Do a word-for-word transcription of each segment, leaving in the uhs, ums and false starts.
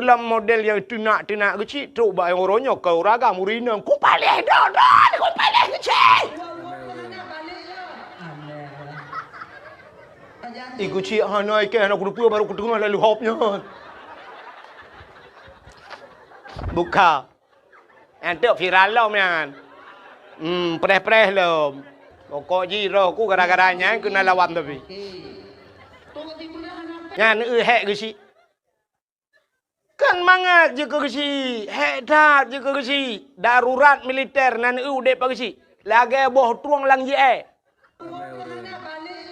Lam model nyang teunak-teunak geuchik, trok bak nyang uroe nyoe keu uragam ureueng inong. Kupaléh droe-droe, kupaléh geuchik. Ih, geuchik hana ikeh, hana kuteupeu, baru kuteungoh lalu hop nyan. Buka. Nyan teuk viral lom nyan. Hmm, preh-preh lom. Pokok jih roh ku gara-gara nyan keunan lawan tapi. Nyan eu hék geuchik. Kan mangat jeuet keu geuchik, hék that jeuet keu geuchik. Darurat militer nan eu udép bak geuchik. Lagèe boh trueng lam jiée.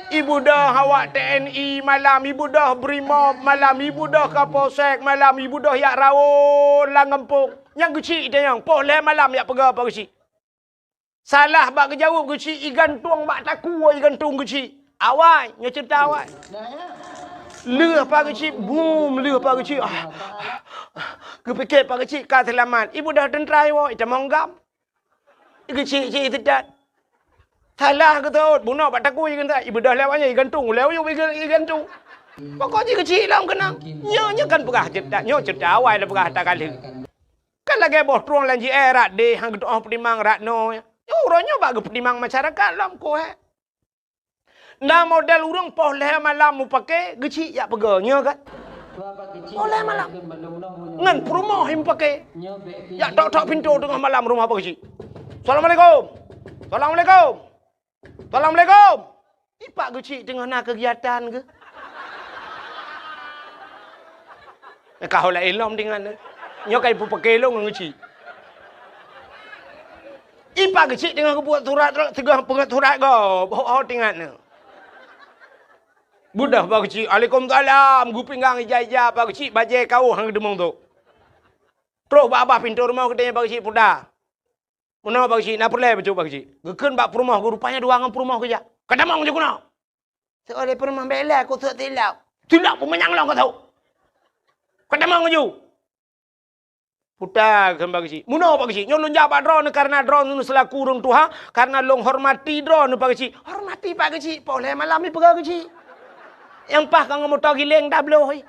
Ibeudôh awak T N I malam, ibeudôh Brimob malam, ibeudôh Kapolsek malam, ibeudôh jak rawon lam gampông. Nyang geuchik tanyong, poh lhèe malam jak peugah bak geuchik. Salah bak geujaweueb geuchik, igantung bak takue igantung geuchik. Awai, nyoe ceurita awai. Lheueh pa geuchik, bum, lheueh pa geuchik. Ah, ah, ah. Geupike pa geuchik ka seulamat. Ibeudôh teuntra iwoe, itamong gam. Geuchik-chik teutat. Salah geutot, bunoe bak takue igantung. Ibeudôh lewat nyoe igantung, ulèe uyueb iga-, igantung. Pokok jih geuchik lom keunong. Nyoe, nyoe kan peugah ceurita, nyoe ceurita awai lôn peugah ata ka lheueh. Kan lagèe boh trueng lam jiée, rot deh han geutu'oh peutimang rot noe. Nyoe uroe nyoe bak geupeutimang masyarakat lom, koh, eh. Na model ureueng poh lhèe malam mupake, geuchik jak peugah, nyoe kan? Poh lhèe malam. Ngon peurumoh mupake. Jak tok-tok pintoe teungoh malam rumoh bak geuchik. "Assalamualaikum. Assalamualaikum." "Assalamualaikum." Ipak geuchik teungoh na keugiatan geuh. Ka ho laén lom tingat nyoe. Nyoe ka ipeupaké lôn ngon geuchik. Ipak geuchik teungoh geubuet surat, teungoh peungeut surat gob. Ho, ho tingat nyoe. Beudôh bak geuchik, "Waalaikumsalam." Geupinggang ija-ija bak geuchik, bajèe kawöh han geudeumeung tôk. Trok bak babah pintoe rumoh geutanyong bak geuchik, "Puta, meunoe bak geuchik, na peureulèe bacut bak geuchik?" Geukheun bak peurumoh geuh, rupanya dua ngon peurumoh geujak. "Ka tamong ju keunoe." Seuôt lé peurumoh, "Bèk lé, keu sôk silop." "Silop peumanyang lôn keu sôk. Ka tamong ju." "Puta," geukheun bak geuchik. "Meunoe bak geuchik. Nyoe lôn jak bak droeneuh kareuna droeneuh seulaku ureueng tuha, kareuna lôn hormati droeneuh bak geuchik." Hormati bak geuchik, poh lhèe malam ipeugah geuchik. Nyang paih ka ngon moto giléng tabloe.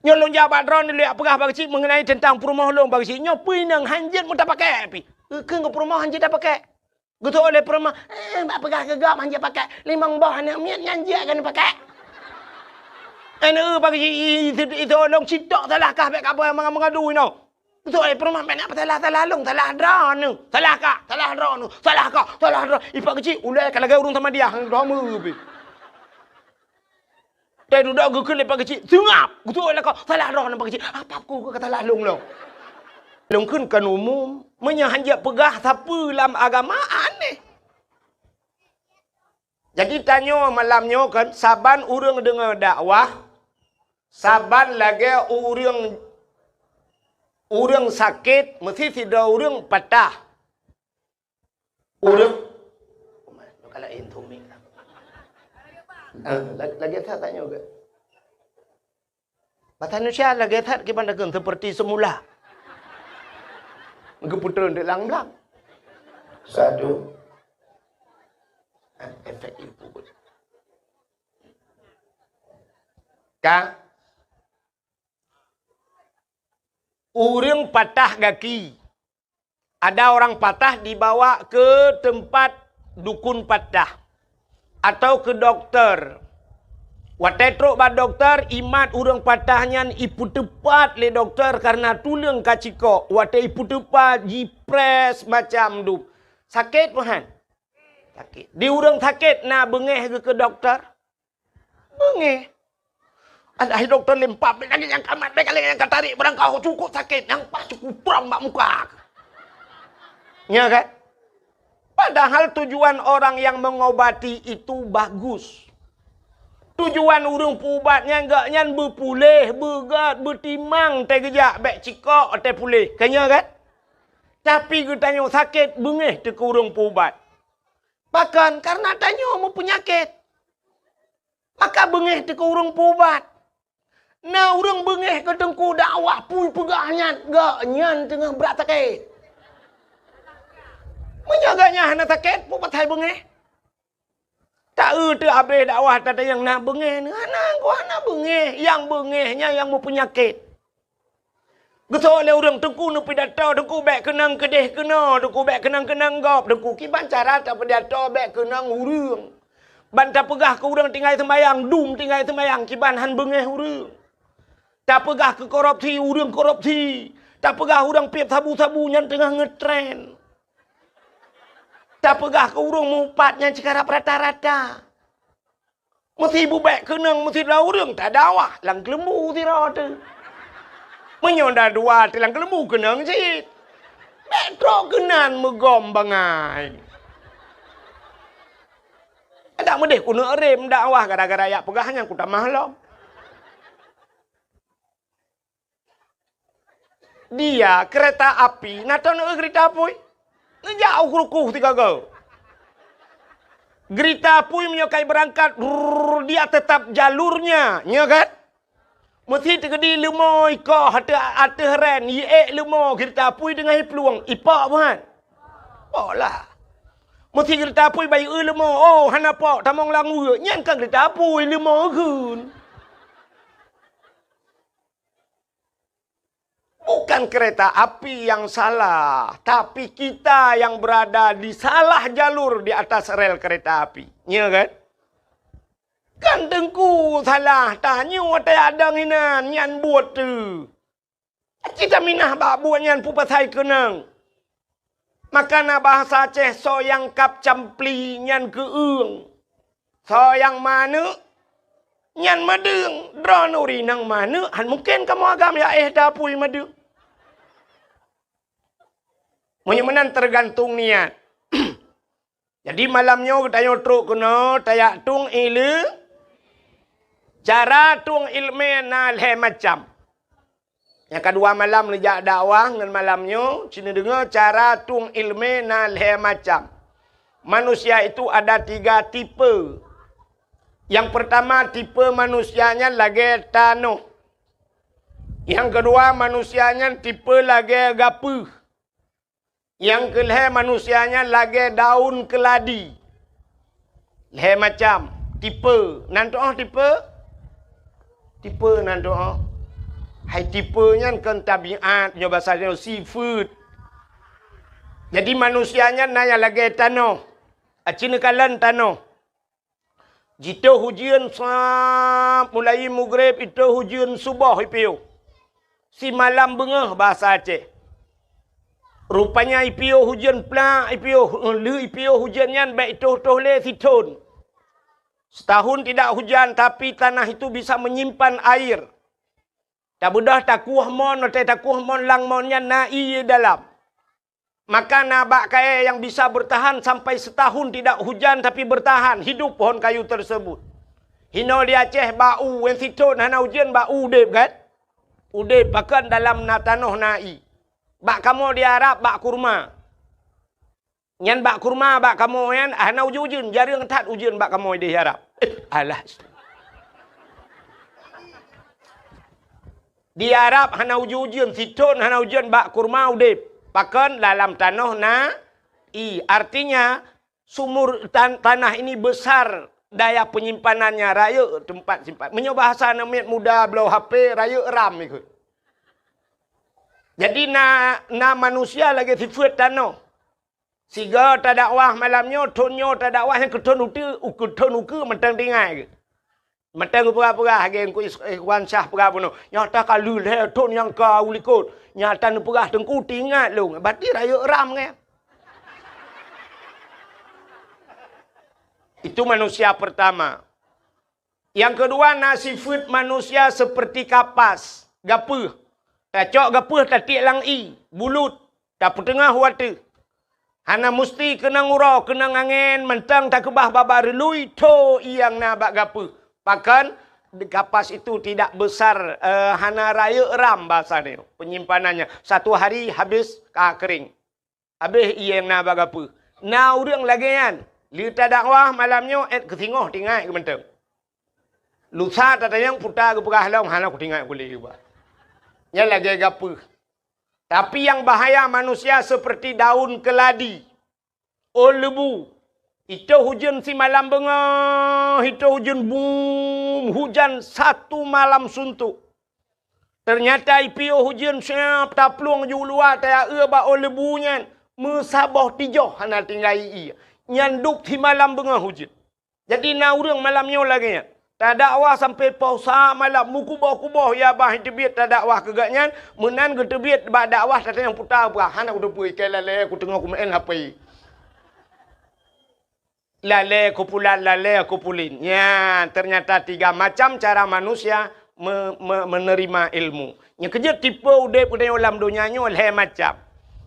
Nyoe lôn jak bak droeneuh lôn jak peugah bak geuchik meungenai teuntang peurumoh lôn bak geuchik. Nyoe peue inong han jeuet meutapakèk pih. Geukheun keu peurumoh han jeuet tapakèk. Geutôh lé peurumoh, "Eh, bak peugah keu gob han jeuet pakèk. Limong boh aneuk miet nyan jeuet keuneuk pakèk." Aneuk bak geuchik, "Ih, ih, ih, ih, lôn citok salah kah bèk kapeugah meungadu inoe." Geutôh lé peurumoh, "Bèk na peusalah-salah lôn, salah droeneuh. Salah kah, salah droeneuh, salah kah, salah droe." Ipak geuchik, ulèe ka lagèe ureueng Samadiyah, droe meu pih. Teududoe geukheun lé pak geuchik, "Seungab!" Geutôh lakoe, "Salah droeneuh pak geuchik." "Apa ku ka salah lôn lom?" Lôn kheun kan umum, meunyoe han jeuet peugah sapeue lam agama, aneh. Jadi tanyoe malam nyoe kan, saban ureueng deungoe dakwah, saban lagèe ureueng, ureueng sakét, meusti sidroe ureueng patah. Ureueng, kalau intu mik. Ah, la-, lagèe that tanyoe ke? Bahasa Indonesia lagèe that kiban dakeun seperti semula. Geupeutrön di lam blang. Satu. Ah, efek ibu. Ka? Ureueng patah gaki. Ada orang patah dibawa ke tempat dukun patah atau ke dokter. Watèe trok bak dokter, imat ureueng patah nyan ipeuteupat lé dokter kareuna tuleueng ka cikok. Watèe ipeuteupat, jiprès macam dup. Sakét peuhan? Sakét. Di ureueng sakét na beungèh geuh keu dokter? Beungèh. Alah, hai dokto, lé mpa, bèk lagèe nyang ka mat, bèk lagèe nyang ka tarék, barangkaho cukôp sakét, nyang paih cukôp prong bak muka. Nya kan? Padahal tujuan orang yang mengobati itu bagus. Tujuan ureueng peuubat nyan, gobnyan beupuléh, beugöt, beutimang teuh geujak, bèk cikok teuh puléh. Ka nya kan? Tapi geutanyoe sakét, beungèh teuh keu ureueng peuubat. Pakon? Kareuna tanyoe meupeunyakét. Maka beungèh teuh keu ureueng peuubat. Na ureueng beungèh keu teungku dakwah, peue peugah nyan, gobnyan teungoh brat sakét. Meunyoe gobnyan hana sakét, peue pasai beungèh? Ta-eu teuh abéh dakwah tatanyong na beungéh nyoe. Hana, hana beungéh. Nyang beungéh nyan nyang meupeunyakét. Geusoe lé ureuëng, "Teungku neupidato, Teungku bék keunong keudeh keunoe, Teungku bék keunong keunong gob, Teungku." Kiban cara tapidato bék keunong ureuëng. Ban tapeugah keu ureuëng tinggai seumayang, dum tinggai seumayang, kiban han beungéh ureuëng. Tapeugah keu korupsi, ureuëng korupsi. Tapeugah ureuëng piep sabu-sabu nyan teungoh ngeutren. Tapeugah keu ureuëng mupat nyan cit karab rata-rata. Meusi bubek keunong, meusi dua ureuëng tadakwah lam keuleumbu sidroe teuh. Meunyoe na dua teuh lam keuleumbu keunong cit. Bék trok keunan meugom bangai. Adak meudeh keuneuk rem dakwah gara-gara jak peugah nyan kutamah lom. Dia kereta api, na teuh neu-eu geurita apui. Neujak u rukoh sigoe-goe. Geurita apui meunyoe ka ibeurangkat, rrrr, dia tetap jalurnya, nyo kan? Meusi teukeudi leumo ikoh ateueh, ateueh ren, iék leumo geurita apui teungoh iplueng, ipok buhan. Pok lah. Meusi geurita apui bayeue leumo, oh, hana pok, tamong lam weue, nyan kan geurita apui leumo kheun. Bukan kereta api yang salah, tapi kita yang berada di salah jalur di atas rel kereta api. Nya kan? Kan teungku salah, tanyoe watée adong inan nyan buet teuh. Cit taminah bak buet nyan peue pasai keunong. Maka na bahasa Aceh, soe nyang kab campli nyan keueung. Soe nyang manök nyan meudeueng. Droeneuh ureuëng inong manök, han mungken kamoe agam jak éh tapui meudeueng. Meunyoe meunan teugantung niat. Jadi malam nyoe geutanyoe trok keunoe tajak tueng ileumèe. Cara tueng ileumèe na lhée macam. Nyang kadua malam neujak dakwah ngon malam nyoe, ci neudeungoe cara tueng ileumèe na lhée macam. Manusia itu ada tiga tipe. Nyang peurtama tipe manusia nyan lagée tanoh. Nyang keudua manusia nyan tipe lagée gapeuh. Nyang keulhée manusia nyan lagée daun keuladi. Lhée macam tipe. Nan tuoh tipe? Tipe nan tuoh. Hai tipe nyan kon tabiat, nyoe basa nyoe sifeuet. Jadi manusia nyan na nyang lagée tanoh. Aci neukalon tanoh. Jitoh ujeuen sab mulai mugreb, itoh ujeuen suboh ipiôh. Simalam beungoh basa Aceh. Rupanya ipiôh ujeuen plak, ipiôh, lheueh ipiôh ujeuen nyan bék itoh-toh lé sithon. Setahun tidak hujan, tapi tanah itu bisa menyimpan air. Tabeudôh takueh mon, watée takueh mon lam mon nyan na ié dalam. Maka na bak kayée nyang bisa beurtahan sampai setahun tidak hujan tapi beurtahan, hidup pohon kayu tersebut. Hinoe di Aceh bak u, wen sithon hana ujeuen bak u udeb kan? Udeb pakon dalam na tanoh na ié. Bak kamoe di Arab bak kurma. Nyan bak kurma bak kamoe nyan hana ujeuen-ujeuen, jareueng that ujeuen bak kamoe di Arab. Alah. Di Arab hana ujeuen-ujeuen, sithon hana ujeuen bak kurma udeb. Pakon dalam tanoh na ié. Artinya sumur tan-, tanah ini besar daya penyimpanannya, rayeuk tempat simpan. Meunyoe bahasa aneuk miet muda bloe H P, rayeuk RAM ikot. Jadi na, na manusia lagée sifeuet tanoh. Sigoe tadakwah malam nyoe, thon nyoe tadakwah nyang keuthon uteue, u keuthon ukeue mantong tingai geuh. Mantong geupeugah-peugah lagée Teungku Is-, Ikhwan Syah peugah bunoe. Nyata ka lheueh lhée thon nyang ka u likot. Nyata neupeugah Teungku tingat lôn. Berarti rayeuk RAM nyan. Itu manusia pertama. Nyang keudua na sifeuet manusia seperti kapas, gapeuh. Tacok gapeuh tatiek lam ié, bulut, tapeuteungoh u ateueh. Hana musti keunong uroe, keunong angén, mantong takeubah babah reului tho ié nyang na bak gapeuh. Pakon kapas itu tidak besar, eh, hana rayeuk RAM bahasa nyoe, penyimpanannya. Satu hari habis ka kering. Habéh ié nyang na bak gapeuh. Na ureuëng lagée nyan, lheueh tadakwah malam nyoe, ék keu singoh tingat geuh mantong. Lusa tatanyong peue ta geupeugah lom, hana kutingat kuleh geuba. Nyan lagée gapeuh. Tapi nyang bahaya manusia seperti daun keladi, ôn leubu, Itôh hujeuen simalam beungoh, itôh hujeuen bum, hujan satu malam suntuk. Teunyata ipiôh hujeuen siab taplueng ju luwa tayaue bak ôn lebu nyan, meusaboh tijoh hana tinggai ie. Nyan duek simalam beungoh hujeuen. Jadi na ureuëng malam nyoe lagée nyan. Tadakwah sampai poh sa malam, meukuboh-kuboh ya bah teubiet tadakwah keu gobnyan, meunan geuteubiet bak dakwah tatanyong puta bah, hana kuteupeue ikai lalée kuteungoh kumeu'en H P. Lalée kupulan, lalée kupulin. Nyan, teunyata tiga macam cara manusia me-, me-, meuneurima ilmu. Nyang keujeuet tipe udeb geutanyoe lam donya nyoe lhée macam.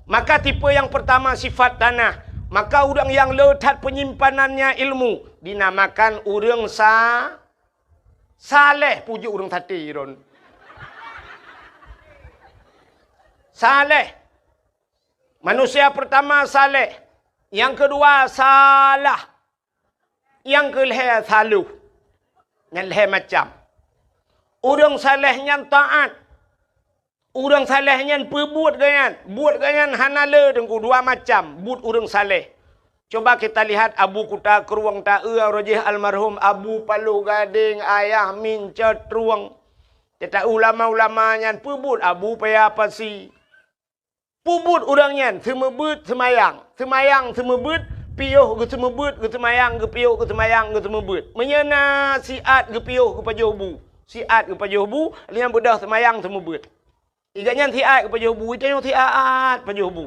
Maka tipe nyang peurtama sifat tanah. Maka ureuëng nyang le that peunyimpanan nyan ilmu dinamakan ureuëng sa-, saleh, pujoe ureuëng saté ron. Saleh. Manusia peurtama saleh. Nyang keudua salah. Nyang keulhée saloh. Nyan lhée macam. Ureuëng saleh nyan taát. Ureuëng saleh nyan peubuet gobnyan. Buet gobnyan hana le teungku dua macam buet ureuëng saleh. Coba kita lihat Abu Kuta Krueng taeu roh jih almarhum Abu Paloh Gadeng, Ayah Mincot Trueng. Teuta ulama-ulama nyan peubuet Abu Paya Pasi. Peubuet ureuëng nyan seumeubeuet seumayang, seumayang seumeubeuet, piôh geuseumeubeuet, geuseumayang, geupiôh geuseumayang, geuseumeubeuet. Meunyoe na siat geupiôh geupajoh bu, siat geupajoh bu, lheueh nyan beudôh seumayang seumeubeuet. Iga nyan siat geupajoh bu, itanyoe siat pajoh bu.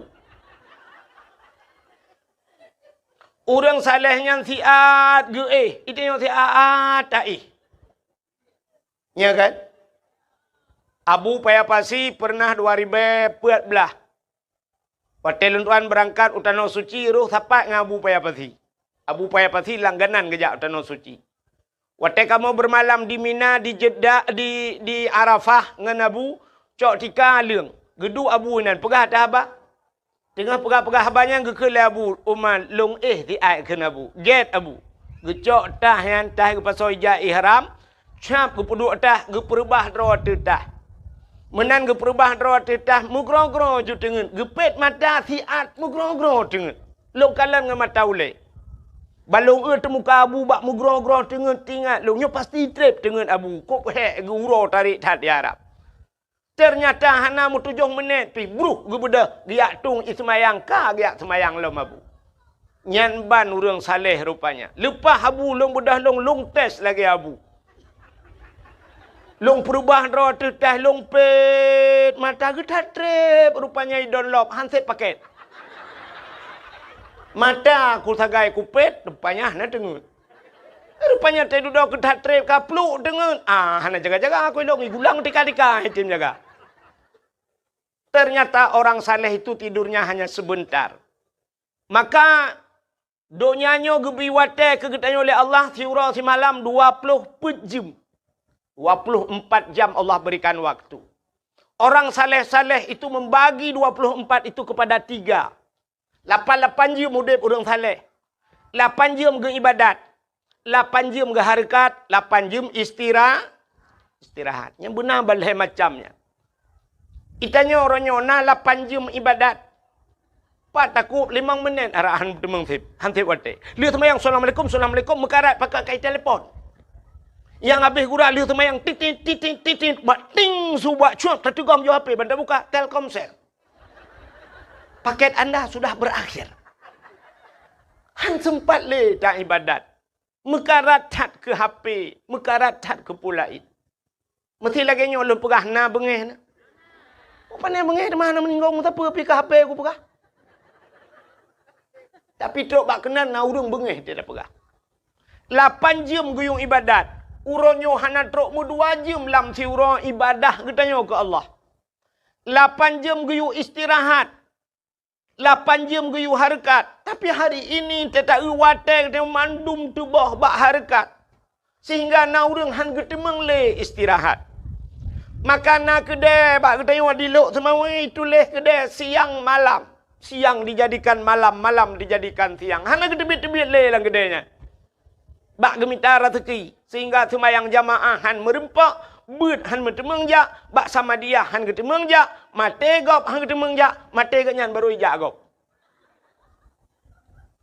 Ureuëng saleh nyan siat geuéh, itanyoe siat taéh. Nya kan? Abu Paya Pasi pernah dua ribée peuet blaih. Watée lôn tuan beurangkat u Tanoh Suci, roh sapat ngon Abu Paya Pasi. Abu Paya Pasi langganan geujak u Tanoh Suci. Watée kamoe beumalam di Mina, di Jeddah, di, di Arafah ngon Abu, cok tika leueng. Geuduek Abu inan, peugah that haba. Teungoh peugah-peugah haba nyan geukheun lé Abu Umar, lôn éh siat kheun Abu. Gét Abu. Geucok tah nyan, tah geupasoe ija ihram, cap geupeuduek tah, geupeureubah droe ateueh tah. Meunan geupeureubah droe ateueh tah, meugroe-groe ju teungeut. Geupét mata siat meugroe-groe teungeut. Lôn kalon ngon mata ulée. Ban lôn eu teumuka Abu bak meugroe-groe teungeut, teuingat lôn nyoe pasti treb teungeut Abu. Kok hék geu-uroe tarék that di Arab. Teunyata hana meutujoh meunét pih bruh geubeudôh geujak tueng ié seumayang ka geujak seumayang lom Abu. Nyan ban ureuëng saleh rupanya. Leupah Abu lôn beudôh lôn, lôn tes lagée Abu. Lôn peureubah droe ateueh tah lôn pét, mata geuthat treb rupanya idon lop han sép pakét. Mata ku sagai kupét rupanya hana teungeut. Rupanya teududoe keu that treb ka pluek teungeut. Ah, hana jaga-jaga aku ilong, igulang tika-tika item jaga. Ternyata orang saleh itu tidurnya hanya sebentar. Maka donya nyoe geubri watée keu geutanyoe lé Allah siuroe simalam dua ploh peuet jeuem. Dua ploh empat jam Allah berikan waktu. Orang saleh-saleh itu membagi dua ploh empat itu kepada tiga. Lapan-lapan jeuem udeb ureuëng saleh. Lapan jeuem geuibadat. Lapan jeuem geuhareukat, lapan jeuem istira-, istirahat. Nyang beuna ban lhée macam nyan. Itanyoe uroe nyoe na lapan jeuem ibadat. Pat takub limong meunét arahan teumeung sép, han sép watée. Lheueh seumayang, "Assalamualaikum, assalamualaikum," meukarat pakai kai telepon. Nyang habéh gura lheueh seumayang, titit, titit, titit, bak ting su bak cuak, tateugom jaweueb H P, ban tabuka, Telkomsel. Paket anda sudah berakhir. Han sempat lé ta ibadat. Meukarat that keu H P, meukarat that keu peue laén. Meusti lagée nyoe lôn peugah na beungéh na. Pane beungéh teuma hana meuninggoe meusapeue pih keu H P kupeugah. Tapi trok bak keunan na ureuëng beungéh teupeugah. Lapan jeuem geuyue ibadat. Uroe nyoe hana trok meudua jeuem lam siuroe ibadah geutanyoe keu Allah. Lapan jeuem geuyue istirahat. Lapan jeuem geuyue hareukat. Tapi hari ini teuta-eu watée geutanyoe mandum tuboh bak hareukat. Sehingga na ureuëng han geuteumeung lé istirahat. Maka na keudée bak geutanyoe di Lhokseumawe tuléh keudée siang malam. Siang dijadikan malam, malam dijadikan siang. Hana geuteubiet-teubiet lé lam keudée nyan. Bak geumita raseuki, sehingga seumayang jamaah han meureumpok, beuet han meuteumeung jak, bak samadiyah han geuteumeung jak, maté gob han geuteumeung jak, maté gobnyan barô ijak gob.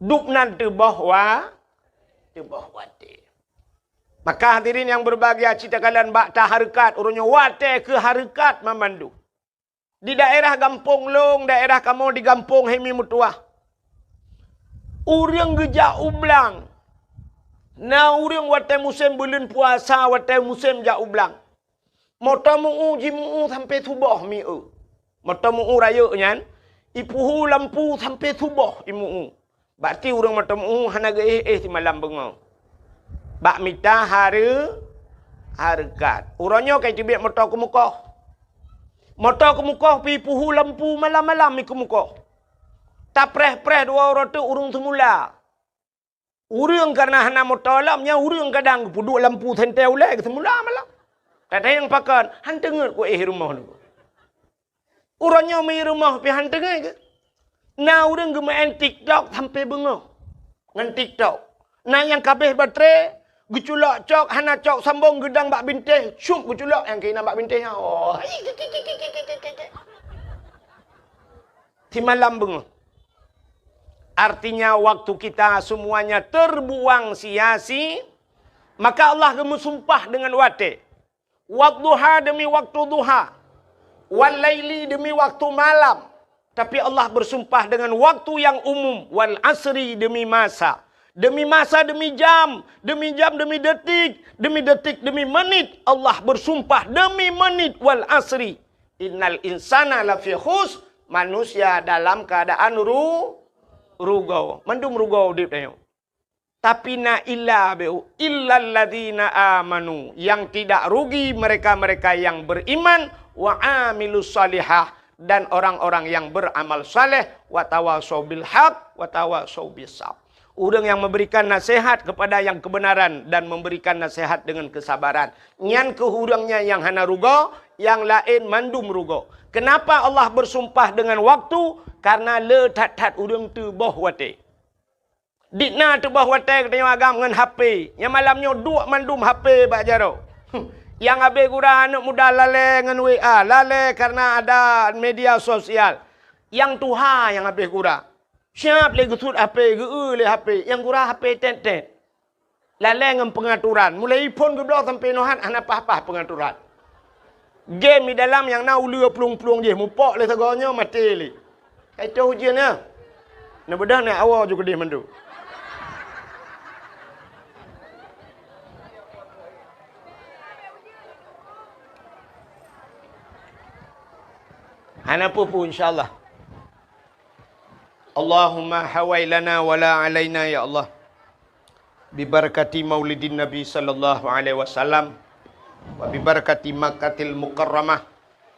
Dub nan teuboh wa-, teuboh watée. Maka hadirin yang berbahagia, cit takalon bak tahareukat, uroe nyoe watée keu hareukat mamandum. Di daerah gampông lôn, daerah kamoe di gampông Hemi Meutuah. Ureuëng geujak u blang. Na ureuëng watée musém buleuen puasa, watée musém jak u blang. Moto meu-u, jimu-u sampoe suboh meu-u. Moto meu-u rayeuk nyan, ipeuhu lampu sampoe suboh imu-u. Bak ti ureuëng moto meu-u hana geuéh-éh simalam beungoh. Bak mita hareu-, hareukat. Uroe nyoe ka iteubiet moto keumukoh. Moto keumukoh pi ipeuhu lampu malam-malam ikeumukoh. Tapreh-preh dua uroe teuk ureuëng seumula. Ureuëng kareuna hana moto lom, nyan ureuëng kadang geupeuduek lampu sentée ulée geuseumula malam. Tatanyong pakon, han teungeut kuéh rumoh nyoe. Uroe nyoe mi rumoh pih han teungeut keu. Na ureuëng geumeu'en TikTok sampoe beungoh ngon TikTok. Na nyang ka abéh baterai, geuculok cok, hana cok sambong, geudong bak bintéh, syup geuculok nyang keunan bak bintéh nyan. Oh. Simalam beungoh. Artinya, waktu kita semuanya terbuang sia-si, maka Allah geumeusumpah dengan watée. Wadduha demi waktu duha. Wal laili demi waktu malam. Tapi Allah bersumpah dengan waktu yang umum. Wal asri demi masa. Demi masa, demi jam. Demi jam, demi detik. Demi detik, demi menit. Allah bersumpah demi menit. Wal asri. Innal insana lafi khus, manusia dalam keadaan ru-, rugoe. Mandum rugoe udeb tanyoe. Tapi na illa beu, illalladzina amanu, yang tidak rugi mereka-mereka yang beriman, wa amilus salihah, dan orang-orang yang beramal saleh, wa tawasau bil haq, wa tawasau bis sabr. Ureuëng yang memberikan nasihat kepada yang kebenaran dan memberikan nasihat dengan kesabaran. Nyan keuh ureuëng nyan nyang hana rugoe, nyang laén mandum rugoe. Kenapa Allah bersumpah dengan waktu? Karena le that-that ureuëng teuboh watée. Dikna teuboh watée geutanyoe agam ngon H P. Nyang malam nyoe duek mandum H P bak jaroe. Nyang abéh gura aneuëk muda lalée ngon W A, lalée karena ada media sosial. Nyang tuha nyang abéh gura. Siab lé geusuet H P, geu-eu lé H P, nyang gura H P tét-tét. Lalée ngon peungaturan, mulai iphon geubloe sampoe nohat hana paih-paih peungaturan. Game di dalam nyang na uleue plueng-plueng jih, mupok lé sagoe nyoe maté lé. Ka itôh ujeuen nyan. Neubeudôh nyan awoe ju keudeh mandum. Hana peue-peue, insya Allah. Allahumma hawai lana wa la alaina, ya Allah. Bi barakati maulidin Nabi sallallahu alaihi wasallam, wa bi barakati Makkatil Mukarramah,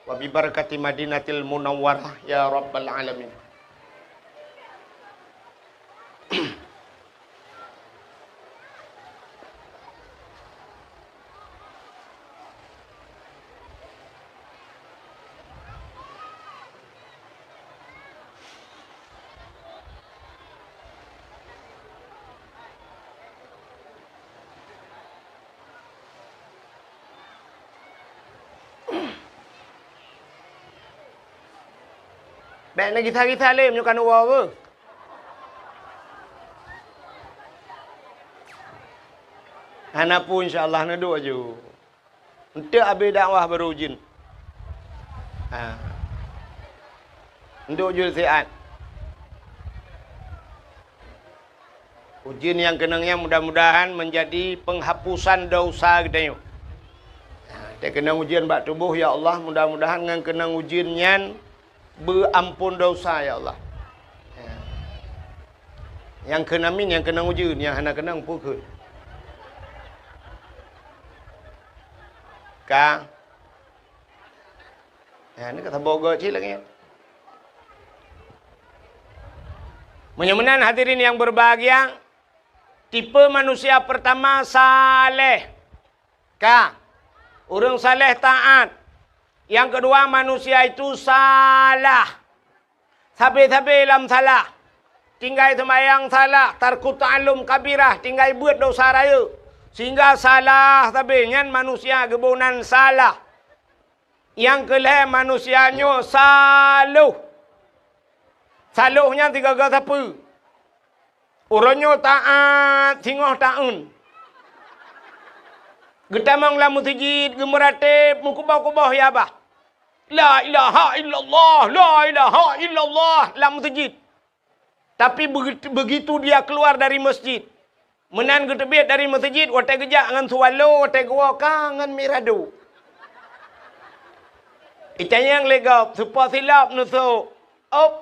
wa bi barakati Madinatil Munawwarah, ya rabbal alamin. Bék neugisa-gisa lé meunyoe ka neuwoe beuh. Hana peue, insya Allah, neuduek ju. Enteuk abéh dakwah baru ujeuen. Ha. Enteuk ujeuen siat. Ujeuen nyang keunong nyan mudah-mudahan menjadi penghapusan dosa geutanyoe. Ha, teukeunong ujeuen bak tuboh, ya Allah, mudah-mudahan ngon keunong ujeuen nyan beuampon dosa, ya Allah. Ya. Nyang kheun amin, nyang keunong ujeuen, nyang hana keunong peue kheun. Ka. Ya, ni kata bogoe cit lagée nyan. Meunyoe meunan hadirin yang berbahagia, tipe manusia pertama saleh. Ka. Ureuëng saleh taat. Yang kedua, manusia itu salah. Sabe-sabe lam salah. Tinggai seumayang salah, tarku ta'allum kabirah, tinggai beuet dosa rayeuk. Sehingga salah sabe nyan manusia geuboh nan salah. Nyang keu lhée manusia nyoe saloh. Saloh nyan sigaga sapeue? Uroe nyoe taát singoh taun. Geutamong lam meuseujid, geumeuratéb, meukuboh-kuboh ya bah. "La ilaha illallah, la ilaha illallah," lam meuseujid. Tapi begitu, begitu dia keluar dari masjid, meunan geuteubiet dari meuseujid, watée geujak ngon swallow, watée geuwoe ka ngon mirado. Itanyong lé gob, "Soe po silop neusok?" "Op."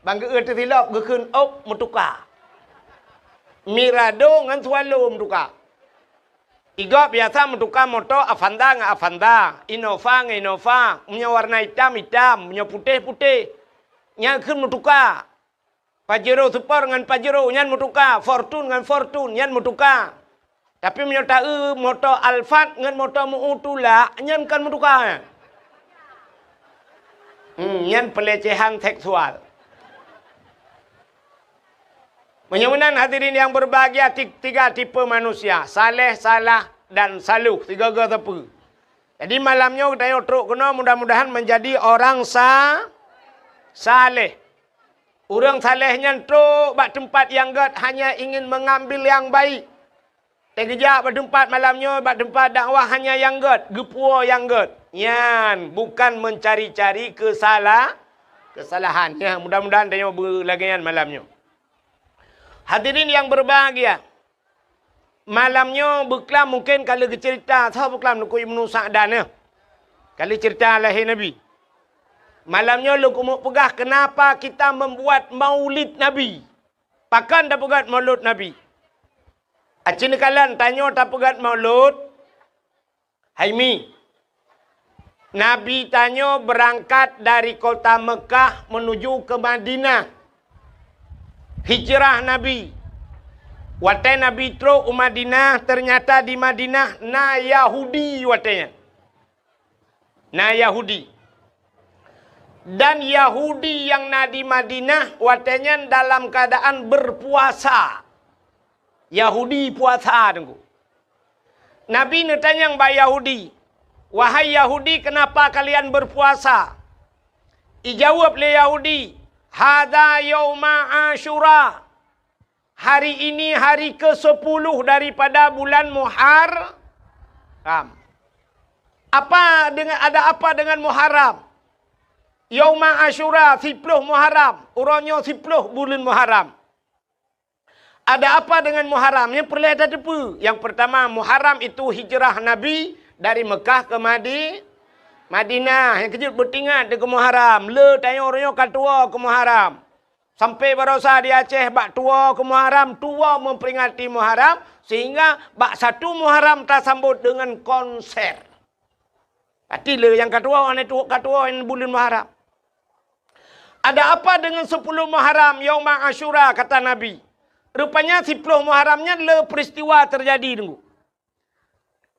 Ban geu-eu teusilop, geukheun, "Op," meutuka. Mirado ngon swallow meutuka. Igob biasa meutuka moto Avanza ngon Avanza, Innova ngon Innova, meunyoe warna itam, itam, meunyoe putéh, putéh. Nyan kheun meutuka. Pajero Sport ngon Pajero, nyan meutuka. Fortuner ngon Fortuner, nyan meutuka. Tapi meunyoe ta-eu moto Alphard ngon moto meu tulak, nyan kon meutuka. Hmm, nyan pelecehan seksual. Meunyoe meunan hadirin yang berbahagia, ti-, tiga tipe manusia, saleh, salah, dan saluh, sigoe-goe sapeue. Jadi malam nyoe geutanyoe trok keunoe, mudah-mudahan menjadi orang sa-, saleh. Ureuëng saleh nyan trok bak teumpat nyang gét hanya ingin mengambil yang baik. Teugeujak bak teumpat malam nyoe, bak teumpat dakwah hanya nyang gét, geupuwoe nyang gét. Nyan bukan mencari-cari kesala-, kesalahan. Ya, mudah-mudahan tanyoe beulagée nyan malam nyoe. Hadirin yang berbahagia, malam nyoe beuklam mungkin ka lheueh geuceurita, soe beuklam Teungku Ibnu Sa'dan nyoe. Ka lheueh ceurita lahé Nabi. Malam nyoe lôn keumeung peugah kenapa kita membuat maulid Nabi. Pakon tapeugét maulud Nabi? Aci neukalon tanyoe tapeugét maulud, hai mi. Nabi tanyoe beurangkat dari kota Meukah menuju ke Madinah. Hijrah Nabi. Watée Nabi trok u Madinah, ternyata di Madinah na Yahudi watée nyan. Na Yahudi. Dan Yahudi nyang na di Madinah watée nyan dalam keadaan berpuasa. Yahudi puasa, Teungku. Nabi neutanyong bak Yahudi, "Wahai Yahudi, kenapa kalian berpuasa?" Ijaweueb lé Yahudi, "Hadza yauma Asyura." Hari ini hari kesepuluh daripada bulan Muharram. Apa dengan, ada apa dengan Muharram? Yauma Asyura, siploh Muharram. Uroe nyoe siploh buleuen Muharram. Ada apa dengan Muharram? Nyang peureulée tateupeue. Yang pertama, Muharram itu hijrah Nabi dari Mekah ke Madi-, Madinah. Nyang keujeuet beutingat di keu Muharram. Le tanyoe uroe nyoe ka tuwoe keu Muharram. Sampai barosa di Aceh bak tuwoe keu Muharram, tuwoe memperingati Muharram, sehingga bak satu Muharram tasambot dengan konser. Pati le nyang ka tuwoe, aneuëk tuwoe ka tuwoe nyan buleuen Muharram. Ada apa dengan sepuluh Muharram, Yauma Asyura, kata Nabi. Rupanya siploh Muharram nyan le peristiwa terjadi, Teungku.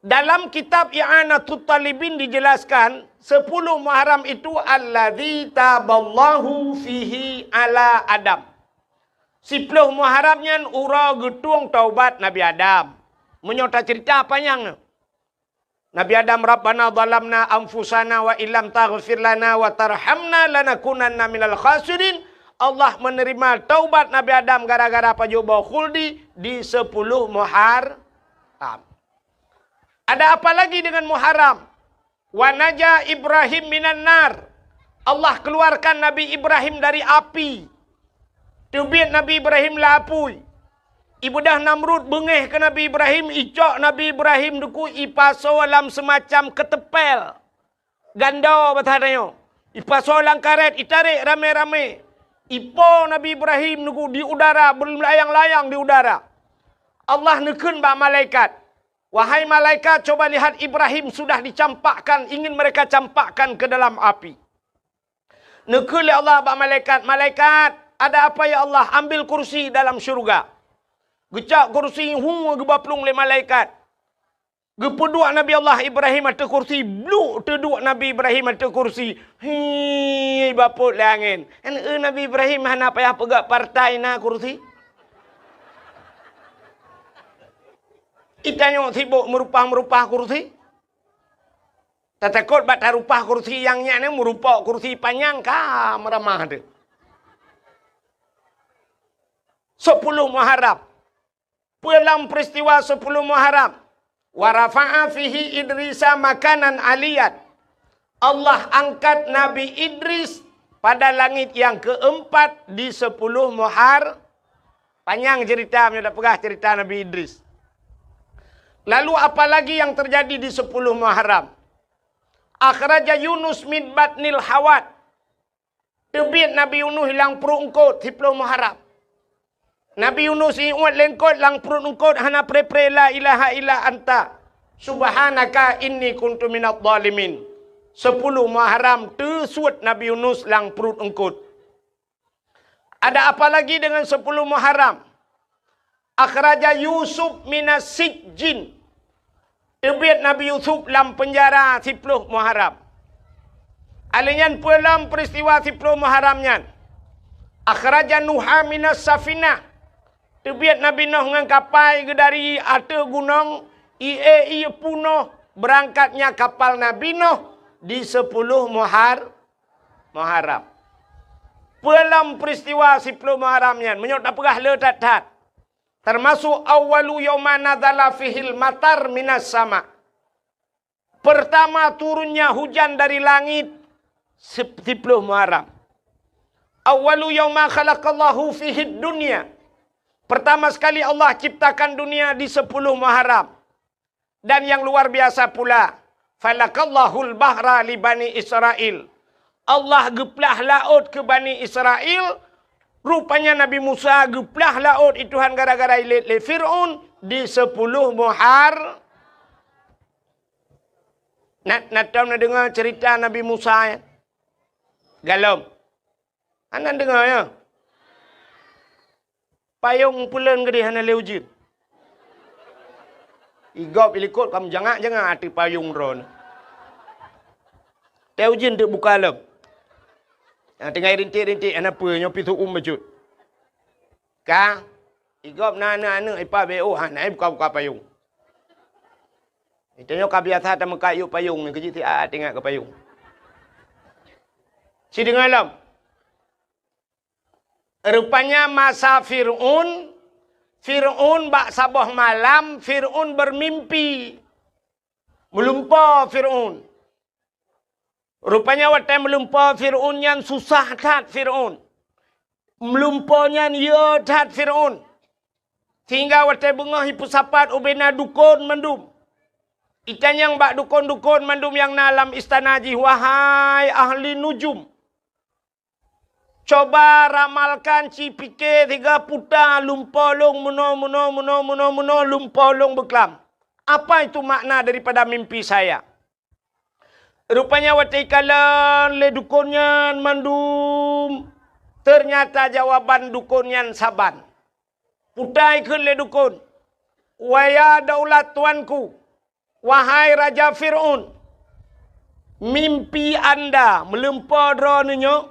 Dalam kitab I'anatut Talibin dijelaskan, sepuluh Muharram itu alladzi taballahu fihi ala Adam. Siploh Muharram nyan uroe geutueng taubat Nabi Adam. Meunyoe taceurita panyang. Nabi Adam, "Rabbana zalamna anfusana wa illam taghfir lana wa tarhamna lanakunanna minal khasirin." Allah menerima taubat Nabi Adam gara-gara pajoh boh khuldi di sepuluh Muharram. Ada apa lagi dengan Muharram? "Wa naja Ibrahim minan nar." Allah keluarkan Nabi Ibrahim dari api. Teubiet Nabi Ibrahim lam apui. Ibeudôh Namrud beungéh keu Nabi Ibrahim, icok Nabi Ibrahim, Teungku, ipasoe lam seumacam keuteumpél. Gando basa tanyoe. Ipasoe lam karét, itarek ramé-ramé. Ipo Nabi Ibrahim, Teungku, di udara, beulayang-layang di udara. Allah neukheun bak malaikat, "Wahai malaikat, coba lihat, Ibrahim sudah dicampakkan, ingin mereka campakkan ke dalam api." Neukheun lé Allah bak malaikat, "Malaikat, ada apa ya Allah? Ambil kursi dalam syurga." Geucok kursi, hu, geuba plueng lé malaikat. Geupeuduek Nabi Allah Ibrahim ateueh kursi, bluk teuduek Nabi Ibrahim ateueh kursi. Hi, bapot lé angén. Kan, eh, Nabi Ibrahim hana payah peugah partai na kursi. Itanyoe sibok meurupah-meurupah kursi. Tatakot bak tarupah kursi nyang nyan, meurupok kursi panyang ka meuramah teuh. Sepuluh Muharram. Peue lom peristiwa sepuluh Muharram? "Wa rafa'a fihi Idrisa makanan aliyan." Allah angkat Nabi Idris pada langit yang keempat di sepuluh Muhar-, panyang cerita, meunyoe tapeugah cerita Nabi Idris. Lalu apalagi yang terjadi di sepuluh Muharram? "Akhraja Yunus min batnil hawat." Teubiet Nabi Yunus lam pruet eungkôt, siploh Muharram. Nabi Yunus iuet lé eungkôt lam pruet eungkôt, hana pre-pre la ilaha illa anta subhanaka inni kuntu minadh dhalimin. Sepuluh Muharram teusuet Nabi Yunus lam pruet eungkôt. Ada apa lagi dengan sepuluh Muharram? "Akhraja Yusuf minas sijjin." Teubiet Nabi Yusuf lam penjara siploh Muharram. Alèh nyan peue lom peristiwa siploh Muharram nyan? "Akhraja Nuha minas safinah." Teubiet Nabi Nuh ngon kapai geuh dari ateueh gunong, ie-ie punoh, beurangkatnya kapal Nabi Nuh di sepuluh Muhar-, Muharram. Peue lom peristiwa siploh Muharram nyan, meunyoe tapeugah le that-that. Termasuk awwalu yauma nazala fihil matar minas sama. Pertama turunnya hujan dari langit sep-, siploh Muharram. Awwalu yauma khalaqallahu fihid dunya. Pertama sekali Allah ciptakan dunia di sepuluh Muharram. Dan yang luar biasa pula, falakallahul bahra li Bani Israel. Allah geuplah laôt keu Bani Israel, rupanya Nabi Musa geuplah laôt i Tuhan gara-gara ilét lé Fir'aun di sepuluh Muhar-, na, na tom na deungoe cerita Nabi Musa, ya? Galom. Hana deungoe, ya? Payong peuleuen geudeh hana lé ujeuen. Igop ilikot ka meujangak-jangak ateueh payong droeneuh. Teuh ujeuen teuk buka lom. Nyang tinggai rintik-rintik hana peue, nyoe pih seu-uem bacut. Ka, igop na aneuk-aneuk ipa B O hana buka-buka payong. Tanyoe ka biasa tameukat yub payong nyoe, keujiek siat ingat keu payong. Sideungoe lom. Rupanya masa Fir'aun, Fir'aun bak saboh malam, Fir'aun beumimpi. Meulumpoe Fir'aun. Rupanya watèe meulumpoe Fir'aun nyan susah that Fir'aun. Meulumpoe nyan yö that Fir'aun. Sehingga watèe beungoh ipeusapat ubena dukon mandum. Itanyong bak dukon-dukon mandum nyang na lam istana jih, "Wahai ahli nujum, coba ramalkan, ci pike siga puta lumpoe lôn meunoe, meunoe, meunoe, meunoe, meunoe, lumpoe lôn beuklam. Apa itu makna daripada mimpi saya?" Rupanya watèe ikalon lé dukon nyan mandum, ternyata jawaban dukon nyan saban. Puta ikheun lé dukon, "Wahai daulat tuanku, wahai Raja Fir'aun, mimpi anda meulumpoe droeneuh nyoe,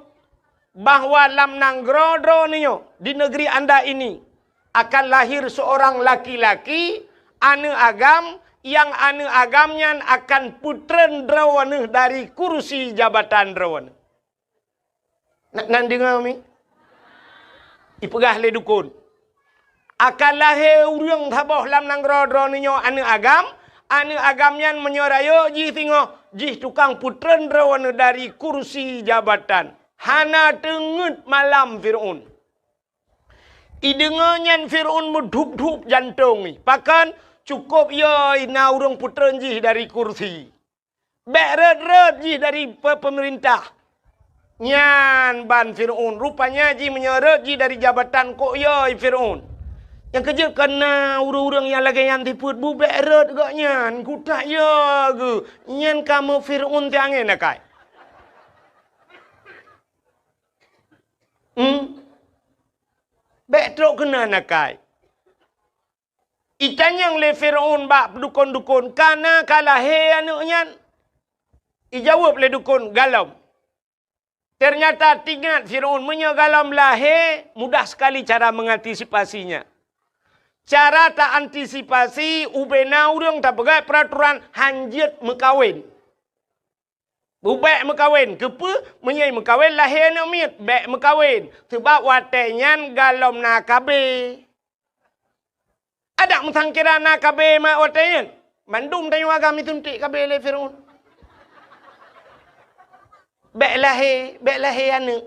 bahwa lam nanggroe droeneuh nyoe, di negeri anda ini, akan lahir seorang laki-laki, aneuk agam, nyang aneuk agam nyan akan peutreun droeneuh dari kursi jabatan droeneuh." Na, na deungoe mi? Ipeugah lé dukon, "Akan lahé ureuëng saboh lam nanggroe droeneuh nyoe aneuk agam, aneuk agam nyan meunyoe rayeuk jih singoh, jih tukang peutreun droeneuh dari kursi jabatan." Hana teungeut malam Fir'aun. Ideungoe nyan Fir'aun meudhup-dhup jantong jih. Pakon? Cukôp yö na ureuëng peutreun jih dari kursi. Bék rhot-rhot jih dari pe-, peumeurintah. Nyan ban Fir'aun. Rupanya jih meunyoe rhot jih dari jabatan kok yö Fir'aun. Nyang keujeuet kon na ureuëng-ureuëng nyang lagée nyan sifeuet bu bék rhot gobnyan. Kutak yö geuh. Nyan kamoe Fir'aun tiangén akai. Hmm? Bék trok keunan akai. Itanyong lé Fir'aun bak dukon-dukon, "Ka na ka lahé aneuëk nyan?" Ijaweueb lé dukon, "Galom." Ternyata teuingat Fir'aun, meunyoe galom lahé, mudah sekali cara mengantisipasinya. Cara ta antisipasi, ubena ureuëng tapeugah peraturan hanjeuet meukawen. Bubèk meukawen. Keupeue? Meunyoe meukawen lahé aneuk miet, bèk meukawen. Seubab watèe nyan galom na K B. Adak meusangkira na K B mak watèe nyan. Mandum tanyoe agam isuntik K B lé Fir'aun. Bèk lahé, bèk lahé aneuk.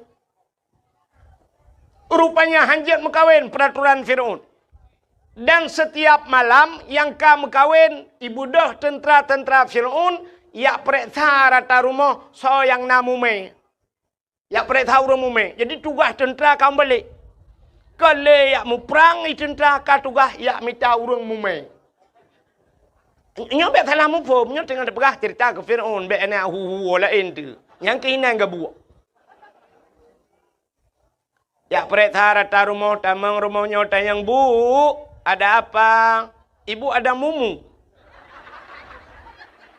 Rupanya hanjeuet meukawen peuraturan Fir'aun. Dan setiap malam nyang ka meukawen, ibeudôh teuntra-teuntra Fir'aun jak peureksa rata rumoh soe nyang na mumè. Jak peureksa ureueng mumè. Jadi tugaih teuntra ka meubalek. Ka lé jak muprang i teuntra, ka tugaih jak mita ureueng mumè. Nyoe bèk salah muphom, nyoe teungoh teupeugah ceurita keu Fir'aun, bèk na hu-hu laén teuh. Nyang keuh inan geubuek. Jak peureksa rata rumoh, tamong rumoh nyoe tanyong, "Bu, ada apa?" "Ibu ada mumu."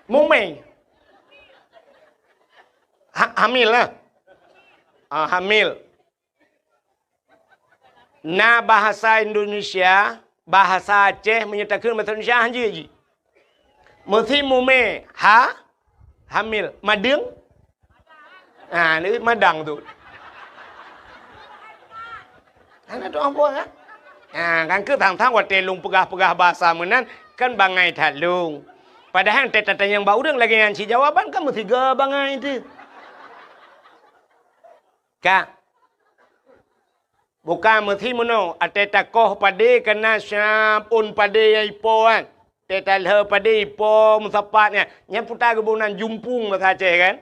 Mumè. Ha-, hamil lah. Ah, hamil. Na bahasa Indonesia, bahasa Aceh, meunyoe takheun bahasa Indonesia hanjeuet jih. Meusi mumè, ha? Hamil. Madeueng? Ha, ni madang tu. Hana tu ambo, ha? Ha, kan keu tang-tang watèe lôn peugah-peugah bahasa meunan, kan bangai that lôn. Padahai watèe tatanyong bak ureueng lagèe nyan cit jawaban kan meusiga bangai teuh. Ka. Bukan meusi meunoe, watèe takoh padé kana siab ôn padé nyang ipo kan. Watèe talheueh padé ipo meusapat nyan. Nyan peue ta geuboh nan jumpung bahasa Aceh kan?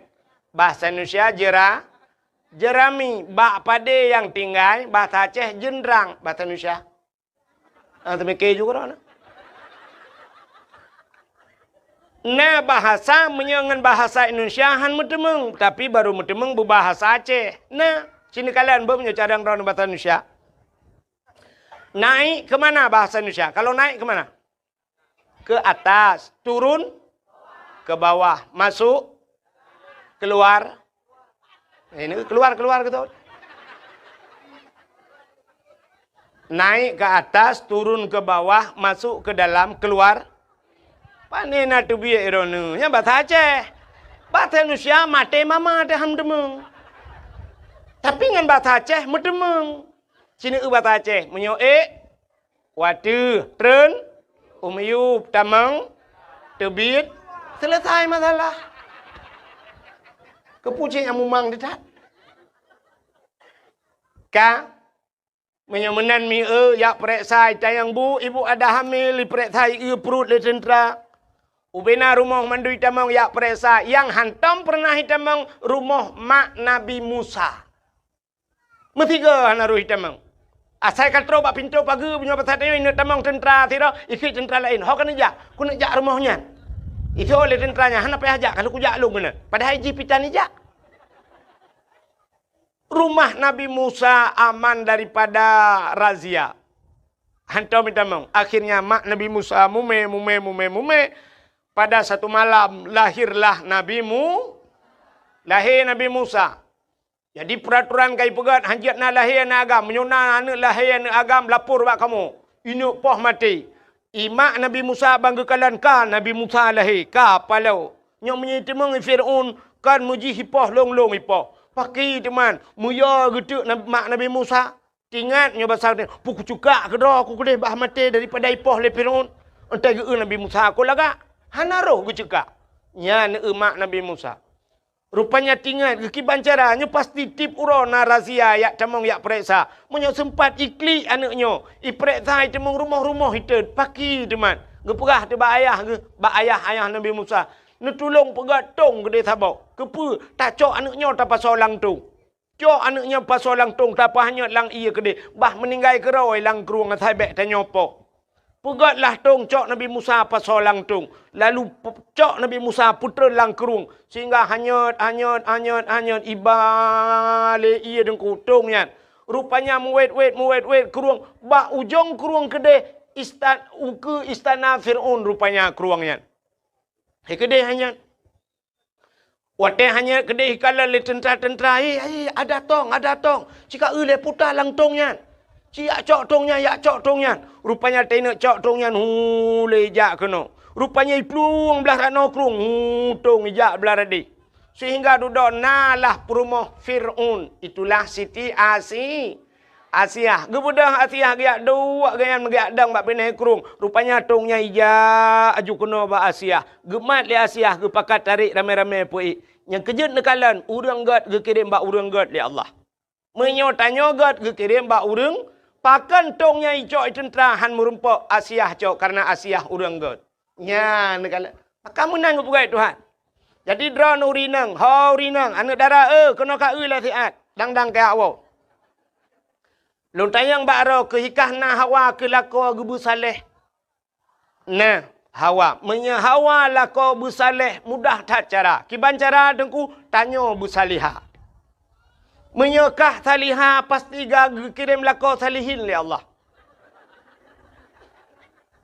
Bahasa Indonesia jera-, jerami. Bak padé nyang tinggai, bahasa Aceh jeundrang, bahasa Indonesia. Ah, teumike juga dah. Na bahasa meunyoe ngon bahasa Indonesia han meuteumeung, tapi baru meuteumeung beubahasa Aceh. Na, sini kalian beu meunyoe cadang droeneuh bahasa Indonesia. Naik ke mana bahasa Indonesia? Kalau naik ke mana? Ke atas, turun ke bawah, masuk, keluar. Eh, ini keluar, keluar gitu. Naik ke atas, turun ke bawah, masuk ke dalam, keluar. Pane na teubiet droeneuh? Nyan bahasa Aceh. Bahasa Indonesia maté mama teuh han meuteumeung. Tapi ngon bahasa Aceh meuteumeung. Sini eu bahasa Aceh. Meunyoe ék, wateuh, treun, u miyueb, tamong, teubiet, selesai masalah. Keupeue cit nyang mumang teutab? Ka, meunyoe meunan mi eu jak peureksa, itanyong, "Bu, ibu ada hamil," ipeureksa, ieu pruet lé teuntra. Ubena rumoh mandum itamong jak peureksa, nyang hantom peureunah itamong rumoh mak Nabi Musa. Meusigoe hana roh itamong. Asai ka troh bak pintoe pageue, meunyoe basa tanyoe ineuk tamong teuntra sidroe, ikheun teuntra laén, "Ho keuneuk jak, keuneuk jak rumoh nyan." Itoe lé teuntra nyan, "Hana payah jak, ka lheueh kujak lôn keunoe." Padahai jih pih tan ijak. Rumah Nabi Musa aman daripada razia. Hantom itamong. Akhirnya mak Nabi Musa mumè, mumè, mumè, mumè. Pada satu malam lahirlah Nabi Mu-, lahé Nabi Musa. Jadi, peuratoran ka ipeugét, hanjeuet na lahé aneuk agam. Meunyoe na aneuk lahé aneuk agam, lapor bak kamoe. Ineuk poh maté. I mak Nabi Musa ban geukalon ka Nabi Musa lahé, ka paloe. Nyoe meunyoe iteumeung Fir'aun, kon meujih ipoh lôn-lôn ipoh. Pakri teuma, meuyue geuteuk nab-, mak Nabi Musa. Teuingat nyoe basa, "Peu kuceukak keudroe ku keudeh bah maté daripada ipoh lé Fir'aun." Enteuk geu-eu Nabi Musa, "Kon lagak." Hana roh geuceukak. Nyan eu mak Nabi Musa. Rupanya teuingat geukiban cara, nyoe pasti tiep uroe na razia jak tamong jak peureksa. Meunyoe seumpat iklik aneuk nyoe, ipeureksa iteumeung rumoh-rumoh iteuet, pakri teuma. Geupeugah teuh bak ayah geuh, bak ayah, ayah Nabi Musa, "Neutulông peugét tông keudeh saboh. Keupeue? Tacok aneuk nyoe tapasoe lam tông." Cok aneuk nyan pasoe lam tông, tapeuhanyot lam ié keudeh, bah meuninggai keudroe lam krueng asai bèk tanyoe poh. Peugét lah tông, cok Nabi Musa pasoe lam tông, lalu pe-, cok Nabi Musa peutreun lam krueng, sehingga hanyot, hanyot, hanyot, hanyot, iba lé ié deungku tông nyan. Rupanya meuwét-wét, meuwét-wét krueng, bak ujong krueng keudeh istan-, ukeue istana Fir'aun rupanya krueng nyan. Hai keudeh hanyot. Watèe hanyot keudeh ikalon lé teuntra-teuntra, "Hei, hei, ada tông, ada tông! Cika eu lé puta lam tông nyan! Ci jak cok tông nyan, jak cok tông nyan!" Rupanya teuingat cok tông nyan, hu, lé ijak keunoe. Rupanya iplueng blah ranoe krueng, hu, tông ijak blah radeh. Sehingga dudoe na lah peurumoh Fir'aun, itulah Siti Asi-, Asiah. Geubeudôh Asiah geujak duek geuyan meugeuyak dong bak binéh krueng. Rupanya tông nyan ija aju keunoe bak Asiah. Geumat lé Asiah, geupakat tarek ramé-ramé peuék. Nyang keujeuet neukalon, ureuëng gét geukirém bak ureuëng gét lé Allah. Meunyoe tanyoe gét geukirém bak ureuëng, pakon tông nyang icok i teuntra han meurumpok Asiah cok, kareuna Asiah ureuëng gét. Nyan neukalon. Maka meunan geupeugah Tuhan. Jadi droeneuh ureuëng inong, ho ureuëng inong, aneuëk dara, eh, keunoe ka eu lé siat, dang-dang keu awak. Lôn tanyong bak droe keuh, hikah na Hawa keu lakoe geubeusaléh. Nah, Hawa. Meunyoe Hawa lakoe beusaléh, mudah that cara. Kiban cara Teungku, tanyoe beusalihah. Meunyoe kah salihah, pasti ka geukirém lakoe salihin lé Allah.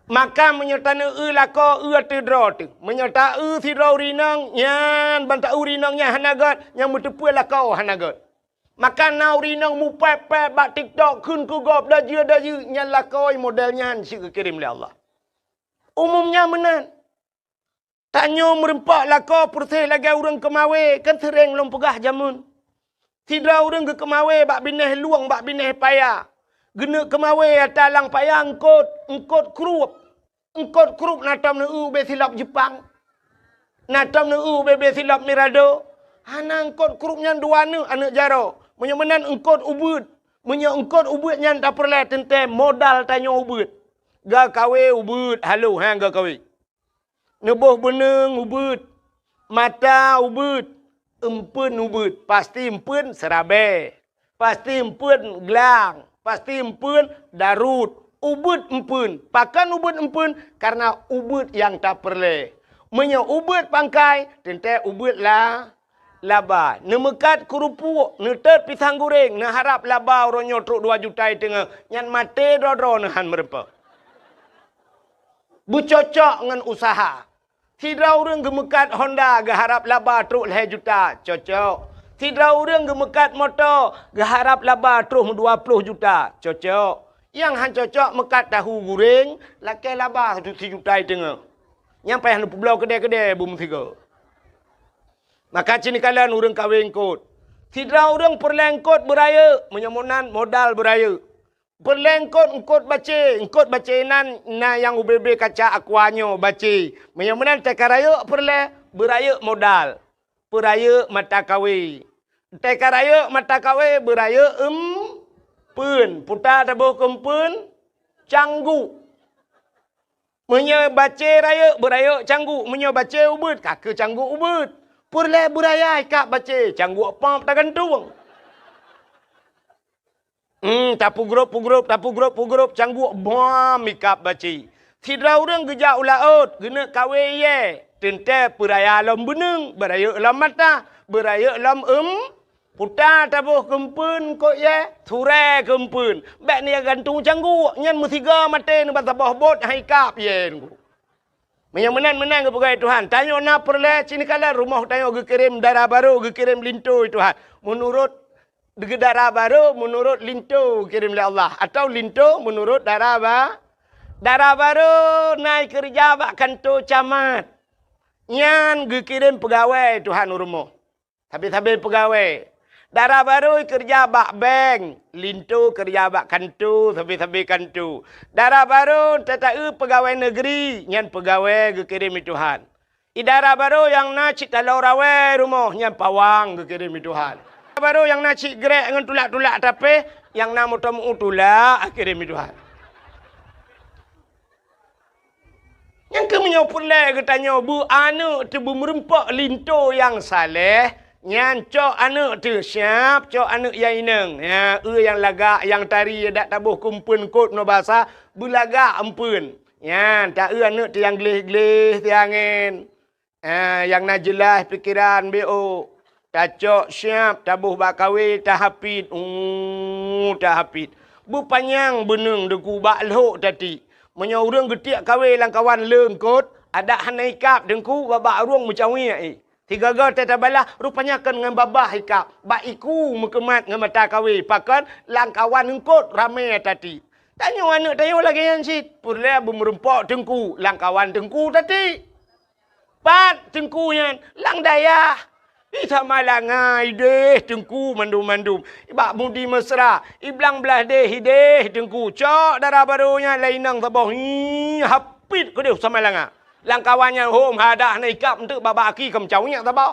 Maka meunyoe taneueu lakoe, eu ateueh droe teuh. Meunyoe taeu sidroe ureuëng inong, nyan ban taeu ureuëng inong nyan hana gét, nyang meuteupeue lakoe hana gét. Maka na ureuëng inong mupéb-péb bak TikTok kheun keu gob dajeu-dajeu, nyan lakoe model nyan cit geukirém lé Allah. Umum nyan meunan. Tanyoe meurumpok lakoe peureséh lagée ureuëng keumawé, kan seuréng lôn peugah jameun. Sidroe ureuëng geukeumawé bak binéh lueng, bak binéh paya. Geuneuk keumawé ata lam paya eungkot, eungkot krueb. Eungkot krueb na tom neueu ubé silop Jeupang. Na tom neueu ubé-bé silop Mirado. Hana, eungkot krueb nyan dua neuk aneuëk jaroe. Meunyoe meunan eungkot ubeuet. Meunyoe eungkot ubeuet nyan tapeureulée teuntée modal tanyoe ubeuet. Geukawé ubeuet, halo, ha, geukawé. Neuboh beuneueng ubeuet, mata ubeuet, eumpeuen ubeuet, pasti eumpeuen seurabée, pasti eumpeuen glang, pasti eumpeuen daruet, ubeuet eumpeuen. Pakon ubeuet eumpeuen? Kareuna ubeuet nyang tapeureulée. Meunyoe ubeuet pangkai, teuntée ubeuet la-, laba. Neumeukat keurupuek, neutot pisang guréng, neuharab laba uroe nyoe trok dua juta i teungoh, nyan maté droe-droe neuhan meurumpok. Beucocok ngon useuha. Sidroe ureuëng geumeukat Honda geuharab laba trok lhée juta, cocok. Sidroe ureuëng geumeukat moto geuharab laba troh dua ploh juta, cocok. Nyang han cocok meukat tahu guréng, lakée laba sijuta i teungoh. Nyang payah neupeubloe keudée-keudée beumeusigoe. Maka cit neukalon ureuëng kawé eungkot. Sidroe ureuëng peureulée eungkot beurayeuk, meunyoe meunan modal beurayeuk. Peureulée eungkot, eungkot bacé. Eungkot bacé nan na nyang ubé-bé kaca aqua nyoe bacé. Meunyoe meunan teuka rayeuk peureulée, beurayeuk modal. Peurayeuk mata kawé. Teuka rayeuk mata kawé, beurayeuk eumpeuen. Puta taboh keu eumpeuen, cangguek. Meunyoe bacé rayeuk, beurayeuk cangguek. Meunyoe bacé ubeuet, ka keu cangguek ubeuet. Peureulée beuraya ikab bacé, cangguek pop tagantung. Hmm, tapeugrôp-peugrôp, tapeugrôp-peugrôp, cangguek bom ikab bacé. Sidroe ureuëng geujak u laôt, geuneuk kawé iyée, teuntée peuraya lom beuneueng, beurayeuk lom mata, beurayeuk lom eum-, puta taboh keu eumpeuen eungkot iyée, surée keu eumpeuen. Bék neugantung cangguek, nyan meusigoe maté neuban saboh bot han ikab iyée Teungku. Meunyoe meunan, meunan geupeugah Tuhan, tanyoe na peureulée cit neukalon rumoh tanyoe geukirém dara barô, geukirém linto Tuhan. Meunurot dara barô, meunurot linto geukirém lé Allah, atawa linto meunurot dara ba-, dara barô na ikeureuja bak kantô camat. Nyan geukirém peugawée Tuhan u rumoh. Sabe-sabe peugawée. Dara barô keureuja bak bank, linto keureuja bak kantô, sabe-sabe kantô. Dara barô tataeu peugawée negeri, nyan peugawée geukirém lé Tuhan. I dara barô nyang na cit taloe rawée rumoh, nyan pawang geukirém lé Tuhan. Dara barô nyang na cit grék ngon tulak-tulak tapéh, nyang na moto meu tulak geukirém lé Tuhan. Nyang keuh meunyoe peureulée geutanyoe beu aneuëk teuh beumeurumpok linto nyang saléh, nyan cok aneuëk teuh siab, cok aneuëk nyang inong. Ya, eu nyang lagak, nyang tari, dak taboh keu eumpeuen eungkot ngon basa, beulagak eumpeuen. Nyan, ta eu aneuëk teuh nyang gleh-gleh siangén. Eh, nyang na jeulaih pikeran bék ôk. Tacok siab, taboh bak kawé, tahapit. Uh, tahapit. Beupanyang beuneueng Teungku bak lhok tatiek. Meunyoe ureuëng geutiek kawé lam kawan le eungkot, adak hana ikab Teungku, babah ureuëng meucawiek, eh. Sigoe-goe teuh tabalah, rupanya kon ngon babah ikab, bak iku meukeumat ngon mata kawé, pakon lam kawan eungkot ramé tatiek. Tanyoe aneuëk tanyoe lagée nyan cit, peureulée beumeurumpok Teungku, lam kawan Teungku tatiek. Pat Teungku nyan? Lam dayah. Di Samalanga ideh teungku mandum-mandum. Bak Mudi Mesra, i Blang Blahdeh ideh teungku. Cok dara barô nyan lé inong saboh. Hi, hapit keudeh Samalanga. Lam kawan nyan hom hadah na ikab enteuk bak-bak aki keu meucawiek saboh.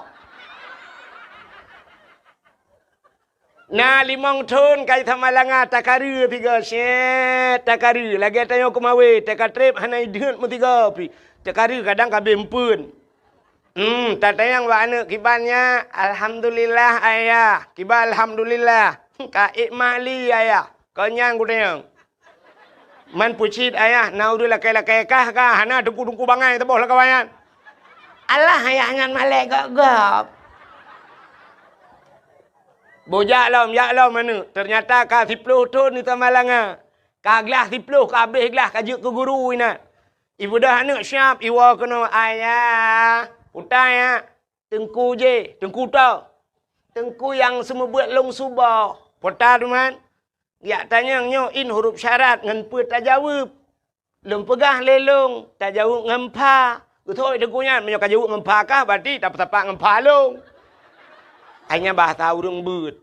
Na limong thon kai Samalanga takareu tiga, syet takareu. Lagèe tanyoe keumawe, takatreb hana ideuet meusigoe pih. Takareu kadang ka abéh eumpeuen. Hmm, tatanyong bak aneuk kiban nyan, "Alhamdulillah, Ayah." Kiban alhamdulillah. "Ka ék mak li, Ayah?" Kon nyan kutanyong. Man peucit, Ayah, na ureueng lakèe-lakèe kah ka, hana teungku-teungku bangai saboh lam kawan nyan. Alah, Ayah nyan malèe gop-gop. Boh jak lom, jak lom aneuk. Teunyata ka siploh thon di Samalanga. Ka glah siploh, ka abéh glah, ka jeuet keu guru inan. Ibeudôh aneuk siab, iwoe keunoe, "Ayah, utai, ya." "Teungku jih, teungku toh?" "Teungku nyang seumeubeuet lôn suboh." "Peue ta teuma?" "Jak tanyong nyoe in huruf syarat ngon peue tajaweueb." "Lôn peugah lé lôn, tajaweueb ngon pha." "Beutôi teungku nyan, meunyoe kajaweueb ngon pha kah, berarti tapeutapak ngon pha lôn." Hai nyan bahasa ureueng beuet.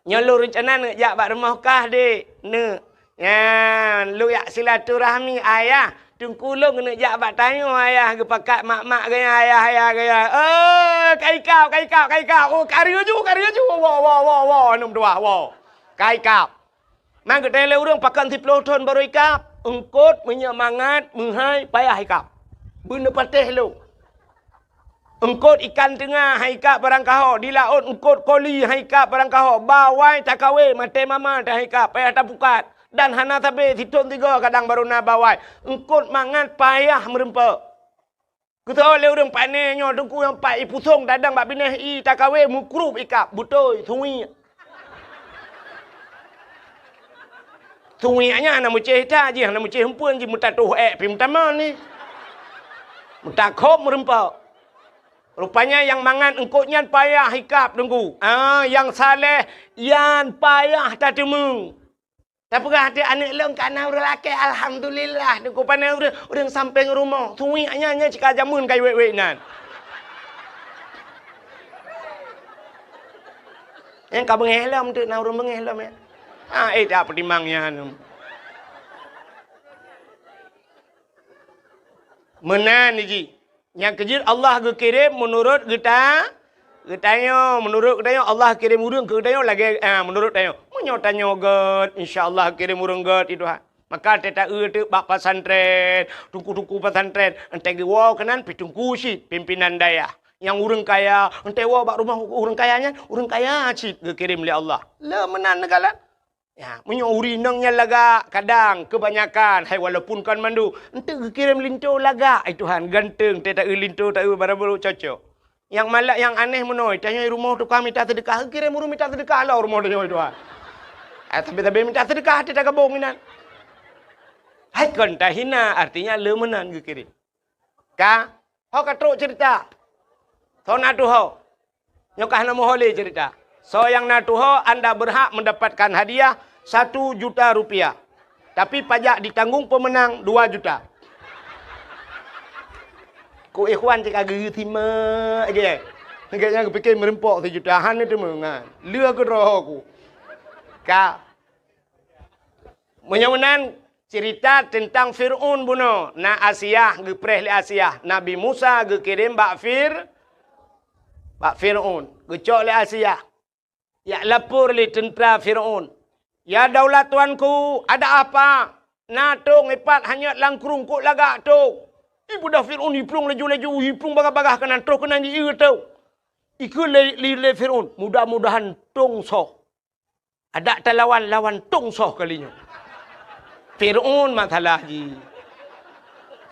"Nyoe lôn reuncana neuk jak bak rumoh kah, Dek?" "Neuk." "Nyan, lôn jak silaturahmi, Ayah. Teungku lôn keuneuk jak bak tanyoe, Ayah, geupakat mak-mak geuya, Ayah, Ayah geuya." "Oh, ka ikab, ka ikab, ka ikab. Oh, kareueng ju, kareueng ju. Woe, woe, woe, woe, aneuk meutuah, woe. Ka ikab." Man geutanyong lé ureueng, "Pakon siploh thon barô ikab?" "Eungkôt, meunyoe mangat, meuhai, payah ikab. Beuneupatéh lôn." Eungkôt ikan teunga han ikab barang kaho, di laôt eungkôt koli han ikab barang kaho, bawai takawe maté mama han ikab, payah tapukat, dan hana sabe sithon sigoe kadang barô na bawai. Eungkôt mangat payah meurumpok. Keusoe lé ureueng pane nyoe teungku nyang pat ipusong tadong bak binéh ie takawe meukrub ikab, beutôi, suwiek. Suwiek nyan hana meucéh that jih, hana meucéh eumpeuen jih, meutatoh ék pih meutamong ni. Meutakhob meurumpok. Rupanya nyang mangat eungkôt nyan payah ikab teungku. Ah, nyang saleh nyan payah tateumeung. Tapeugah até aneuk lôn ka na ureueng lakée, alhamdulillah, teungku pane ureueng, ureueng sampéng rumoh. Suwiek nyan, nyan cit ka jameun ka iwék-wék nyan. Nyang ka beungéh lom teuk na ureueng beungéh lom ya. Ah, eh, tak peutimang nyan. Meunan jih. Nyang keujeuet Allah geukirém meunurot geuta-, geutanyoe. Meunurot geutanyoe Allah kirém ureueng keu geutanyoe lagée, ah, meunurot tanyoe. Meunyoe tanyoe gét, insya Allah kirém ureueng gét, ya Tuhan. Maka teuta-eu teuk bak pesantren, teungku-teungku pesantren, entée geuwoe keunan pih teungku cit pimpinan dayah. Nyang ureueng kaya, entée woe bak rumoh ureueng kaya nyan, ureueng kaya cit geukirém lé Allah. Le meunan neukalon. Ya, meunyoe ureueng inong nyan lagak, kadang keubanyakan, hai walaupun kon mandum, enteuk geukirém linto lagak, ai Tuhan, ganteng, teuta-eu linto, ta-eu barang barô cocok. Nyang malak, nyang aneh meunoe, tanyoe rumoh tukang mita seudeukah, geukirém ureueng mita seudeukah lom rumoh tanyoe, ai Tuhan. Ah, tapi-tapi mita seudeukah, hati tagabong inan. Hai kon tahina, artinya le meunan geukirém. Ka, ho ka trok cerita. Soe na tuho? Nyoe ka hana meuho lé cerita. Soe nyang na tuho, anda berhak mendapatkan hadiah satu juta rupiah. Tapi pajak ditanggung pemenang dua juta. Ku ikhwan cit ka geusimak je. Gobnyan geupike meureumpok sijuta, hana teumeungan. Lheueh keudroe ku. Ka. Meunyoe meunan, cerita teuntang Fir'aun bunoe, na Asiah, geupreh lé Asiah, Nabi Musa geukirém bak Fir-, bak Fir'aun, geucok lé Asiah. Jak lapor lé teuntra Fir'aun, "Ya daulat tuanku, ada apa? Na tong ipat hanyot lam krueng, kok lagak tong?" Ibeudôh Fir'aun, iplueng laju-laju, iplueng bagah-bagah keunan, troh keunan jieu tong. Ikheun lé, lé, lé Fir'aun, "Mudah-mudahan tong soh." Adak talawan, lawan tong soh kali nyoe. Fir'aun masalah jih.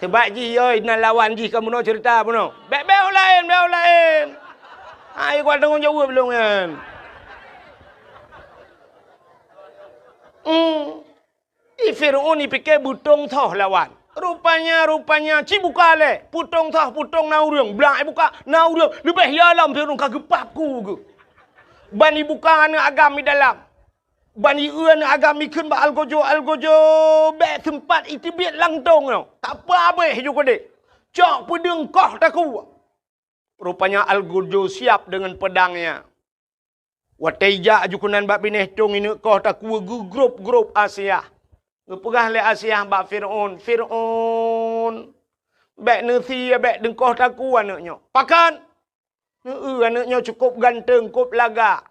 Sebab jih, yoi, na lawan jih ka bunoe cerita bunoe. Bèk, bèk u laén, bèk u laén. Hai, kuat tanggong jaweueb lôn nyan. Hmm. Di Fir'aun ipike beutong soh lawan. Rupanya, rupanya, ci buka lé. Peutong soh, peutong na ureueng. Blak ibuka, na ureueng. Leubeh ya lom Fir'aun ka geupap ku geuh. Ban ibuka aneuk agam di dalam. Ban ieu aneuk agam ikheun bak algojo-algojo. Bèk seumpat iteubiet lam tong nyoe. Tak apa abéh ju keudeh. Cok peudeueng koh takue. Rupanya Al-Gurjo siap deungon peudangnya. Watée ijak aju keunan bak binéh tông ineuk koh takue geugrôp-grôp Asiah. Geupeugah lé Asiah bak Fir'aun, "Fir'aun, bék neusie, bék neukoh takue aneuëk nyoe." "Pakon?" "Neu-eu aneuëk nyoe cukôp ganteng, kôp lagak."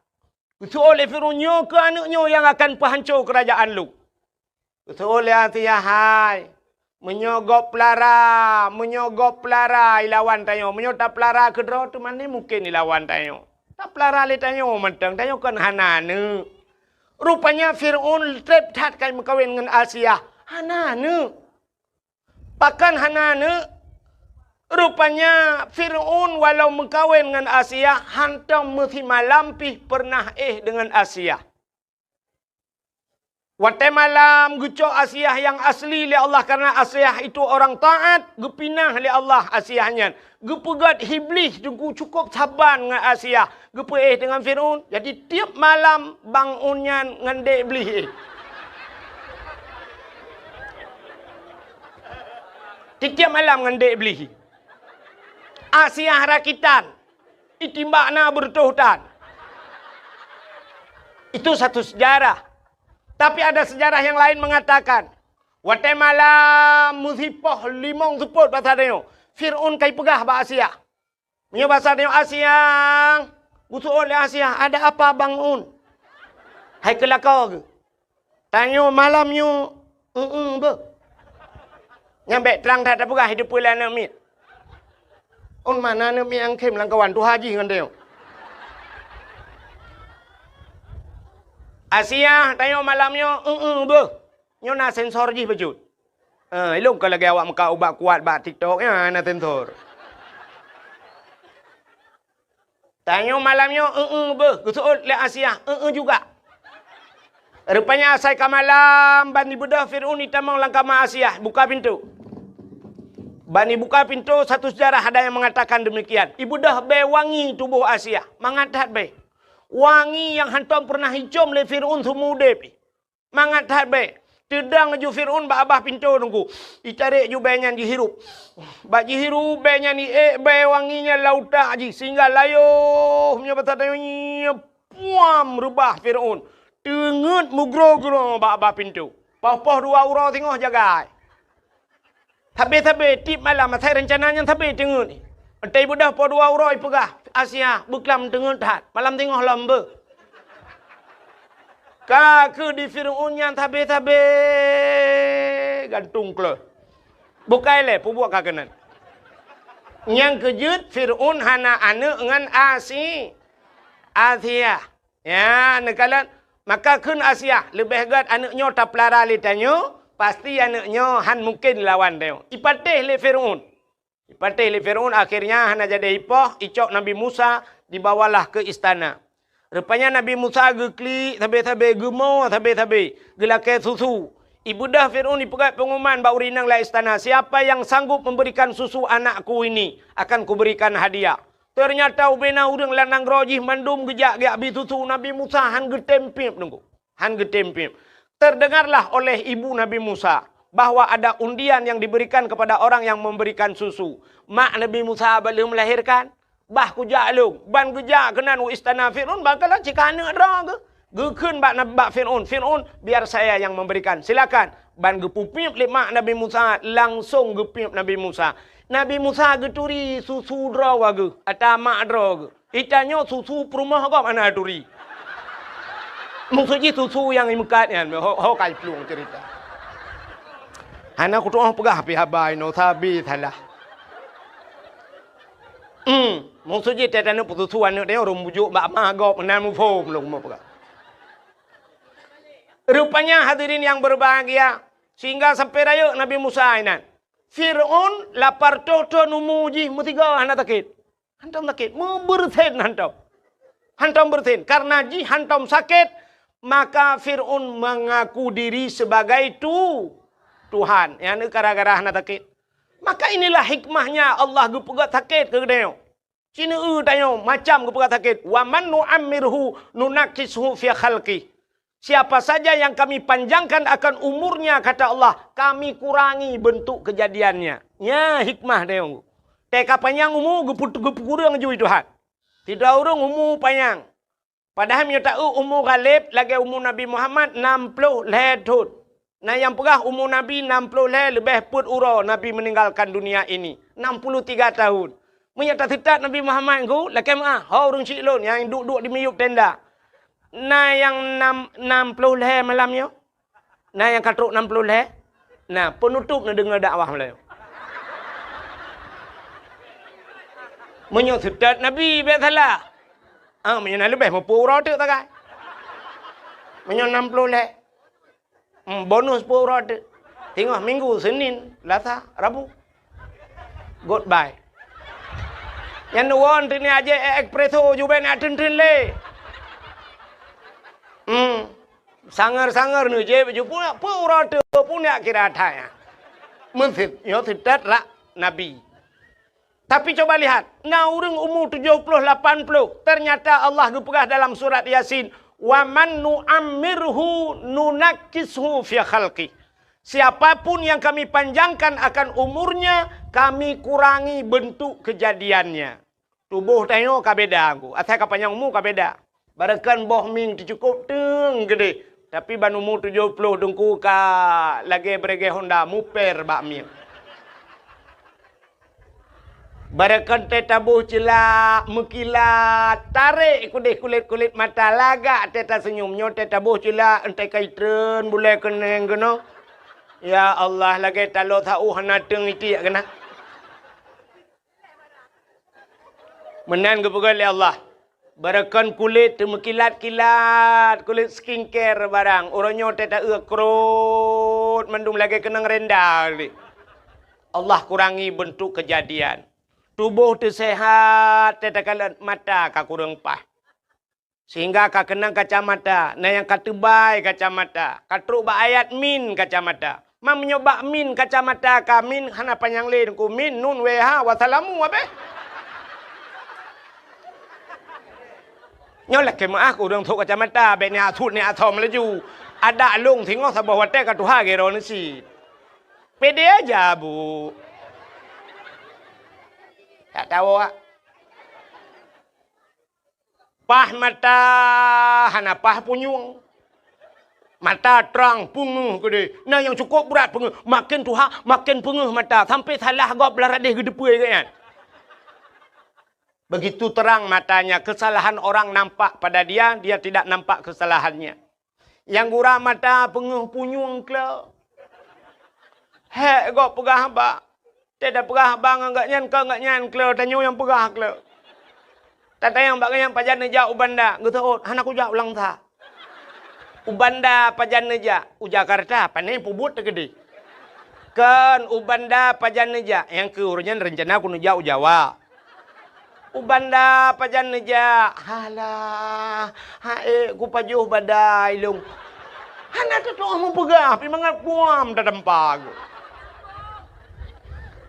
Geuseuôt lé Fir'aun, "Nyoe keuh aneuëk nyoe nyang akan peuhanco keurajaan lôn." Geuseuôt lé Asiah, "Hai, meunyoe gob peulara, meunyoe gob peulara ilawan tanyoe, meunyoe tapeulara keudroe teuma ni mungken ilawan tanyoe. Tapeulara lé tanyoe mantong, tanyoe kon hana aneuëk." Rupanya Fir'aun treb that ka meukawen ngon Asiah, hana aneuëk. Pakon hana aneuëk? Rupanya Fir'aun walau meukawen ngon Asiah, hantom meusimalam pih peureunah éh deungon Asiah. Watée malam geucok Asiah nyang asli lé Allah, karena Asiah itu orang taat, geupinah lé Allah Asiah nyan. Geupeugét Iblih teungku cukôp saban ngon Asiah, geupeuéh deungon Fir'aun. Jadi tieb malam Bang Un nyan ngon Dek Iblih éh. Tieb-tieb malam ngon Dek Iblih. Asiah rakitan. Itimbak na beureutoh tan. Itu satu sejarah. Tapi ada sejarah yang lain mengatakan, watée malam meusipoh limong seupôt basa tanyoe, Fir'aun ka ipeugah bak Asiah. Meunyoe basa tanyoe, "Asiah," geuseuôt lé Asiah, "Ada apa, Bang Un?" "Hai keu lakoe geuh." "Tanyoe malam nyoe eu-eu beuh." Nyan bék trang that tapeugah di depan aneuëk miet. Un mana aneuëk miet nyang khém lam kawan tuha jih ngon tanyoe. "Asiah, tanyoe malam nyoe eu-eu beuh. Nyoe na sensor jih bacut." Eh, ilong ka lagée awak meukat ubat kuat bak TikTok nyan na sensor. "Tanyoe malam nyoe eu-eu beuh," geuseuôt lé Asiah, "Eu-eu juga." Rupanya asai ka malam, ban ibeudôh Fir'aun itamong lam kama Asiah, buka pintoe. Ban ibuka pintoe, satu sejarah ada yang mengatakan demikian. Ibeudôh bée wangi tuboh Asiah, mangat that bée. Wangi nyang hantom peureunah icom lé Fir'aun seumeu udeb. Mangat that bée. Teudong ju Fir'aun bak babah pintoe teungku. Itarek ju bée nyan jihirup. Bak jihirup bée nyan iék bée wangi nyan lam utak jih sehingga layoh meunyoe basa tanyoe nyoe puam reubah Fir'aun. Teungeut meugroe-groe bak babah pintoe. Poh-poh dua uroe singoh jagai. Sabe-sabe tieb malam asai reuncana nyan sabe teungeut. Watée ibeudôh poh dua uroe ipeugah, "Asiah, beuklam teungeut that, malam singoh lom beuh." Ka kheueh di Fir'aun nyan sabe-sabe gantung kleuh. Bukai lé peubuet ka keunan. Nyang keujeuet Fir'aun hana aneuëk ngon Asi-, Asiah. Ya, neukalon. Maka kheun Asiah, "Leubeh gét aneuëk nyoe tapeulara lé tanyoe, pasti aneuëk nyoe han mungken lawan tanyoe." Ipatéh lé Fir'aun. Ipatéh lé Fir'aun, akhirnya hana jadi ipoh, icok Nabi Musa, dibawalah ke istana. Rupanya Nabi Musa geuklik sabe-sabe, geumo sabe-sabe, geulakée susu. Ibeudôh Fir'aun ipeugét pengumuman bak ureuëng inong lam istana, "Siapa yang sanggup memberikan susu anakku ini, akan kuberikan hadiah." Teunyata ubena ureuëng lam nanggroe jih mandum geujak geubri susu. Nabi Musa han geutem piep teungku. Han geutem piep. Terdengarlah oleh ibu Nabi Musa bahwa ada undian yang diberikan kepada orang yang memberikan susu. Mak Nabi Musa belum melahirkan, bah kujak lôn, ban geujak keunan u istana Fir'aun, bah kalon cit ka aneuëk droe geuh. Geukheun bak Nab-, bak Fir'aun, "Fir'aun, biar saya yang memberikan. Silakan." Ban geupeupiep lé mak Nabi Musa, langsong geupiep Nabi Musa. Nabi Musa geuturi susu droe geuh, ata mak droe geuh. Itanyoe susu peurumoh gob hana turi. Maksud jih susu nyang imeukat nyan, ho, ho ka iplueng cerita. Hana kutu'oh peugah pih haba inoe sabe salah. Hmm, maksud jih teutanyoe peususu aneuëk tanyoe ureuëng bujok bak ma gob meunan muphom lôn meupeugah. Rupanya hadirin yang berbahagia, sehingga sampai rayeuk Nabi Musa inan. Fir'aun lapar toh-toh numu jih meusigoe hana sakét. Hantom sakét, meubeureusen hantom. Hantom beureusen, karena jih hantom sakét, maka Fir'aun mengaku diri sebagai tu-, Tuhan. Nyang gara-gara hana sakét. Maka inilah hikmahnya Allah geupeugét sakét keu geutanyoe. Sineue tanyoe macam geupeugét sakét, "Wa man nu'ammirhu nunakkishu fi khalqih." Siapa saja yang Kami panjangkan akan umurnya, kata Allah, Kami kurangi bentuk kejadiannya. Nya hikmah tanyoe. Teuka panyang umu geupeu-, geupeukureueng jui Tuhan. Sidroe ureuëng umu panyang. Padahai meunyoe taeu umu Ghalib lagée umu Nabi Muhammad nam ploh lhée thon. Na nyang peugah umu Nabi nam ploh lhée leubeh peuet uroe Nabi meninggalkan dunia ini, enam puluh tiga tahun. Meunyoe taseutôt Nabi Muhammad ngon lakée meuah, ho ureuëng syiek lôn nyang duek-duek di miyueb tenda. Na nyang nam, nam ploh lhée malam nyoe? Na nyang ka trok nam ploh lhée? Na, peunutôb neudeungoe dakwah meulayeue. Meunyoe seutôt Nabi, bék salah. Ah, meunyoe na leubeh meupeu uroe teuk tagai. Meunyoe nam ploh lhée. Hmm, bonus peuet uroe teuk. Singoh Minggu, Senin, Selasa, Rabu. Goodbye. Nyan neuwon teuk ni aje espresso jubek nak tren-tren lé. Hmm. Sanger-sanger neujép baju pun, peuet uroe teuk pun yak kira that nyan. Meuseutôt, nyoe seutôt rak Nabi. Tapi coba lihat, na ureuëng umu tujoh ploh lapan ploh, ternyata Allah geupeugah dalam surat Yasin, "Wa man nu'ammirhu nunakkishu fi khalqih." Siapapun yang Kami panjangkan akan umurnya, Kami kurangi bentuk kejadiannya. Tuboh tanyoe ka beda, Teungku. Asai ka panyang umu ka beda. Barangkan boh mieng teucukôp teung keudeh, tapi ban umu tujoh ploh Teungku ka lagée beureuguih honda muper bak mieng. Barangkan teuka taboh ceulak, meukilat, tarek keudeh kulét-kulét mata, lagak teuka taseunyum. Nyoe teuka taboh ceulak, entée ka itreun bulée keuneng keunoe. Ya Allah, lagée taloe saôh hana teung itiek keunan. Meunan geupeugah lé Allah, barangkan kulét teumeukilat-kilat, kulét skincare barang, uroe nyoe teuka taeu krot mandum lagée keunong renda lé. Allah kurangi bentuk kejadian. Tuboh teusehat, teuka takalon, mata ka kureueng paih. Sehingga ka keunong kacamata, na nyang ka teubai kacamata, ka trok bak ayat min kacamata. Ma meunyoe bak min kacamata ka min hana panyang lé Teungku, min, nun, wéh, ha, wassalamu, abéh. Nyoe lakée meuáh keu ureuëng trok kacamata, bék niat sut niat asom laju. Adak lôn singoh saboh watée ka tuha geuroe neusi. Pede aja, Bu. Tak tahu, ah. Paih mata hana paih punyueng. Mata trang peungeuh keudeh. Na nyang cukôp brat peungeuh. Maken tuha, maken peungeuh mata. Sampai salah gob lam radeh geuteupeue gobnyan. Begitu terang matanya, kesalahan orang nampak pada dia, dia tidak nampak kesalahannya. Nyang gura mata peungeuh punyueng kle. Hék gob peugah haba. Teuka peugah haba ngon gobnyan, kon gobnyan kle, tanyoe nyang peugah kle. Tatanyong bak gobnyan, "Pajan neujak u Banda?" Geuseuôt, "Hana kujak u Langsa." "U Banda pajan neujak?" "U Jakarta, pane peubuet teukeudeh." "Kon, u Banda pajan neujak?" "Nyang keu uroe nyan reuncana kuneuk jak u Jawa." "U Banda pajan neujak?" "Halah, ha'ék kupajoh badai lôn." Hana teutu'oh meupeugah, pih mangat puam tatampa geuh.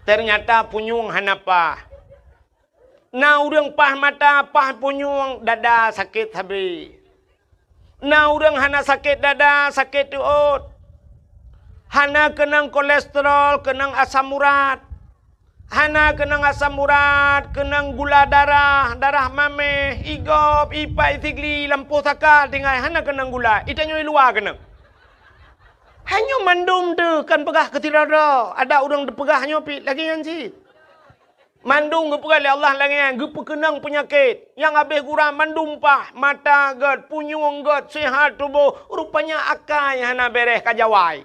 Ternyata punyueng hana paih. Na ureuëng paih mata, paih punyueng, dada sakét sabe. Na ureuëng hana sakét dada, sakét teuôt. Hana keunong kolesterol, keunong asam urat. Hana keunong asam urat, keunong gula darah, darah maméh, igop, ipat, isigli, lampôh saka, tinggai hana keunong gula. Itanyoe i luwa keunong. Hanyoe mandum teuh kan peugah keu sidroe-droe. Ada ureuëng teupeugah nyoe pih lagée nyan cit. Mandum geupeugah lé Allah lagée nyan, geupeukeunong peunyakét. Nyang habéh gura mandum paih, mata gét, punyueng gét, seuhat tuboh, rupanya akai hana béréh ka jawai.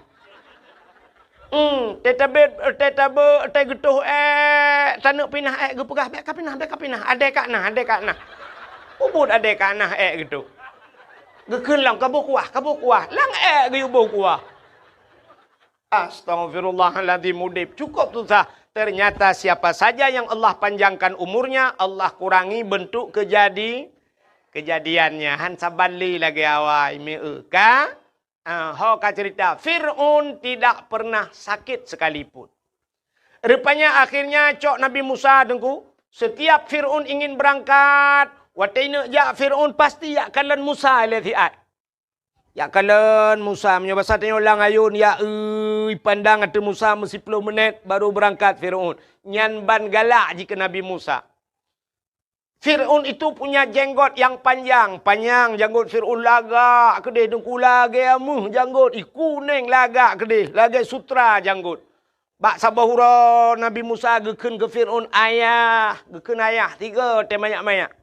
Hmm, teutabét, teutabé, teugeutôh ék, taneuk pinah ék geupeugah, "Bék kapinah, bék kapinah, adée ka na, adée ka na." Ubit adée ka na ék geutôh. Geukheun lom, "Kaboh kuah, kaboh kuah." Lam ék geuyue boh kuah. Astaghfirullahaladzim, udeb cukôp susah. Ternyata siapa saja yang Allah panjangkan umurnya, Allah kurangi bentuk kejadi-, kejadiannya. Han saban lé lagée awai, meu ka? Ah, ho ka cerita, Fir'aun tidak pernah sakit sekalipun. Rupanya akhirnya cok Nabi Musa Teungku, setiap Fir'aun ingin berangkat, watée neuk jak Fir'aun pasti jak kalon Musa lé siat. Jak kalon Musa, meunyoe basa tanyoe lam ayôn, ya ui, pandang ateueh Musa meusiploh minèt baru beurangkat Fir'aun. Nyan ban galak jih keu Nabi Musa. Fir'aun itu punya jenggot yang panjang, panyang janggot Fir'aun lagak keudeh, deungku lagèe meuh janggot, i kuneng lagak keudeh, lagèe sutra janggot. Bak saboh uroe Nabi Musa geukheun keu Fir'aun, "Ayah," geukheun ayah, tiga watèe manyak-manyak.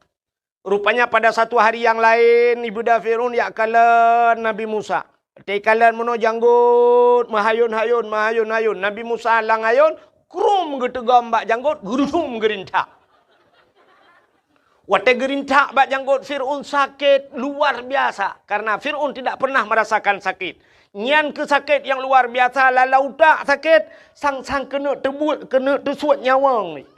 Rupanya pada satu hari yang laén, ibeudôh Fir'aun jak kalon Nabi Musa. Watèe kalon meunoe janggot, meuhayôn-hayôn, meuhayôn-hayôn. Nabi Musa lam ayôn, krum geuteugom bak janggot, geurudum geurintak. Watèe geurintak bak janggot Fir'aun sakét luar biasa, karena Fir'aun tidak pernah merasakan sakit. Nyan keuh sakét nyang luar biasa, lam utak sakét, sang-sang keuneuk teubuet, keuneuk teusuet nyawöng.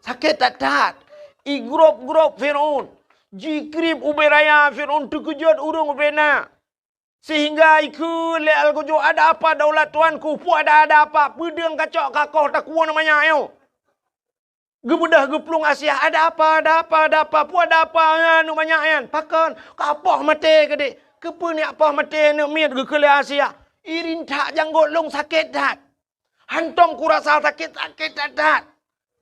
Sakét that-that. Igrôp-grôp Fir'aun. Jikrieb ubé raya Fir'aun, teukeujot ureueng ubé na. Sehingga ikheun lé Al-Ghazali, "Ada apa daulat tuanku? Peue ada, ada apa? Peudeueng kacok kakoh takue na manyak nyoe?" Geubeudôh geuplueng Asiah, "Ada apa, ada apa, ada apa? Peue ada apa, aneuk manyak nyan? Pakon? Ka poh maté keudeh." "Keupeue neujak poh maté aneuk miet?" geukheun lé Asiah. "Irintak janggot lôn sakét that. Hantom kurasa sakét, sakét that-that."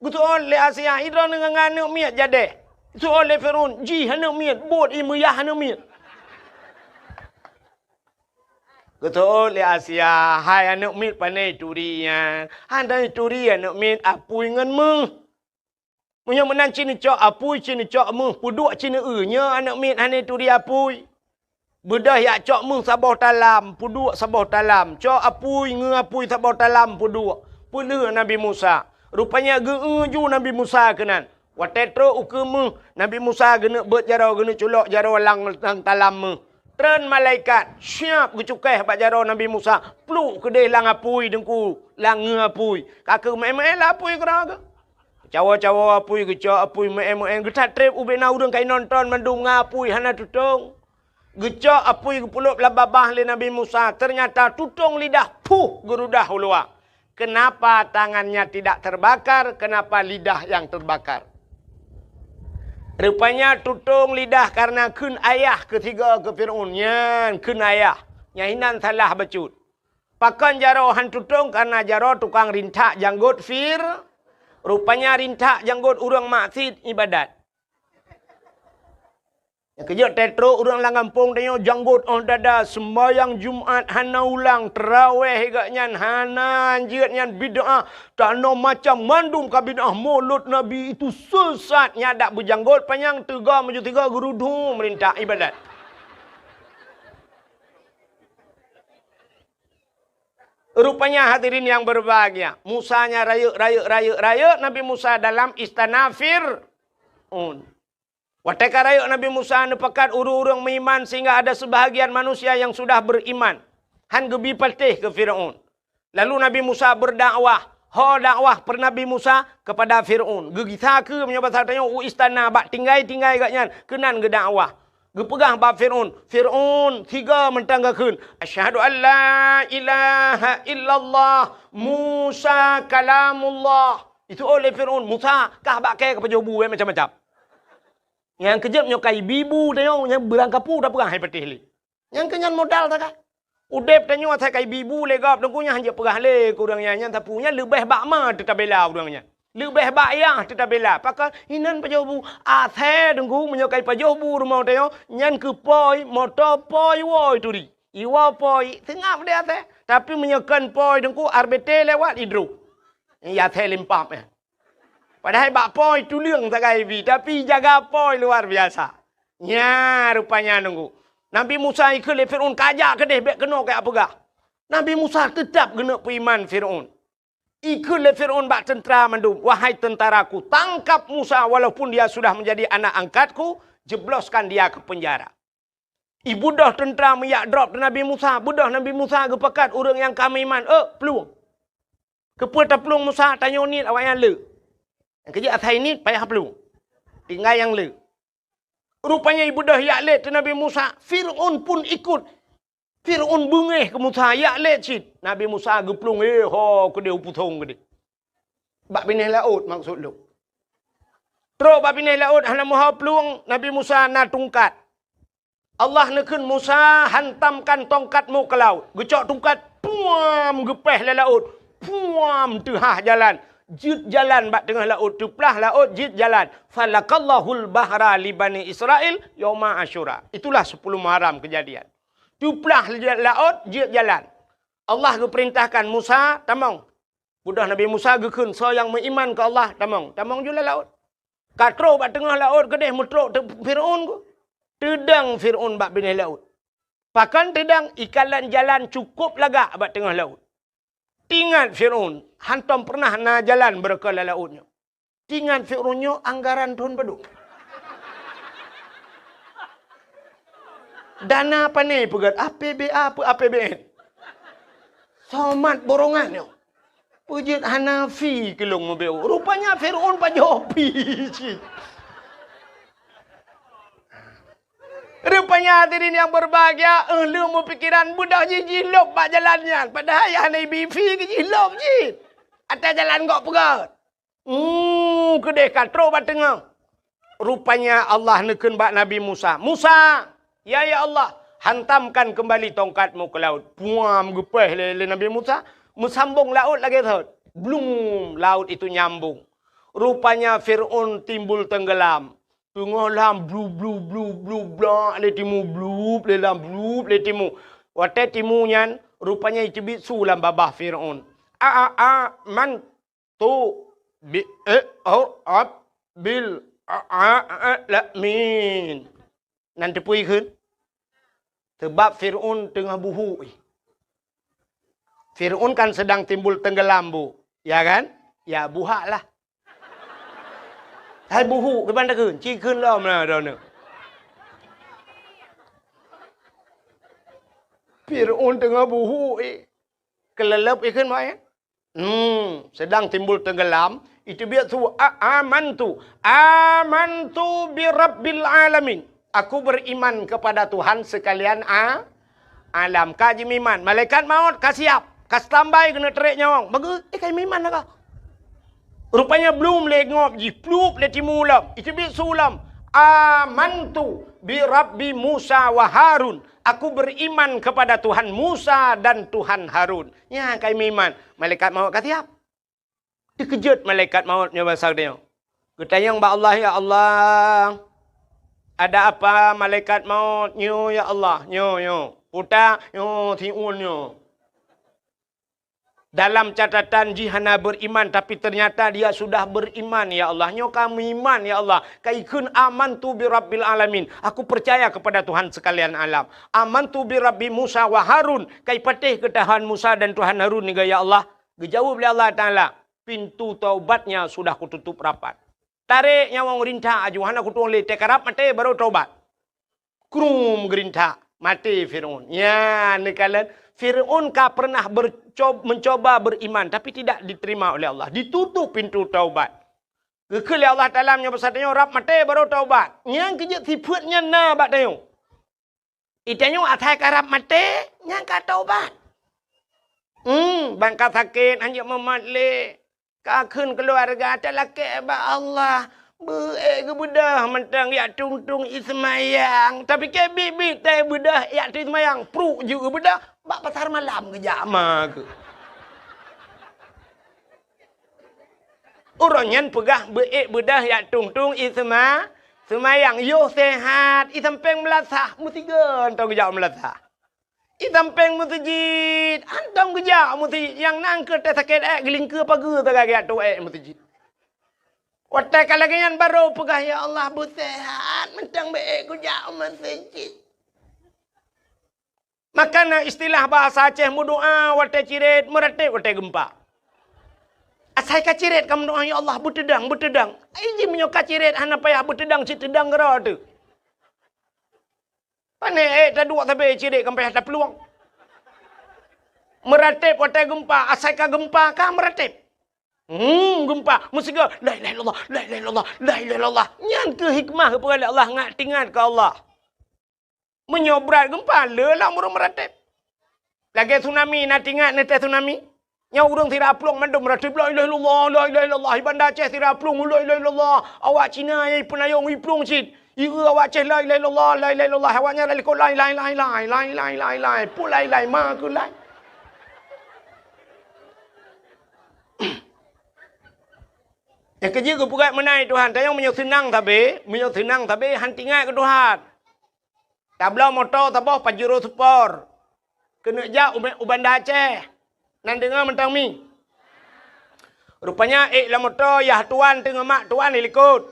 Geuseuôt lé Asiah, "Idroeneuh ngon aneuk miet jadeh?" Geuseuôt lé Fir'aun, "Jih aneuk miet, buet ie meuyah aneuk miet." Geuseuôt lé Asiah, "Hai aneuk miet, pané turi nyan? Hana turi aneuk miet, apui ngon méuh. Meunyoe meunan ci neucok apui, ci neucok méuh, peuduek ci neueu, nyoe aneuk miet hana turi apui." Beudôh jak cok méuh saboh talam, peuduek saboh talam. Cok apui, ngeu apui saboh talam, peuduek. Peuleueh Nabi Musa. Rupanya geu-eu ju Nabi Musa keunan. Watèe trok ukeue méuh, Nabi Musa geuneuk beuet jaroe, geuneuk culok jaroe lam, lam talam méuh. Treun malaikat, siap geucukéh bak jaroe Nabi Musa. Pluek keudeh lam apui teungku, lam ngeu apui. Ka keuh meu'én-meu'én lam apui keudroe geuh. Cawoe-cawoe apui, geucok apui, meu'én-meu'én. Geutatreb ubé na ureueng ka inonton mandum ngon apui, hana tutong. Geucok apui geupeulop lam babah lé Nabi Musa, ternyata tutong lidah, puh, geurudah u luwa. Kenapa tangannya tidak terbakar? Kenapa lidah yang terbakar? Rupanya tutong lidah karena kheun ayah keusigoe keu Fir'aun. Nyan kheun ayah. Nyan hinan salah bacut. Pakon jaroe han tutong? Karena jaroe tukang rintak janggot Fir-, rupanya rintak janggot ureueng maksiet ibadat. Nyang keujeuet teutrok ureueng lam gampông tanyoe janggot óh dada, seumbahyang Jumat hana ulang, teurawéh gobnyan hana, hanjeuet nyan bid'ah, tanoh macam mandum ka bid'ah, Maulud Nabi itu sesat, nyan dak beujanggot panyang teuga meujeuet teuga geurudum rintak ibadat. Rupanya hadirin yang berbahagia, Musa nya rayeuk, rayeuk, rayeuk, rayeuk Nabi Musa dalam istana Fir'aun. Watée ka rayeuk Nabi Musa neupakat ureuëng-ureuëng meuiman sehingga ada sebahagian manusia yang sudah beriman, han geubi patéh keu Fir'aun. Lalu Nabi Musa berdakwah, ho dakwah per Nabi Musa kepada Fir'aun. Geugisa keu meunyoe basa tanyoe u istana bak tinggai-tinggai gobnyan keunan geudakwah. Geupeugah bak Fir'aun, "Fir'aun, sigoe mantong geukheun, 'Asyhadu an la ilaha illallah, Musa kalamullah.'" Itu oleh Fir'aun, "Musa, kah bak kée ka pajoh bu, eh, macam-macam." Nyang keujeuet nyoe ka ibi bu tanyoe, nyang beurangkapeue tapeugah hai patéh lé. Nyang keu nyan modal that ka. Udeb tanyoe asai ka ibi bu lé gob, teungku nyan hanjeuet peugah lé keu ureuëng nyan, nyan sapeue nyan leubeh bak ma teutabela ureuëng nyan. Leubeh bak yah teutabela. Pakon inan pajoh bu, asai teungku meunyoe ka ipajoh bu rumoh tanyoe, nyan keu poi, moto poi woi turi. Iwoe poi, seungab deh asai. Tapi meunyoe kon poi teungku, R B T lewat idroh. Ya asai limpap, eh. Padahai bak poi tuleueng sagai bi, tapi jaga poi luar biasa. Nya rupanya nunggu. Nabi Musa ikheun lé Fir'aun, "Kajak keudeh, bék keunoe kajak peugah." Nabi Musa teutab geuneuk peuiman Fir'aun. Ikheun lé Fir'aun bak teuntara mandum, "Wahai tentaraku, tangkap Musa walaupun dia sudah menjadi anak angkatku, jebloskan dia ke penjara." Ibeudôh teuntara meujak drob teuh Nabi Musa, beudôh Nabi Musa geupakat ureuëng nyang ka meuiman, "Eh, plueng." Keupeue taplueng Musa? Tanyoe niet awaknyan le. Nyang keujeuet asai niet payah plueng. Tinggai nyang le. Rupanya ibeudôh jak lét teuh Nabi Musa, Fir'aun pun ikut. Fir'aun beungéh keu Musa, jak lét cit. Nabi Musa geuplueng, eh, ho keudeh u pusong keudeh. Bak binéh laôt maksud lôn. Trok bak binéh laôt hana meuho plueng, Nabi Musa na tungkat. Allah neukheun Musa, "Hantamkan tongkatmu ke laut." Geucok tongkat, puam, geupéh lé laôt. Puam, teuhah jalan. Jeuet jalan bak teungoh laôt, teuplah laôt, jeuet jalan. "Falakallahul bahra li Bani Israil yauma Asyura." Itulah sepuluh Muharram kejadian. Teuplah laôt, jeuet jalan. Allah geupeurintahkan Musa, "Tamong." Beudôh Nabi Musa geukheun, "Soe nyang meuiman keu Allah, tamong." Tamong ju lam laôt. Ka trôh bak teungoh laôt keudeh meutrôk teuk Fir'aun ku. Teudong Fir'aun bak binéh laôt. Pakon teudong? Ikalon jalan cukôp lagak bak teungoh laôt. Teuingat Fir'aun, hántom peureunah na jalan beureukat lam laôt nyoe. Teuingat Fir'aun nyoe anggaran thôn padum. Dana pané peugét, A P B A peu A P B N. Somat borongan nyoe. Peujeuet hana fi keu lôn meubeuet. Rupanya Fir'aun pajoh fi cit. Rupanya hadirin yang berbahagia, eh, lheueh meupikiran beudôh jih jilôb bak jalan nyan. Padahai hana ibi fi keu jilôb jih. Até jalan gok peugét. Hmm, keudeh ka trôh bak teungoh. Rupanya Allah neukheun bak Nabi Musa, "Musa, ya, ya Allah, hantamkan kembali tongkatmu ke laut." Puam, geupéh lé, lé Nabi Musa. Meusambong laôt lagée thot. Blum, laut itu nyambung. Rupanya Fir'aun timbul tenggelam. Teungoh lam blu, blu, blu, blu, blak lé timu, blup lé lam, blup lé timu. Watée timu nyan, rupanya iteubiet su lam babah Fir'aun. A, a, a, man tu bi, eh, oh, ab, bil, a, a, a, la, min. Nan teupeue kheun? Seubab Fir'aun teungoh buhuk. Fir'aun kan sedang timbul tenggelam, Bu. Ya kan? Ya, buhak lah. Hai buhuk, kiban takheun? Ci kheun lom lah droeneuh. Fir'aun teungoh buhuk, eh. Keuleuleub ikheun, Mak, ya? Hmm, sedang timbul tenggelam, iteubiet su, "A-, amantu, amantu bi rabbil alamin." Aku beriman kepada Tuhan sekalian a-, alam. Ka jimeuiman, malaikat maut ka siap, ka standby keuneuk trek nyawöng. Bagus, eh, ka jimeuiman lah ka. Rupanya blum lé ngop jih, plup lé timu lom, iteubiet su lom. "Amantu bi rabbi Musa wa Harun." Aku beriman kepada Tuhan Musa dan Tuhan Harun. Nyan ka jimeuiman, malaikat maut ka siap. Teukeujot malaikat maut nyoe basa geutanyoe. Geutanyong bak Allah, "Ya Allah, ada apa malaikat maut nyoe, ya Allah?" "Nyoe, nyoe. Puta, nyoe, siun nyoe." Dalam catatan jih hana beriman, tapi ternyata dia sudah beriman, ya Allah. Nyoe ka meuiman, ya Allah. Ka ikheun, "Amantu bi rabbil alamin." Aku percaya kepada Tuhan sekalian alam. "Amantu bi rabbi Musa wa Harun." Ka ipatéh keu Tuhan Musa dan Tuhan Harun nyoe, ya Allah. Geujaweueb lé Allah Taala, "Pintu taubatnya sudah kututup rapat." Tarek nyawöng rintak aju, hana kutueng lé, teukarab maté baru taubat. Krum geurintak, maté Fir'aun. Nyan neukalon, Fir'aun ka pernah berco-, mencoba beriman, tapi tidak diterima oleh Allah. Ditutup pintu taubat. Geukheun lé Allah Taala meunyoe basa tanyoe rab maté baru taubat. Nyan keujeuet sifeuet nyan na bak tanyoe. Itanyoe asai karab maté, nyan ka taubat. Hmm, ban ka sakét, hanjeuet mumat lé. Ka kheun keuluwarga, talakée bak Allah. Beu-ék geubeudôh mantong jak tueng-tueng i seumayang. Tapi keu biet-biet tée beudôh jak tueng seumayang, pruek jeuet geubeudôh, bak pasar malam geujak ma keuh. Uroe nyan peugah beu-ék beudôh jak tueng-tueng i seuma-, seumayang, yoh sehat, i sampéng meulasah, meusigoe mantong geujak meulasah. I sampéng meuseujid, mantong geujak meuseujid, nyang na keuh teuh sakét ék, geulingkeue pageue sagai geujak tueng ék meuseujid. Watée ka lagée nyan barô peugah, "Ya Allah, beu sehat, mantong beu-ék kujak meuseujid." Maka na istilah bahasa Aceh meudoá watée cirét, meuratéb watée geumpa. Asai ka cirét ka meudoá, "Ya Allah, beuteudang, beuteudang." Ai jih meunyoe ka cirét hana payah beuteudang, cit teudang keudroe teuh. Pané ék taduek sabe cirét ka payah taplueng. Meuratéb watée geumpa, asai ka geumpa ka meuratéb. Hmm, geumpa, meusigoe, "La ilaha illallah, la ilaha illallah, la ilaha illallah." Nyan keuh hikmah geupeugah lé Allah, ngat teuingat keu Allah. Meunyoe brat geumpa, le lam ureuëng meuratéb. Lagée tsunami, na teuingat neuteuh tsunami? Nyoe ureuëng sira plueng mandum meuratéb, "La ilaha illallah, la ilaha illallah." Di Banda Aceh sira plueng, "La ilaha illallah." Awak Cina nyang ipeunayong iplueng cit. Ieu awak ceh la ilaha illallah, la ilaha illallah. Awaknyan lakoe lai, lai, lai, lai. Pun lai, lai, ma keu lai. Nyang keujeuet geupeugah meunan Tuhan, tanyoe meunyoe seunang sabe, meunyoe seunang sabe, han teuingat keu Tuhan. Tabloe moto saboh Pajero Sport. Keuneuk jak u, u Banda Aceh. Nan deungoe mantong mi. Rupanya ék lam moto yah tuan teungoh mak tuan di likot.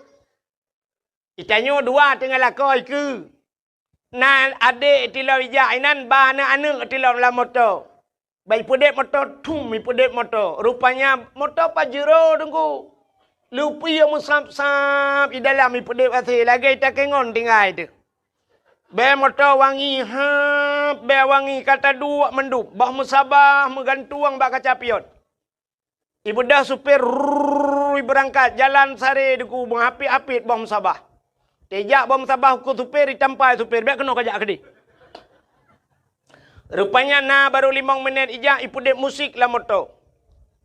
Itanyoe dua teungoh lakoe ikeue. Na adék tilom ijak inan, ba na aneuëk tilom lam moto. Ba ipeudeb moto, thum ipeudeb moto. Rupanya moto Pajero teungku. Lupie meusab-sab i dalam ipeudeb até lagée takengon tinggai teuh. Bée moto wangi, hab, bée wangi ka taduek mandum, boh meusabah meugantueng bak kaca pion. Ibeudôh supir, rrrr, ibeurangkat, jalan sare deungoe meuhapit-hapit boh meusabah. Teujak boh meusabah keu supir, itampai supir, bék keunoe kajak keudeh. Rupanya na barô limong minét ijak ipeudeb musik lam moto.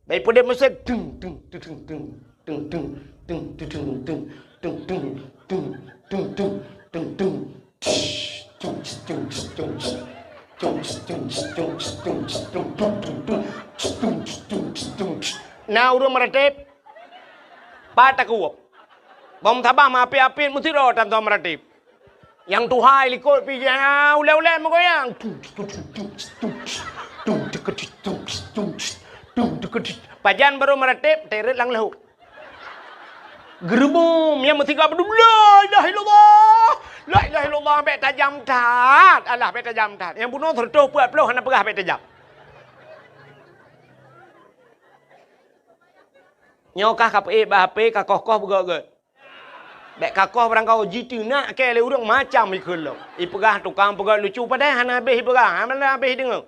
Bék ipeudeb musik, tung, tung, tung, tung. Na ureuëng meuratéb, pat takuwob. Boh meusabah meuhapit-hapit meusidroe tantoe meuratéb. Nyang tuha i likot pih ulée-ulée meugoyang. Pajan barô meuratéb, teret lam leuhok. Geureuboh, nyang meusigoe beudum, "La ilaha illallah! La ilaha illallah!" Bék tajam that. Alah, bék tajam that. Nyang bunoe seureutôh peuet ploh hana peugah bék tajam. Nyoe kah ka peuék bak H P, ka koh-koh beugöt-göt. Bék ka koh barang kau jiteunak keu lé ureuëng macam ikheun lom. Ipeugah tukang peugöt lucu padahai hana habéh ipeugah, hana habéh ideungoe.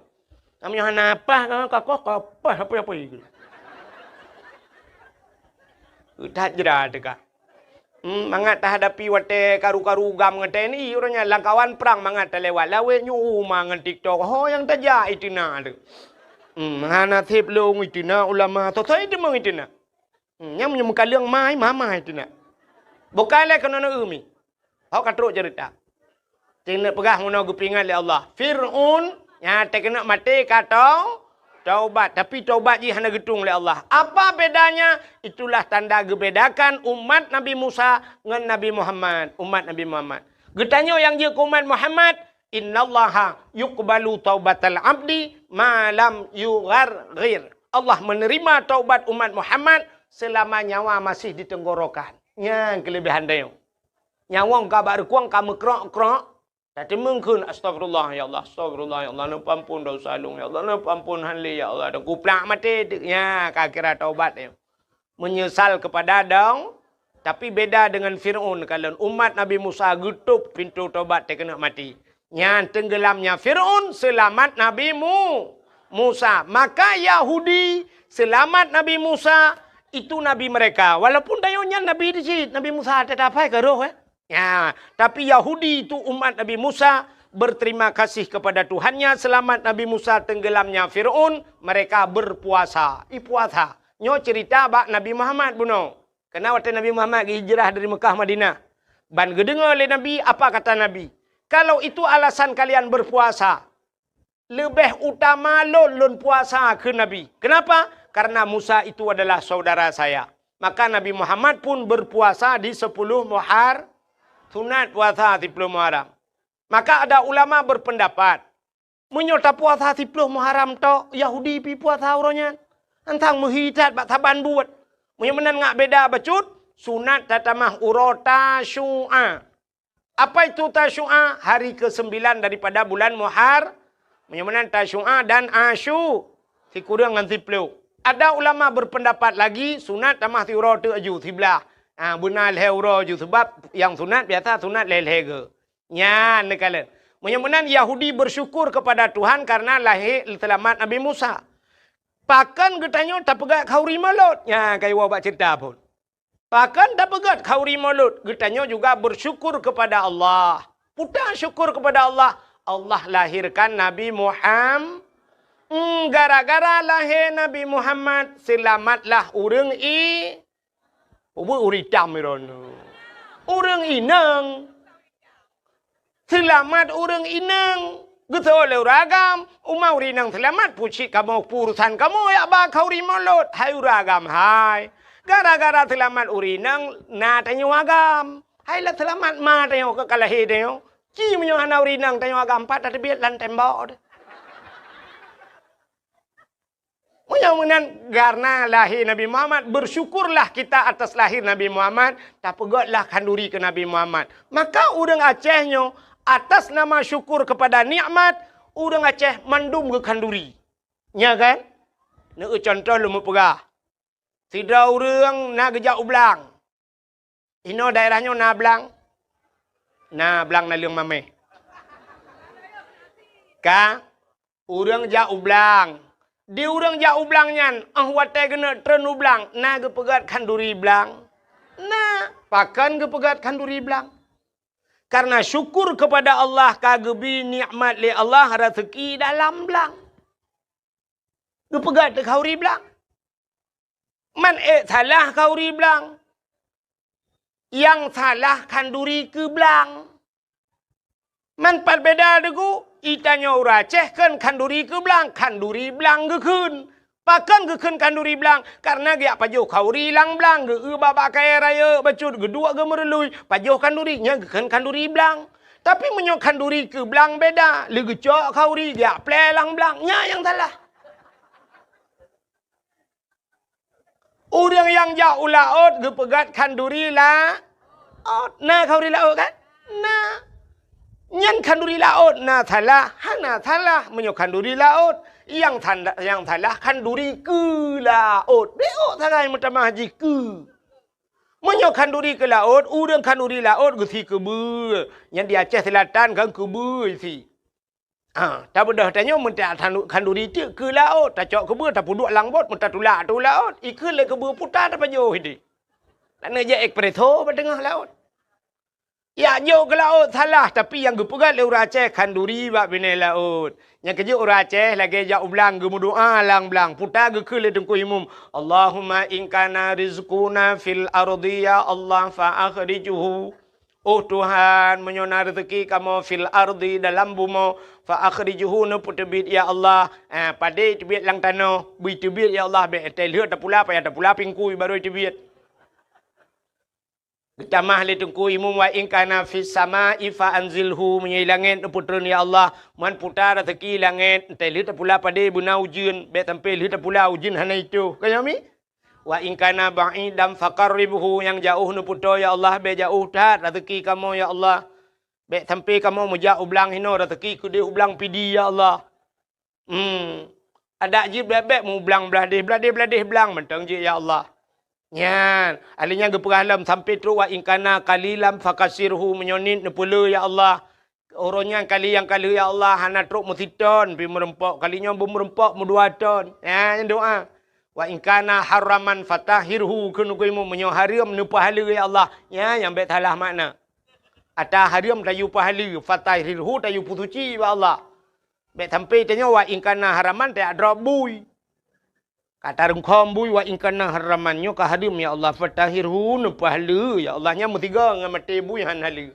Meunyoe hana paih ka koh, ka paih apa-apa ikheun. That jra teuka. Hmm, mangat tahadapi watée karu-karu GAM ngon T N I, uroe nyan lam kawan prang mangat talewat lawét nyoe uma ngon TikTok. Ho nyang tajak iteunak teuh. Hmm, hana sép lôn iteunak ulama, soe-soe iteumeung iteunak. Hmm, nyang meunyoe meukaleueng mai, mama iteunak. Bukai lé keunoe na eu mi. Ho ka trok ceurita. Teuneuk peugah meunoe geupeuingat lé Allah. Fir'aun nyang teukeunok maté ka tau-, taubat, tapi taubat jih hana geutueng lé Allah. Apa bedanya? Itulah tanda geubedakan umat Nabi Musa ngon Nabi Muhammad, umat Nabi Muhammad. Geutanyoe nyang jeuet keu umat Muhammad, "Innallaha yuqbalu taubatal abdi ma lam yugharghir." Allah menerima taubat umat Muhammad selama nyawa masih di tenggorokan. Nyan keulebihan tanyoe. Nyawöng ka bak reukueng ka meukrok-krok, tateumeung kheun, "Astagfirullah, ya Allah, astagfirullah, ya Allah, neupeuampon desya lôn, ya Allah, neupeuampon han lé, ya Allah." Dan kuplak maté, nya ka kira taubat nyoe. Menyesal kepada dong, tapi beda dengan Fir'aun. Kalon umat Nabi Musa geutôp pintoe taubat teukeunok maté. Nyan tenggelamnya Fir'aun, selamat Nabi Mu-, Musa. Maka Yahudi selamat Nabi Musa, itu nabi mereka. Walaupun tanyoe nyan nabi di cit, Nabi Musa teutab hai ka roh, eh. Ya, tapi Yahudi itu umat Nabi Musa berterima kasih kepada Tuhannya, selamat Nabi Musa tenggelamnya Fir'aun, mereka berpuasa. Ipuasa. Nyoe cerita bak Nabi Muhammad bunoe. Karena watée Nabi Muhammad geuhijrah dari Mekah Madinah, ban geudeungoe lé Nabi, apa kata Nabi? "Kalau itu alasan kalian berpuasa, leubeh utama lôn, lôn puasa," kheun Nabi. Kenapa? "Karena Musa itu adalah saudara saya." Maka Nabi Muhammad pun berpuasa di sepuluh Muhar-, sunat puasa sepuluh Muharram. Maka ada ulama berpendapat, meunyoe tapuasa siploh Muharram tok, Yahudi pi puasa uroe nyan. Antang meuhi that bak saban buet. Meunyoe meunan ngat beda bacut, sunat tatamah uroe Tasyu'a. Apa itu Tasyu'a? Hari kesembilan daripada bulan Muhar-, meunyoe meunan Tasyu'a dan Asyu, sikureueng ngon siploh. Ada ulama berpendapat lagi, sunat tamah siuroe teuk aju, siblah. Ha, beuna lhée uroe aju, sebab nyang sunat biasa sunat lhée-lhée geu. Nyan neukalon. Meunyoe meunan Yahudi bersyukur kepada Tuhan karena lahé seulamat Nabi Musa. Pakon geutanyoe tapeugét khauri Maulud? Nyan ka iwoe bak ceurita phon. Pakon tapeugét khauri Maulud? Geutanyoe juga bersyukur kepada Allah. Peue ta syukur kepada Allah? Allah lahirkan Nabi Muham-, hmm, gara-gara lahé Nabi Muhammad, seulamatlah ureuëng i-, Ubeut ureuëng itam droeneuh. Ureuëng inong. Seulamat ureuëng inong, geutôi lé ureuëng agam, uma ureuëng inong seulamat, pucit kamoe, urusan kamoe yak ba khauri mulod, hai ureuëng agam hai. Gara-gara seulamat ureuëng inong na tanyoe agam. Hai lah seulamat ma tanyoe ka lahé tanyoe. Ci meunyoe hana ureuëng inong tanyoe agam pat tateubiet lam tembok. Meunyoe meunan, karena lahé Nabi Muhammad, bersyukurlah kita atas lahir Nabi Muhammad, tapeugötlah khanduri keu Nabi Muhammad. Maka ureuëng Aceh nyoe, atas nama syukur kepada nikmat, ureuëng Aceh mandum geukhanduri. Nya kan? Neueu contoh lôn meupeugah. Sidroe ureuëng na geujak u blang. Inoe daerah nyoe na blang? Na blang naleueng mamèh. Ka, ureuëng jak u blang. Di ureuëng jak u blang nyan, óh watèe geuneuk treun u blang, na geupeugöt khanduri blang? Na, pakon geupeugöt khanduri blang? Karena syukur kepada Allah ka geubri nikmat lé Allah raseuki dalam blang. Geupeugöt khanduri blang. Man ék salah khanduri blang. Nyang salah khanduri keu blang. Man pat beda deungon, i tanyoe ureuëng Aceh kheun khanduri keu blang, khanduri blang geukheun. Pakon geukheun khanduri blang? Karena geujak pajoh khanduri lam blang, geu-eu bak-bak kayèe rayeuk bacut, geuduek geumeurului, pajoh khanduri, nyan geukheun khanduri blang. Tapi meunyoe khanduri keu blang beda, lé geucok khanduri geujak plè lam blang, nyan nyang salah. Ureuëng nyang jak u laôt geupeugöt khanduri laôt. Na khanduri laôt kan? Na. Nyan khanduri laôt na salah? Hana salah meunyoe khanduri laôt. Nyang sanda-, nyang salah khanduri keu laôt. Beuôt sagai meutamah jih keu. Meunyoe khanduri keu laôt, ureuëng khanduri laôt geusi keubeue. Nyan di Aceh Selatan kan keubeue isi. Ah, tabeudôh tanyoe meuntak khanduri teuk keu laôt, tacok keubeue tapeuduek lam bot, meutatulak ateueh laôt, ikheun lé keubeue puta tapajoh idéh. Taneuk jak espresso bak teungoh laôt. Yak jok keu laôt salah, tapi nyang geupeugöt lé ureuëng Aceh khanduri bak binéh laôt. Nyang keujeuet ureuëng Aceh lagèe jak u blang geumeudoá lam blang, puta geukheun lé Teungku Imum, "Allahumma in kana rizquna fil ardi ya Allah fa akhrijhu." Oh Tuhan, meunyoe na reuzeuki kamoe fil ardi dalam bumoe, fa akhrijhu neupeuteubiet ya Allah. Eh, padé teubiet lam tanoh, bri teubiet ya Allah, bèk teuh lheueh tapula, payah tapula pingkui barô teubiet. Geutamah lé Teungku Imum wa in kana fis sama'i fa anzilhu, meunyoe i langét neupeutreun ya Allah, man puta reuzeuki langét, teuh lheueh tapula padé beuna ujeuen, bèk sampoe lheueh tapula ujeuen hana itôh. Ka nyoe mi? Wa in kana ba'idan faqarribhu, nyang jaoh neupeutoe ya Allah, bèk jaoh that reuzeuki kamoe ya Allah. Bèk sampoe kamoe meujak u blang hinoe, reuzeuki keudéh u blang Pidie ya Allah. Hmm. Adak jih bèk-bèk meublang blah déh, blah déh, blah déh blang mantong jih ya Allah. Nyan, ahli nyan geupeugah lom sampoe trok wa in kana qalilan fakatsirhu, meunyoe niet neupeulé ya Allah. Uroe nyan kali nyang ka lheueh ya Allah hana trok meusiton pih meureumpok, kali nyoe beumeureumpok meudua ton. Nyan doa. Wa in kana haraman fatahhirhu, kheun Teungku Imum, meunyoe hareuem neupeuhaleue ya Allah. Nyan nyang bèk salah makna. Ata hareuem tayue peuhaleue, fatahhirhu tayue peusuci bak Allah. Bèk sampoe tanyoe wa in kana haraman tajak drob bui. Ka tarungkhom bui wa in kana haraman nyoe ka hareuem ya Allah, fatahhirhu neupeuhaleue ya Allah, nyan meusigoe ngon maté bui han haleue.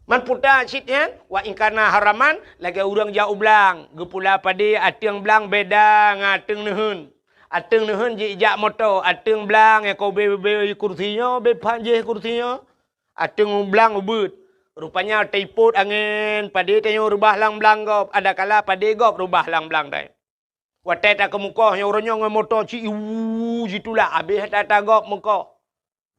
Man puta cit nyan, wa in kana haraman lagèe ureueng jak u blang, geupula padé ateueng blang beda ngon ateueng neuheun. Ateueng neuheun jijak moto, ateueng blang nyang ka ubé-ubé kursi nyoe, ubé phan jéh kursi nyoe. Ateueng blang ubeuet. Rupanya taipot angén, padé tanyoe reubah lam blang gob, adakala padé gob reubah lam blang tanyoe. Watèe takeumeukoh nyoe uroe nyoe ngon moto ci iwu jitulak, abéh ata-ata gob meukoh.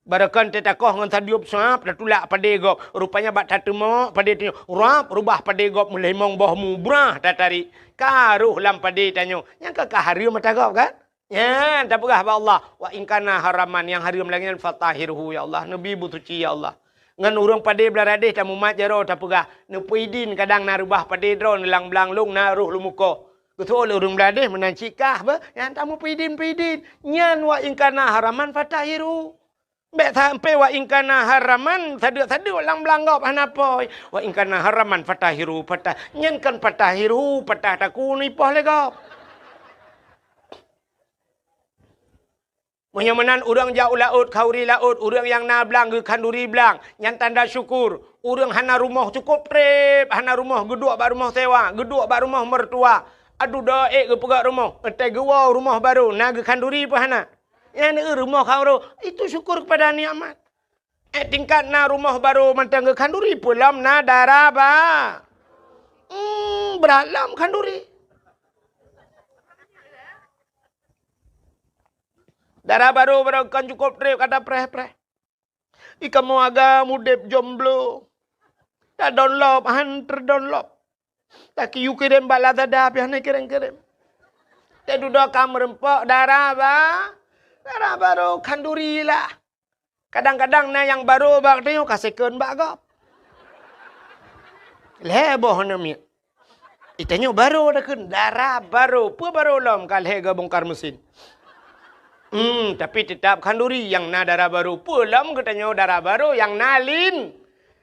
Barokon tatakoh ngon sadeueb sab tatulak padé gob. Rupanya bak tateumok padé tanyoe, rab reubah padé gob meulimong boh mu brah tatarék. Ka roh lam padé tanyoe. Nyan ka, ka hareuem ata gob kan? Nyan tapeugah bak Allah, "Wa in kana haraman," nyang hareuem lagèe nyan, "fatahhirhu, ya Allah, neubi beusuci, ya Allah." Ngon ureueng padé Blang Radéh tamumat jaroe tapeugah, "Neupeuidin kadang na reubah padé droeneuh lam blang lôn na roh lôn meukoh." Geuseuôt lé ureueng Blang Radéh meunan cit kah beuh, nyan tamupeuidin-peuidin. Nyan, "Wa in kana haraman fatahhirhu." Bèk sampoe, "Wa in kana haraman," sadeueb-sadeueb lam blang gob hana poi. "Wa in kana haraman fatahhirhu," patah. Nyan kon fatahhirhu, patah takue neuipoh lé gob. Meunyoe meunan ureueng jak u laôt, khanduri laôt, ureueng nyang na blang geukhanduri blang, nyan tanda syukur. Ureuëng hana rumoh cukôp treb, hana rumoh geuduek bak rumoh sewa, geuduek bak rumoh mertua. Aduh, do ék geupeugöt rumoh, watée geuwoe rumoh barô, na geukhanduri peue hana? Nyan rumoh khanduri, itu syukur kepada nikmat. Eh, tingkat na rumoh barô mantong geukhanduri, peue lom na dara ba-, hmm, brat lom khanduri. Dara barô, barô kon cukôp treb, ka tapreh-preh. Di kamoe agam udeb jomblo. Tadonlop, han teudonlop. Takiyue kirém bak Lazada, pih hana kirém-kirém. Teududoe ka meureumpok dara ba-, dara barô khanduri lah. Kadang-kadang na nyang barô bak tanyoe ka second bak gob. Lhée boh aneuk miet. Itanyoe barô takheun, dara barô. Peue barô lom ka lhée geubongkar mesin. Hmm, tapi teutap khanduri nyang na dara barô. Peue lom geutanyoe dara barô nyang na lin-,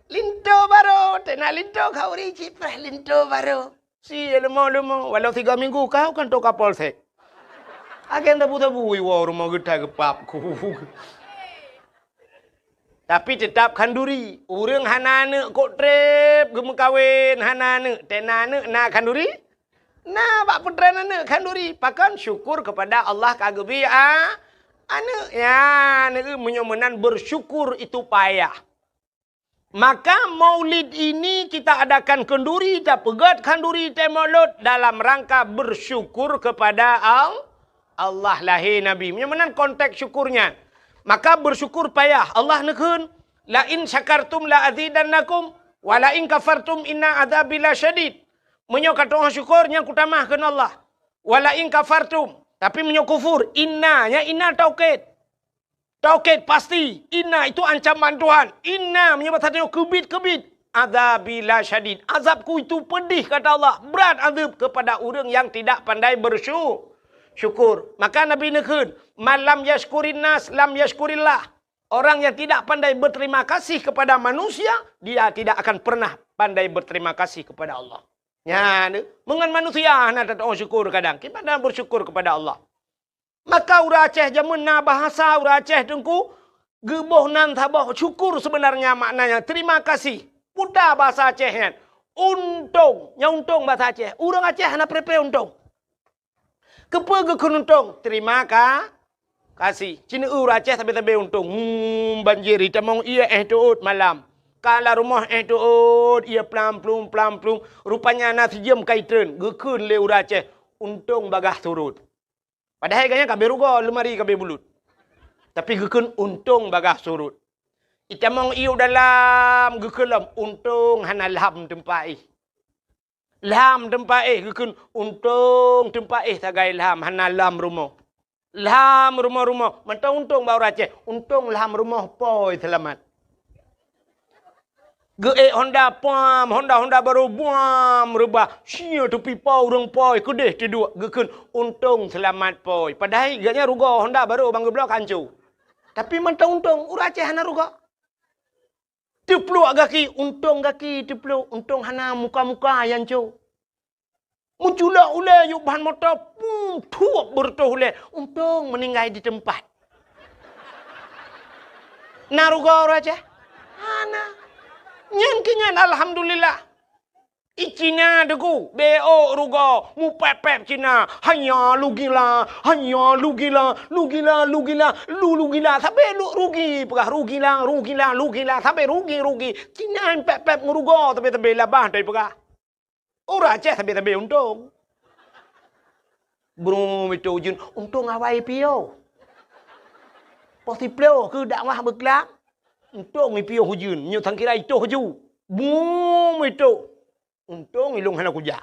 linto barô. Teuna linto khanduri cit preh linto barô. Si leumo-leumo, walau tiga minggu kau kan toka polsek. Agen tabu-tabu iwoe rumoh geutai geupap ku. Tapi teutap khanduri. Ureuëng hana aneuk kok treb geumeukawen, hana aneuk, teuna aneuk na khanduri? Na bak peutren aneuk khanduri. Pakon? Syukur kepada Allah ka geubri a-, aneuk. Ya, aneuk meunyoe meunan bersyukur itu payah. Maka maulid ini kita adakan khanduri, tapeugöt khanduri teuh maulud dalam rangka bersyukur kepada Al-, Allah lahé Nabi. Meunyoe meunan konteks syukur nyan. Maka bersyukur payah. Allah neukheun, "La in syakartum la azidannakum, wa la in kafartum inna adzabi lasyadid." Meunyoe ka tu'oh syukur, nyan kutamah kheun Allah. "Wa la in kafartum." Tapi meunyoe kufur, inna, nyan inna taukid. Taukid pasti, inna itu ancaman Tuhan. Inna meunyoe basa tanyoe keubit-keubit. Adzabi lasyadid. Azabku itu pedih, kata Allah. Brat azab kepada ureuëng yang tidak pandai bersyu-, syukur. Maka Nabi neukheun, "Man lam yashkurin nas, lam yashkurillah." Orang yang tidak pandai berterima kasih kepada manusia, dia tidak akan pernah pandai berterima kasih kepada Allah. Nyan, meungon manusia hana tatu'oh syukur kadang. Kiban bersyukur kepada Allah. Maka ureuëng Aceh jameun na bahasa ureuëng Aceh teungku, geuboh nan saboh syukur sebenarnya maknanya terima kasih. Puta bahasa Aceh nyan. Untông, nyan untông bahasa Aceh. Ureuëng Aceh hana preh-preh untông. Keupeue geukheun untông? Terima ka-, kasih. Cina ureuëng Aceh sabe-sabe untông. Hmm, banjir itamong ié éh teuôt malam. Ka lam rumoh éh teuôt ié plam-plum, plam-plum. Rupanya na sijeuem kai treun. Geukheun lé ureuëng Aceh, untông bagaih surot. Padahai gobnyan ka abéh rugoe, leumari ka abéh bulut. Tapi geukheun untông bagaih surot. Itamong ié u dalam geukheun lom, untông hana lham teumpat éh. Lham teumpat éh geukheun untông teumpat éh sagai lham hana lam rumoh. Lham rumoh-rumoh, mantong untông bak ureuëng Aceh, untông lham rumoh pôi seulamat. Geuék honda pam, honda-honda barô buam reubah. Sia teupipa ureuëng pôi keudeh teuduek geukheun untông seulamat pôi. Padahai gobnyan rugoe honda barô ban geubloe ka ancô. Tapi mantong untông, ureuëng Aceh hana rugoe. Teupluek gaki, untông gaki teupluek, untông hana muka-muka nyang ancô. Meuculok ulée yub ban moto, pum, thuep beureutoh ulée, untông meuninggai di teumpat. Na rugoe ureuëng Aceh? Hana. Nyan keuh nyan alhamdulillah. I Cina teungku, bék rugoe, mupép-pép Cina, hanya lugila, hanya lugila, lugila, lugila, lu lugila, sabe lu rugi, peugah rugila, rugila, lugila, sabe rugi, rugi. Cina pép-pép ngon rugoe, sabe-sabe labah tai peugah. Ureuëng Aceh sabe-sabe untông. Brum itu ujeuen, untông awai piôh. Poh siplôh keuh dakwah beuklam, untông ipiôh ujeuen, nyoe sangkira itoh ju. Brum itu. Untông ilông hana kujak.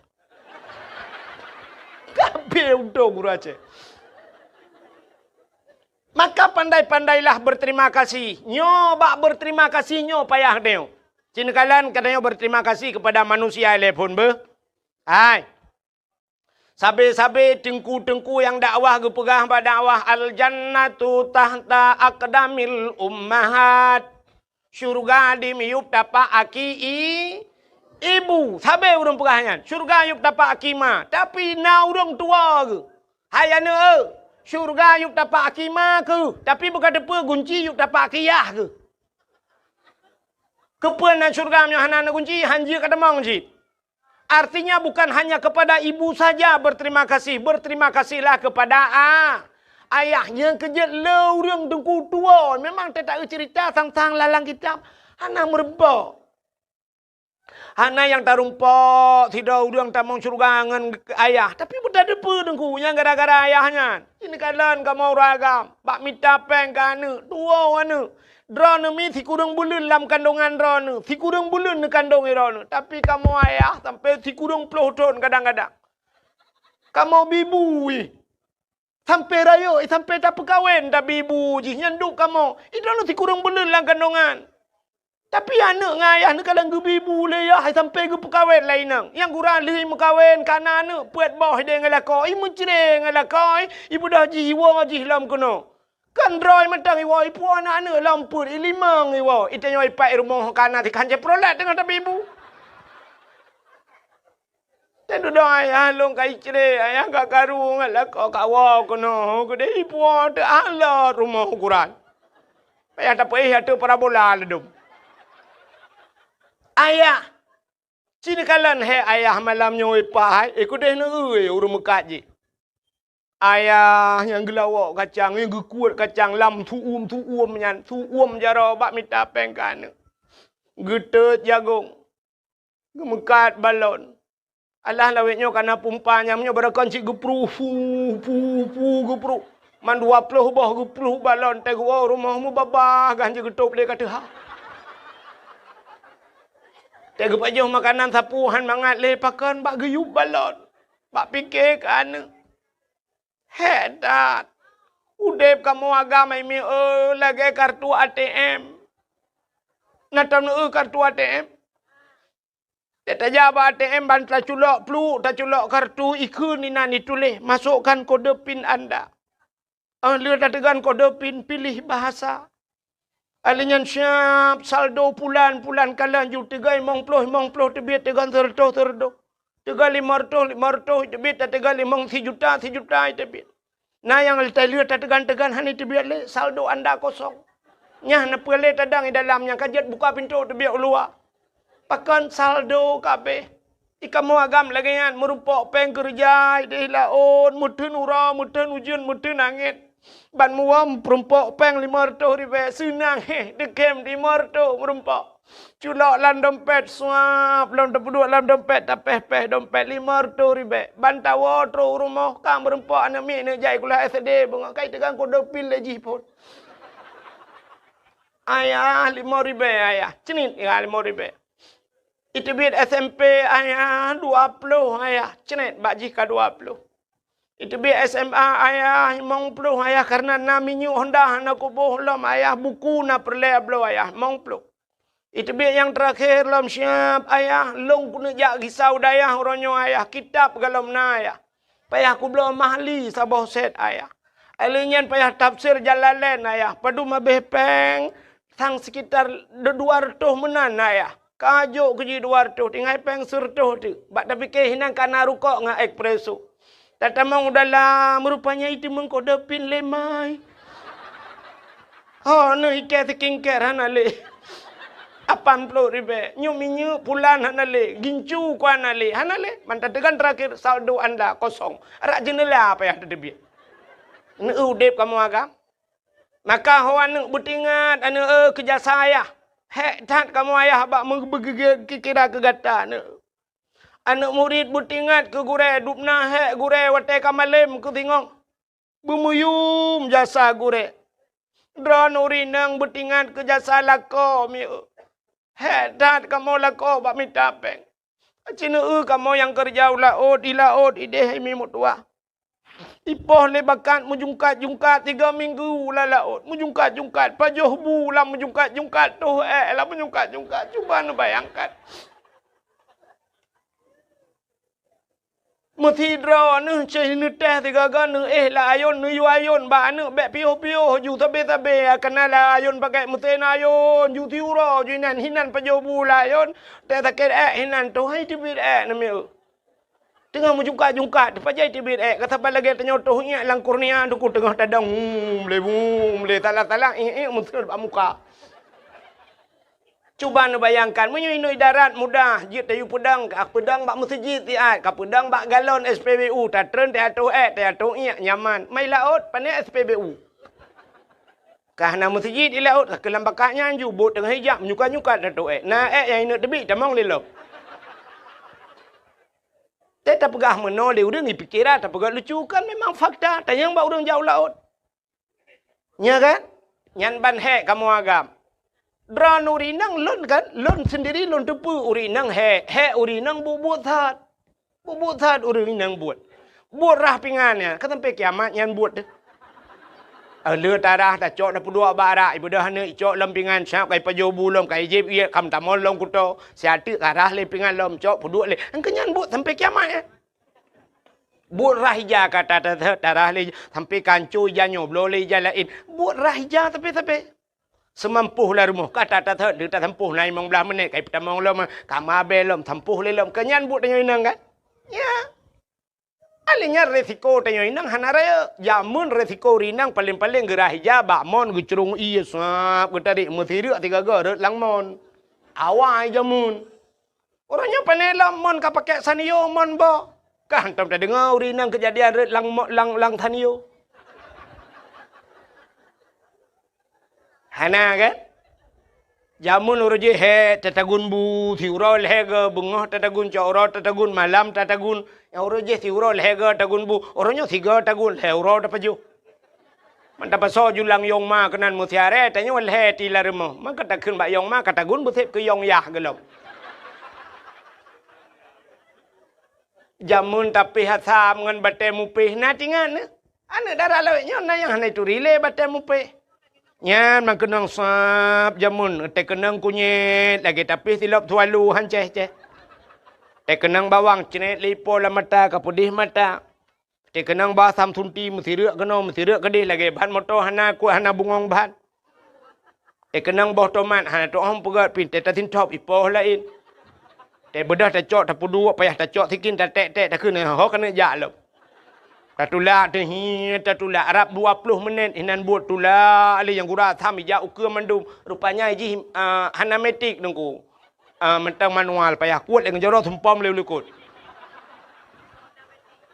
Kabeh untông ureuëng Aceh. Maka pandai-pandailah berterima kasih. Nyoe bak berterima kasih nyoe payah nyoe. Cina kalan katanya berterima kasih kepada manusia ilée phon beuh. Hai. Sabe-sabe teungku-teungku nyang dakwah geupeugah bak dakwah, "Al-jannatu tahta aqdamil ummahat." Syurga di miyueb tapak aki i-, ibu. Sabe ureuëng peugah nyan, syurga yueb tapak aki ma. Tapi na ureuëng tuwoe geuh, "Hai aneuëk eu, syurga yueb tapak aki ma keuh, tapi beuka teupeue gunci yueb tapak aki yah keuh." Keupeue na syeuruga meunyoe hana neukunci, hanjeuet ka tamong cit. Artinya bukan hanya kepada ibu saja berterima kasih, berterima kasihlah kepada a-, ayah. Nyang keujeuet le ureuëng teungku tuwoe, memang teutak cerita sang-sang lalang kitab hana meurumpok. Hana nyang tarumpok sidroe ureuëng tamong syeuruga ngon ayah, tapi beutateupeu teungku nyang gara-gara ayah nyan. Ini kalon kamoe ureuëng agam, bak mita péng keu aneuëk, tuwoe aneuëk. Droeneuh mi sikureueng buleuen lam kandongan droeneuh, sikureueng buleuen neukandong droeneuh. Tapi kamoe ayah sampai sikureueng ploh thon kadang-kadang. Kamoe bibu ih. Sampai rayeuk, ih, sampai tapeukawen tabibu jih nyan duek kamoe. Ih, droeneuh sikureueng buleuen lam kandongan. Tapi aneuëk ngon ayah neukalon geubibu lé yah, ih, sampai geupeukawén lé inong. Nyang gura lheueh meukawen ka na aneuëk, peuet boh idéh ngon lakoe, ih, meucre ngon lakoe, ih, beudôh jih iwoe jih lom keunoe. Kan droe mantong iwoe, ipuwoe aneuëk-aneuëk lom peuet, ilimong iwoe, itanyoe ipat irumoh ka na, tikhan cit peurolat teungoh tabibu. Teududoe ayah lôn ka icre, ayah ka karu ngon lakoe ka woe keunoe, keudeh ipuwoe teuh lom rumoh ukuran. Payah tapeuéh ateueh parabola ladôm. Ayah, ci neukalon hék ayah malam nyoe ipai, eh, keudeh neueu ureuëng meukat jih. Ayah nyang geulawok kacang, nyang geukuet kacang lam su'uem-su'uem nyan, su'uem jaroe bak mita péng keu aneuëk. Geutot jagong, geumeukat balon. Alah lawét nyoe ka na pumpa nyang nyoe barokon cit geupruh, pu, pu, pu, geupruh. Man dua ploh boh geupruh balon, teuh geuwoe rumoh mubabah gan jeuet geutôb lé ka teuha. Teuh geupajoh makanan sapeue han mangat lé pakon bak geuyueb balon. Bak pike keu aneuëk. Hék that! Udeb kamoe agam hai mié lagée kartu A T M. Na tam neueu kartu A T M? Tajak bak A T M ban taculok pluek, taculok kartu, ikheun inan ituléh, "Masukkan kode pin Anda." Óh lheueh tateugon kode pin, pilih bahasa. Alheueh nyan siab saldo pulan-pulan kalon ju teugon limong ploh, limong ploh teubiet, teugon seureutôh, seureutôh. Teugon limong reutôh, limong reutôh teubiet, tateugon limong sijuta, sijuta teubiet. Na nyang leutai lheueh tateugon-teugon hana teubiet lé, saldo anda kosong. Nyan na peue lé tadong i dalam nyang ka jeuet buka pintoe teubiet u luwa. Pakon saldo ka abéh. I kamoe agam lagée nyan meurumpok péng keureuja ideh laôt, meuteun uroe, meuteun ujeuen, meuteun angén. Ban muwöm peurumpok péng limong reutôh ribée, seunang héh, deukém limong reutôh meurumpok. Culok lam dompet, suab, lom tapeuduek lam dompet, tapéh-péh dompet limong reutôh ribée. Ban tawoe trok u rumoh, ka meurumpok aneuk miet neuk jak sikula S D, beungoh ka iteugang kode pin lé jih phon. Ayah, limong ribée, ayah. Cnit, ya, limong ribée. Iteubiet S M P, ayah, dua ploh, ayah. Cnit, bak jih ka dua ploh. Iteubiet S M A, ayah, limong ploh, ayah, kareuna na minyeuk Honda hana kuboh lom, ayah, buku na peureulée bloe, ayah, limong ploh. Iteubiet nyang teurakhé lom siab, ayah, lôn keuneuk jak gisa u dayah uroe nyoe, ayah, kitab galom na, ayah. Payah kubloe mahli saboh set, ayah. Alheueh nyan payah tafsir Jalalain, ayah. Padum abéh péng, sang sekitar dua reutôh meunan, ayah. Ka jok keu jih dua reutôh, tinggai péng seureutôh teuk. Bak tapike hinan ka na rukok ngon espresso. Tatamong u dalam, rupanya iteumeung kode pin lé mai. Ho, neuh ikée skincare hana lé. Lapan ploh ribée. Nyoe minyeuk pulan hana lé. Gincu ku hana lé. Hana lé. Man tateugon teurakhir saldo anda kosong. Arak jeuneula payah tateubiet. Neueu udeb kamoe agam. Maka ho aneuk beutingat aneuk, eh, keu jasa ayah. Hék that kamoe ayah bak meubeugeugét kira keu gata aneuk. Aneuk murit beutingat keu gurée, dubna hék gurée watée ka malém keu singoh. Beumeuyum jasa gurée. Droeneuh ureuëng inong beutingat keu jasa lakoe mieu. Hék that kamoe lakoe bak mita péng. Aci neueu kamoe nyang keureuja u laôt, di laôt ideh hai mi meutuwah. Ipoh lé bakat meujungkat-jungkat tiga minggu lam laôt, meujungkat-jungkat, pajoh bu lam meujungkat-jungkat, toh ék lam meujungkat-jungkat. Cuba neubayangkan. Meusidroe neuh ceh neutéh sigaga neuéh lam ayôn, neuyue ayôn bak aneuk bék piôh-piôh ju sabé-sabé, kana lam ayôn pakai meusén ayôn, ju siuroe ju inan, hinan pajoh bu lam ayôn, teuh sakét ék hinan, toh hai teubiet ék neumieu. Teungoh meujungkat-jungkat, teupajoh teubiet ék, ka saban lagée tanyoe toh iék lam kornea, teungku teungoh tadong, hum, lé, hum, lé, salah-salah, iék, iék, meuseuet bak muka. Cuba neubayangkan, meunyoe inoe idarat mudah, jeuet tayue peudong, ka peudong bak meuseujid siat, ka peudong bak galon S P B U, tatreun tayue atôh ék, tayue atôh iék, nyaman. Mai laôt, pane S P B U. Ka hana meuseujid di laôt, ka keulam bakat nyan ju, bot teungoh ijak, menyukat-nyukat tatôh ék. Na ék nyang ineuk teubiet, tamong lé lom. Teuh tapeugah meunoe lé ureuëng, ipike that, tapeugah lucu, kan memang fakta, tanyong bak ureuëng jak u laôt. Nya kan? Nyan ban hék kamoe agam. Droeneuh ureuëng inong lôn kan, lôn sendiri lôn teupeue ureuëng inong hék, hék ureuëng inong buet-buet that. Buet-buet that ureuëng inong buet. Buet rhah pingan nyan, ka sampai kiamat nyan buet teuh. Eh, le tarhah tacok tapeuduek bak arak, ibeudôh aneuk icok lom pingan, siap ka ipajoh bu lom, ka ijieb ié, ka meutamong lom kuto, siat teuk tarhah lé pingan lom, cok peuduek lé. Engkeu nyan buet sampai kiamat nyan. Buet rhah ija ka ta-, ta-, ta-, tarhah lé, sampai ka ancô ija nyoe, bloe lé ija laén. Buet rhah ija tapi-tapi. Seumampôh lam rumoh, ka ta-, ta-, ta-, tasampôh na limong blaih menit, ka ipeutamong lom, ka mabée lom, sampôh lé lom. Keu nyan buet tanyoe inong kan? Ya. Akhé nyan resiko tanyoe inong hana rayeuk. Jameun resiko ureuëng inong paléng-paléng geurhah ija bak mon geucrông ié sab geutarék meusireuk sigoe-goe rhot lam mon. Awai jameun. Uroe nyoe pane lom mon ka pakék Sanyo mon boh. Ka hantom tadeungoe ureuëng inong keujadian rhot lam mo-, lam, lam Sanyo. Hana kan? Jameun uroe jih hék tatagun bu, siuroe lhée goe, beungoh tatagun, cot uroe tatagun, malam tatagun. Nyang uroe jih siuroe lhée goe tagun bu, uroe nyoe sigoe tagun, lhée uroe tapajoh. Man tapasoe ju lam yong ma keunan meusiaré, tanyoe lhée ti lam rumoh. Maka takheun bak yong ma ka tagun beuseb keu yong yah gohlom. Jameun tapéh asam ngon batée mupéh na tingat nyoe. Aneuk dara lawét nyoe na nyang hana ituri lé batée mupéh. Nyan meukeunong sab jameun, teukeunong kunyét lagée tapéh silop swallow han céh-céh. Teukeunong bawang cret lé ipo lam mata ka peudeh mata. Teukeunong bak asam sunti meusireuk keunoe meusireuk keudeh lagée ban moto hana kuat hana bungong ban. Teukeunong boh tomat hana teuoh peugét pih teuh tasintop ipoh laén. Teubeudôh tacok tapeuduek payah tacok sikin taték-ték takheun ho keuneuk jak lom. Tatulak teuh hi tatulak rab dua ploh menit inan buet tulak lé nyang gura asam ijak ukeue mandum. Rupanya jih, ah, hana metik teungku. Ah, mantong manual payah kuet lé ngon jaroe sumpom lé u likot.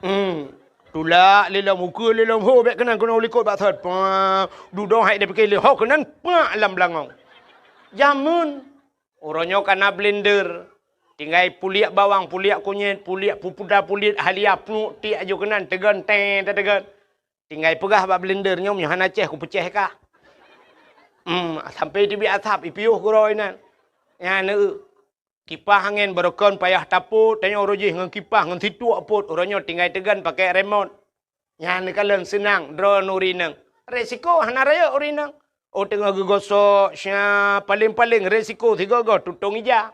Hmm. Tulak lé lom ukeue lé lom ho bék keunan keunoe u likot bak sot. Pah, dudoe hai dipike lé ho keunan pak lam beulangong. Jameun. Uroe nyoe ka na blender. Tinggai puliek bawang, puliek kunyét, puliek pupuda, puliek halia, pluek tiek aju keunan teugon tée tateugon. Tinggai peugah bak blender nyoe meunyoe hana céh kupeucéh kah. Hmm, sampai teubiet asap ipiôh keudroe inan. Nyan eu. Kipah angén barokon payah tapot, tanyoe uroe jih ngon kipah ngon situek pot, uroe nyoe tinggai teugon pakék remot. Nyan neukalon seunang droeneuh ureuëng inong. Resiko hana rayeuk ureuëng inong. Oh teungoh geugosok, sya, paléng-paléng resiko sigoe-goe tutong ija.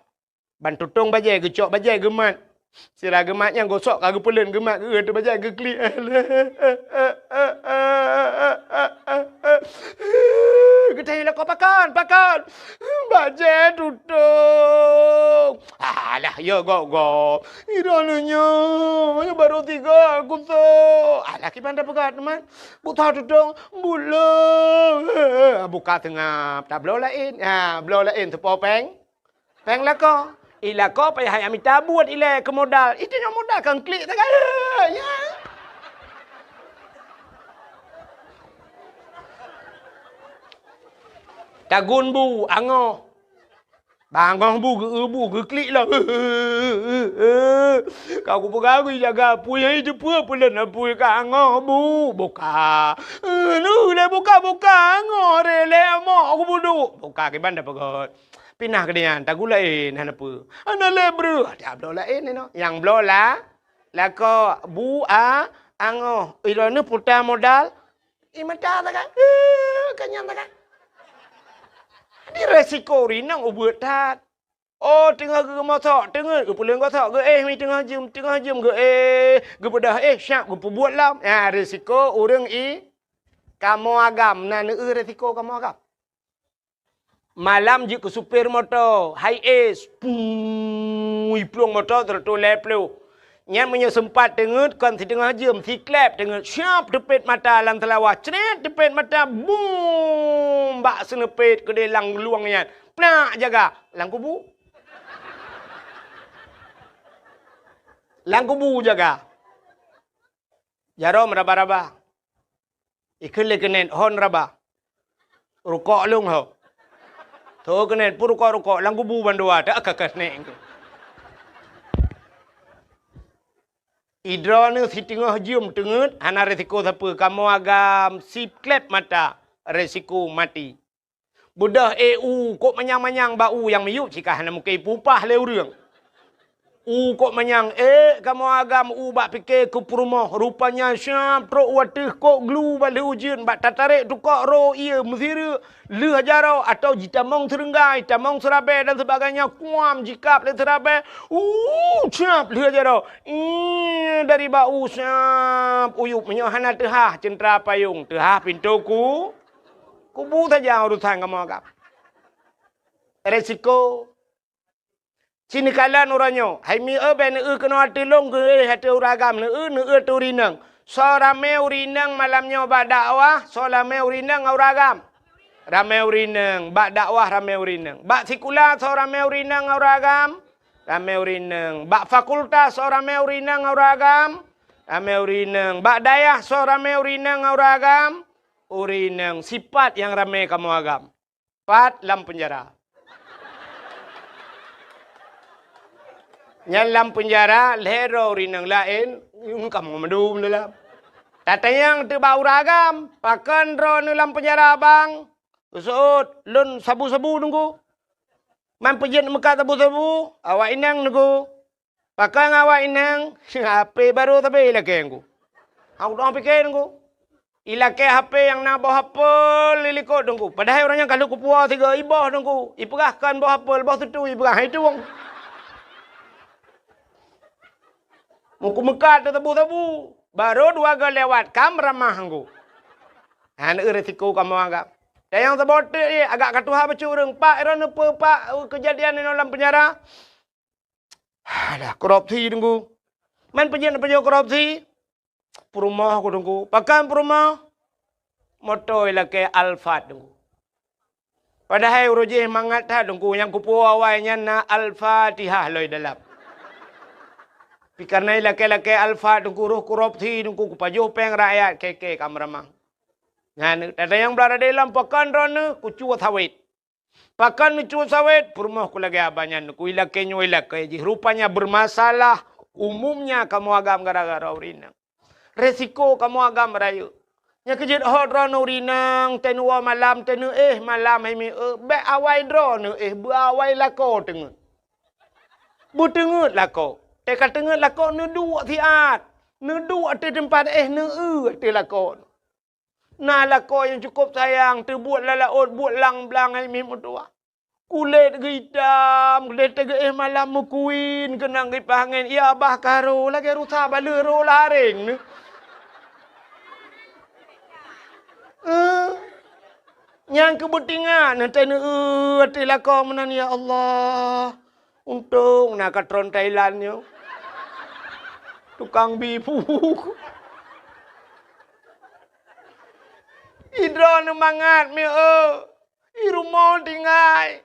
Ban tutong bajée geucok bajée geumat. Sira geumat nyang gosok ka geupeuleuen geumat geueu teuh bajée geuklik. Geutanyoe lakoe pakon, pakon. Bajée tutong. Alah, ya gok-gok. Droeneuh nyoe, nyoe barô tiga kusok. Alah, kiban tapeugah teuma. Buta tutong, bulo. Buka seungab, tabloe laén. Ha, bloe laén teupo péng. Péng lakoe. I lakoe payah hai mita buet ilée keu modal. Itu nyoe modal kan klik sagai. Ya. Tagun bu, angoh. Bangoh bu, geu bu, geuklik lah. Ka kupeugah gui jaga apui, hai teupeue peulon apui ka angoh bu. Buka. Nu lé buka-buka angoh re lé amok kubudu. Buka kiban dah peugah. Pinah keu nyan, tagun laén hana peue. Hana lé breuh, tabloe laén inoe. Nyang bloe la, lakoe bu a angoh. Droeneuh puta modal. I mata sagai. Eh, ka nyan sagai. Di resiko rinong ubeut that. Oh, teungoh geumosok, teungeut geupeuleueng gosok, geuéh mi teungoh jeuem, teungoh jeuem geuéh, geubeudôh éh siap geupeubuet lom. Nyan resiko ureuëng i kamoe agam, na neueu resiko kamoe agam. Malam jeuet keu supir moto, hai es, pui plueng moto seratus lhèe ploh. Nyan meunyoe seumpat teungeut kon siteungoh jeuem, siklep teungeut, siap teupet mata lam seulawah, cret teupet mata, bum! bak seuneupet keudeh lam lueng nyan. Plak jaga lam kubu. Lam kubu jaga. Jaroe meuraba-raba. Ikheun lé keuneuk hon raba. Rukok lôn ho. Tho keuneuk pun rukok-rukok lam kubu bandua tak ka keuneuk. Idroeneuh siteungoh jeuem teungeut hana resiko sapeue, kamoe agam sib kleb mata resiko maté. Beudôh éh u kok manyang-manyang bak u nyang miyueb cit ka hana mungken ipupah lé ureuëng. U kok manyang ék kamoe agam u bak pike keu peurumoh, rupanya siab trok u ateueh kok glu bak lheueh ujeuen bak tatarek tukok ro ié meusireuk lheueh jaroe atau jitamong seureunggai, tamong seurabée dan sebagainya kuam jikab lé seurabée. U siab lheueh jaroe. Ih, dari bak u siab uyueb meunyoe hana teuhah ceuntra payong, teuhah pintoe ku. Kubu saja urusan kamoe agam. Resiko. Ci neukalon uroe nyoe, hai mi eu bèk neueu keunoe ateueh lôn geuéh ateueh ureuëng agam neueu, neueu ateueh ureuëng inong. Soe ramé ureuëng inong malam nyoe bak dakwah, soe ramé ureuëng inong ngon ureuëng agam. Ramé ureuëng inong, bak dakwah ramé ureuëng inong. Bak sikula soe ramé ureuëng inong ngon ureuëng agam. Ramé ureuëng inong. Bak fakultas soe ramé ureuëng inong ngon ureuëng agam. Ramé ureuëng inong. Bak dayah soe ramé ureuëng inong ngon ureuëng agam. Ureuëng inong sipat nyang ramé kamoe agam. Pat lam peunjara. Nyan lam peunjara lhèe droe ureuëng inong laén, nyang kamoe mandum dalam. Tatanyong teuk bak ureuëng agam, pakon droeneuh lam peunjara bang? Geuseuôt, lôn sabu-sabu teungku. Man peujeuet meukat sabu-sabu, awak inong teungku. Pakon awak inong, H P barô sabe ilakée teungku. Aku dong pike teungku. Ilakée H P nyang na boh apel di likot teungku. Padahai ureuëng nyan ka lheueh kupuwoe sigoe iboh teungku. Ipeugah kon boh apel, boh sutui ipeugah hai tueng. Muku meukat teusabu-sabu. Barô dua goe lewat kam ramah teungku. Hana eu resiko kamoe agam. Dan nyang saboh teuk agak ka tuha bacut ureuëng pak droeneuh peue pak keujadian inoe lam peunjara. Alah, korupsi teungku. Man peujeuet-peujeuet korupsi? Peurumoh ku teungku. Pakon peurumoh? Moto ilakée Alphard teungku. Padahai uroe jih mangat that teungku nyang kupuwoe awai nyan na Al-Fatihah loi dalam. Pi kareuna ilakée-lakée Alphard teungku roh korupsi teungku kupajoh péng rakyat keke ka meuramang. Nyan tatanyong blah radé lom pakon droeneuh kucue sawét. Pakon neucue sawét, peurumoh ku lagée abanyan, ku ilakée nyoe ilakée jih. Rupanya bermasalah umumnya kamoe agam gara-gara ureuëng inong. Resiko kamoe agam rayeuk. Nyang keujeuet hot droeneuh ureuëng inong, teuh neuwoe malam, teuh neuéh malam hai mi eu, bék awai droeneuh éh, beu awai lakoe teungeut. Beuteungeut lakoe. Teuh ka teungeut lakoe neuduek siat. Neuduek ateueh teumpat éh, neueu ateueh lakoe. Na lakoe nyang cukôp sayang, teubuet lam laôt, buet lang-blang hai mi meutuwah. Kulét geuitam, lé teugeuéh malam meukuin keunong gipah angén, ya bah ka ro lagée rusa baleue ro lareng. Eh, nyang keu beutingat neuh teuh neueu ateueh lakoe meunan, ya Allah. Untông na katron Thailand nyoe. Tukang bi pu. Idroeneuh mangat mi eu. I rumoh tinggai.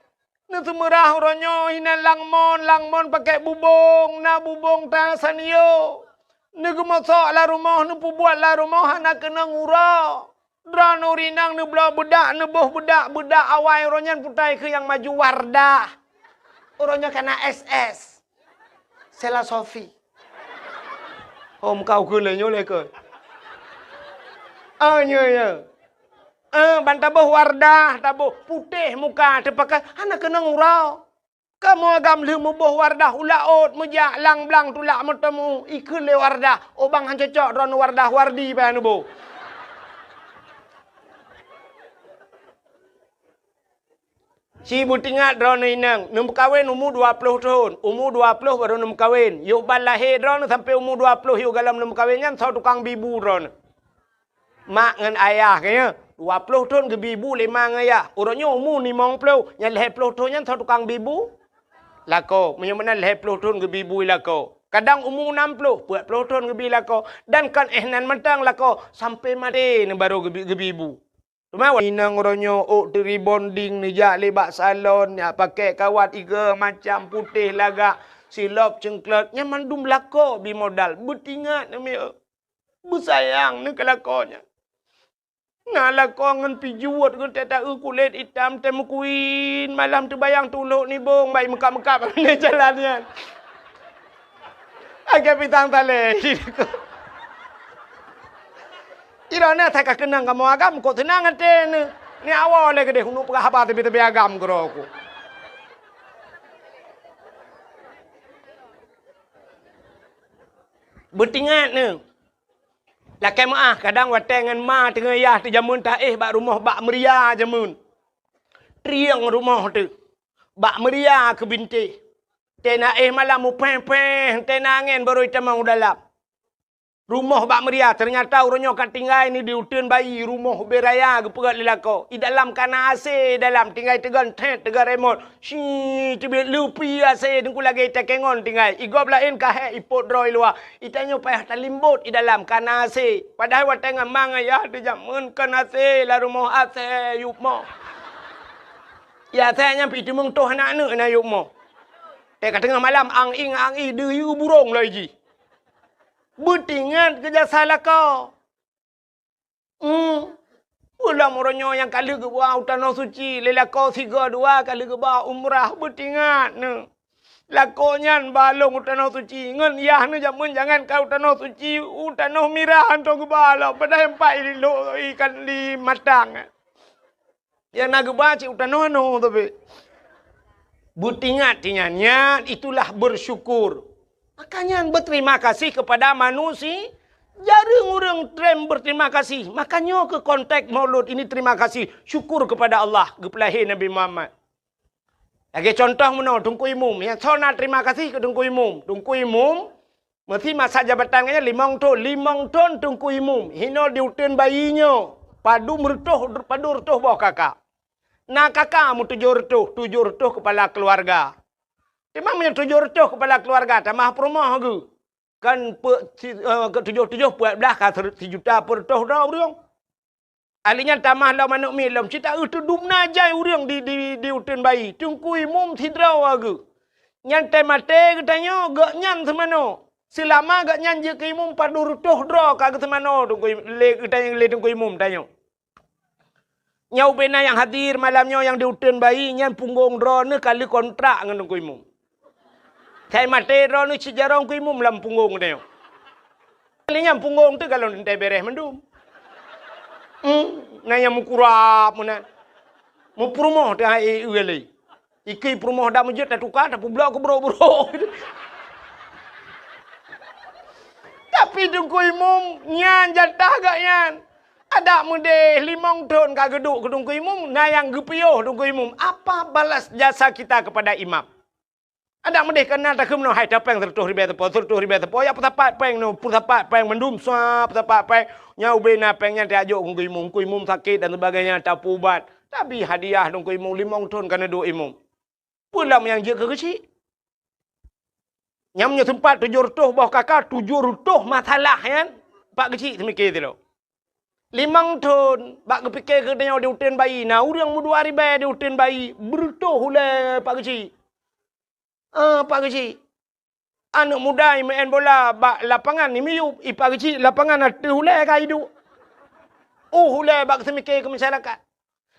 Neuseumeurah uroe nyoe hinan langmon, langmon pakèk bubông, na bubông ta sanyo. Neugeumosok lam rumoh, neupeubuet lam rumoh hana keunong uroe. Droeneuh ureuëng inong neubloe beudak, neuboh beudak, beudak awai uroe nyan putai keu nyang maju Wardah. Uroe nyoe kana S S. Sela Sofi. Hom kau keu lé nyoe lé keu. Ah, nyoe, nyoe. Eh, ban taboh Wardah, taboh putéh muka, teupakai hana keunong uroe. Kamoe agam lheueh muboh Wardah u laôt meujak lang-blang tulak meuteumu, ikheun lé Wardah, "Oh bang, han cocok droeneuh Wardah, Wardi payah neuboh." Ci beutingat droeneuh inong, neumeukawen umu dua ploh thon, umu dua ploh barô neumeukawen. Yoh ban lahé droeneuh sampoe umu dua ploh yoh galom neumeukawen nyan soe tukang bi bu droeneuh. Mak ngon ayah geuh nyan, dua ploh thon geubi bu lé ma ngon ayah. Uroe nyoe umu limong ploh, nyan lhèe ploh thon nyan soe tukang bi bu? Lakoe. Meunyoe meunan lhèe ploh thon geubi bu lakoe. Kadang umu nam ploh, peuet ploh thon geubi lakoe. Dan kon éh nan mantong lakoe, sampoe maté neuh barô geubi, geubi bu. Teuma inong uroe nyoe ôk teurebonding neujak lé bak salon, nyak pakèk kawat iga macam putéh lagak, silop ceungklot, nyan mandum lakoe bi modal. Beutingat neumiet, beusayang neuh keu lakoe nyan. Na lakoe ngon pijuet geuh teuta-eu kulét itam teuh meukuin, malam teubayang tulok nibong bak meukab-meukab jalan nyan. Akhé pisang talé. Iroh na that ka keunong kamoe agam, kok seunang até neuh. Ni awai lé keudeh uneuk peugah haba teubi-teubi agam keudroe ku. Beutingat neuh. Lakèe meu'ah, kadang watèe ngon ma teungoh yah teuh jameun taéh bak rumoh bak meuria jameun. Trieng rumoh teuh. Bak meuria keu bintéh. Teuh na éh malam mupéh-péh, teuh na angén barô itamong u dalam. Rumoh bak meuria, teunyata uroe nyoe ka tinggai ni di uteuen bayi, rumoh ubé raya geupeugöt lé lakoe. I dalam ka na AC, i dalam tinggai teugon thét, teugon remot. Shi, teubiet leupi AC, teungku lagèe ita kengon tinggai. I gob laén ka hék ipot droe i luwa. Itanyoe payah talimbot i dalam ka na AC. Padahai watèe ngon ma ngon yah teuh jameun kon AC, lam rumoh AC yup mo. Ya, AC nyan pih teumeung toh aneuk-aneuk na yup mo. Teuh ka teungoh malam, ang-ing, ang-ing, deuyue burông loi jih. Beutingat keu jasa lakoe. Hmm. Ulôn uroe nyoe nyang ka lheueh geuba u Tanoh Suci, lé lakoe sigoe dua ka lheueh geuba umrah, beutingat neuh. Lakoe nyan ba lôn u Tanoh Suci, ngon yah neuh jameun jangan ka u Tanoh Suci, u Tanoh Mirah hantom geuba lom, padahai empat i lôn ikan di Matang. Nyang na geuba cit u tanoh anoe tapi. Beutingat, ingat, nyan itulah bersyukur. Maka nyan berterima kasih kepada manusia. Jareueng ureueng treb berterima kasih. Maka nyoe keuh konteks Maulud ini terima kasih, syukur kepada Allah, geupeulahé Nabi Muhammad. Lagèe contoh meunoe, Teungku Imum. Nyang soe na terima kasih keu Teungku Imum. Teungku Imum Meusi masa jabatan geuh nyan limong thon, limong thon Teungku Imum, hinoe di uteuen bayi nyoe, padum reutôh, padum reutôh boh kaka. Na kaka meutujoh reutôh, tujoh reutôh keupala keuluwarga. Teuma meunyoe tujoh reutôh keupala keuluwarga, tamah peurumoh geuh, kan peu-, si-, eh, keu tujoh-tujoh peuet blah ka sireuet sijuta peureutôh droe ureueng. Ahli nyan tamah lom aneuk miet lom, cit taeu teudum na jai ureueng di, di, di uteuen bayi. Teungku Imum sidroe geuh. Nyan teuh maté geutanyoe, gobnyan seumanoe. Seulama gobnyan jeuet keu imum padum reutôh droe ka geuseumanoe Teungku Im-, lé geutanyoe, lé Teungku Imum tanyoe. Nyoe ubé na nyang hadir malam nyoe nyang di uteuen bayi, nyan punggong droeneuh ka lheueh kontrak ngon Teungku Imum. Sai maté droeneuh cit jaroe Teungku Imum lam punggong tanyoe. Lé nyan punggong teuh galon teuntèe bèrèh mandum. Hmm, na nyang meukurab meunan. Meupeurumoh teuh hai, eh, eh, lé. Ikei peurumoh dak meujeuet tatuka, tapeublok keu brok-brok. Tapi Teungku Imum nyan jatah gobnyan. Adak meudeh limong thon ka geuduek keu Teungku Imum, na nyang geupiôh Teungku Imum. Apa balas jasa kita kepada imam? Adak meudeh ka na takheun meunoe, hai, tapéng seureutôh ribèe sapo, seureutôh ribèe sapo, ya peusapat péng nyoe, peusapat péng mandum, sua peusapat péng. Nyan ubé na péng nyan tajok keu Teungku Imum, Teungku Imum sakét dan sebagainya, tapeuubat. Tapi hadiah Teungku Imum limong thon ka neuduek imum. Peue lom nyang jeuet keu geuchik? Nyang meunyoe seumpat tujoh reutôh boh kaka, tujoh reutôh masalah nyan, Pak Geuchik seumiké sidroe. Limong thon, bak geupike keu tanyoe di uteuen bayi, na ureueng meudua ribèe di uteuen bayi, beureutôh ulèe Pak Geuchik. Ah, Pak Geuchik. Aneuk muda imeu'en bola bak lapangan imiyup, i Pak Geuchik lapangan ateueh ulèe ka iduek. Uh, ulèe bak seumiké keu masyarakat.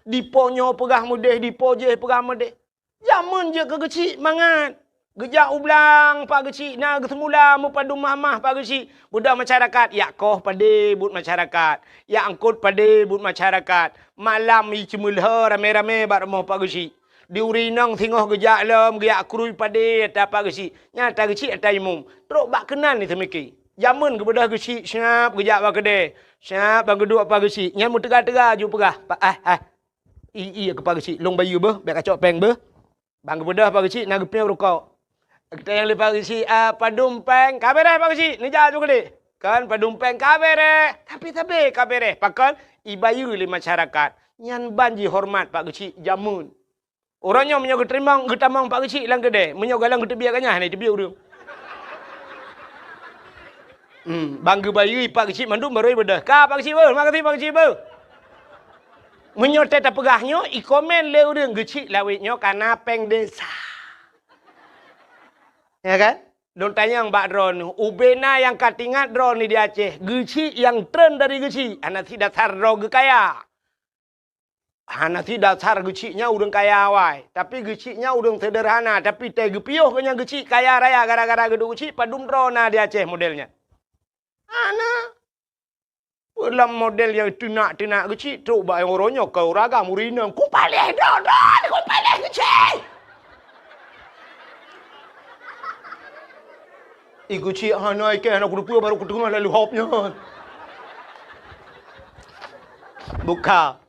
Dipo nyoe peugah meudeh, dipo jéh peugah meudeh. Jameun jeuet keu Geuchik mangat. Geujak u blang Pak Geuchik na geuseumula meupadum mahmah Pak Geuchik. Beudôh masyarakat, yak koh padé buet masyarakat, yak eungkôt padé buet masyarakat. Malam i ceumeulhô ramé-ramé bak rumoh Pak Geuchik. Di uri inong singoh geujak lom, geujak krui padé ata Pak Geuchik. Nyan ata Geuchik ata imum. Trok bak keunan i seumiké. Jameun geubeudôh Geuchik siap geujak bak keudè. Siap ban geuduek Pak Geuchik. Nyan meuteuga-teuga ju peugah, "Pak, ah, ah. I, i, keu Pak Geuchik, lôn bayeue beuh, bèk kacok péng beuh." Ban geubeudôh Pak Geuchik na geupiôh rukok. Geutanyong lé Pak Geuchik, "Ah, padum péng?" "Ka bèrèh Pak Geuchik, neujak ju keudéh." "Kon padum péng?" "Ka bèrèh." Tapi sabé ka bèrèh. Pakon? Ibayeue lé masyarakat. Nyan ban jihoreumat Pak Geuchik jameun. Uroe nyoe meunyoe geuteurimong, geutamong Pak Geuchik lam keudè, meunyoe galak geuteubiet ganyah hana teubiet ureueng. Hmm, ban geubayeue Pak Geuchik mandum barô ibeudôh. "Ka Pak Geuchik beuh, makasih Pak Geuchik beuh." Meunyoe teupeugah nyoe, ikomen lé ureuëng geuchik lawét nyoe kana péng desa. Ya kan? Lôn tanyong bak droeneuh, ubena nyang ka tingat droeneuh di Aceh, geuchik nyang treun dari geuchik, hana si dasar droe geukaya. Hana si dasar geuchik nyan ureuëng kaya awai, tapi geuchik nyan ureuëng seudeurhana, tapi teuh geupiôh keu nyang geuchik kaya raya gara-gara geuduek geuchik, padum droe na di Aceh model nyan. Hana. Peue lam model nyang teunak-teunak geuchik, trok bak uroe nyoe keu uragam ureuëng inong, "Kupaléh droe-droe, kupaléh geuchik!" Ih, geuchik hana ikeh, hana kuteupeu baru kuteungoh lalu hop nyan. Buka.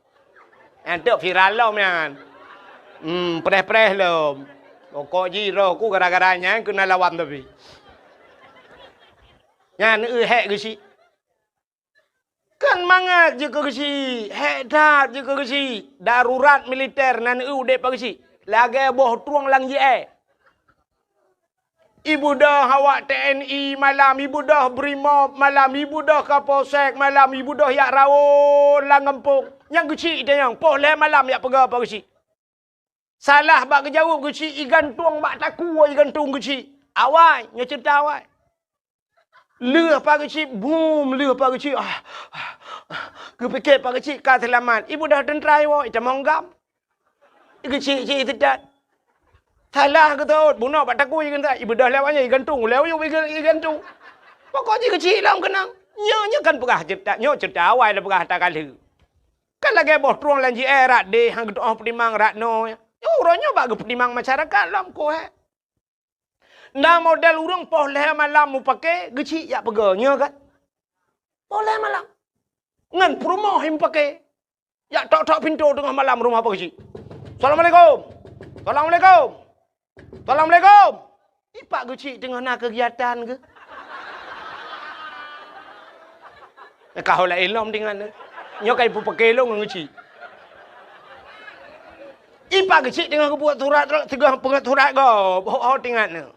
Nyan teuk viral lom nyan. Hmm, preh-preh lom. Pokok jih roh ku gara-gara nyan keuneuk lawan tapi. Nyan eu hék geuchik. Kan mangat jeuet keu geuchik, hék that jeuet keu geuchik. Darurat militer nan eu udeb bak geuchik. Lagée boh trueng lam jiée. Ibeudôh awak T N I malam, ibeudôh Brimob malam, ibeudôh Kapolsek malam, ibeudôh jak rawon lam gampông. Nyang geuchik itanyong, poh lhée malam jak peugah bak geuchik. Salah bak geujaweueb geuchik, igantung bak takue igantung geuchik. Awai, nyoe ceurita awai. Lheueh bak geuchik, bum, lheueh bak geuchik. Ah, ah, ah. Geupike bak geuchik ka seulamat. Ibeudôh teuntra iwoe, itamong gam. Geuchik-chik seudat. Salah geutot, bunoe bak takue igantung. Ibeudôh lewat nyan igantung, lewat yub iga-, igantung. Pokok jih geuchik lom keunong. Nyoe, nyoe kan peugah ceurita, nyoe ceurita awai lôn peugah that ka lheueh. Kan lagée boh trueng lam jiée rat deh, han geutu'oh peutimang rat noe. Nyoe uroe nyoe bak geupeutimang masyarakat lom koh, eh. Na model ureuëng poh lhée malam mupake geuchik jak peugah, nyoe kan? Poh lhée malam. Ngon peurumoh mupake. Jak tok-tok pintoe teungoh malam rumoh bak geuchik. "Assalamualaikum. Assalamualaikum. Assalamualaikum." Ipak geuchik teungoh na keugiatan geuh. Ka ho laén lom tingat nyoe. Nyoe ka ipupake lôn ngon geuchik. Ipak geuchik teungoh geubuet surat, teungoh peungeut surat gob. Ho, ho tingat nyoe.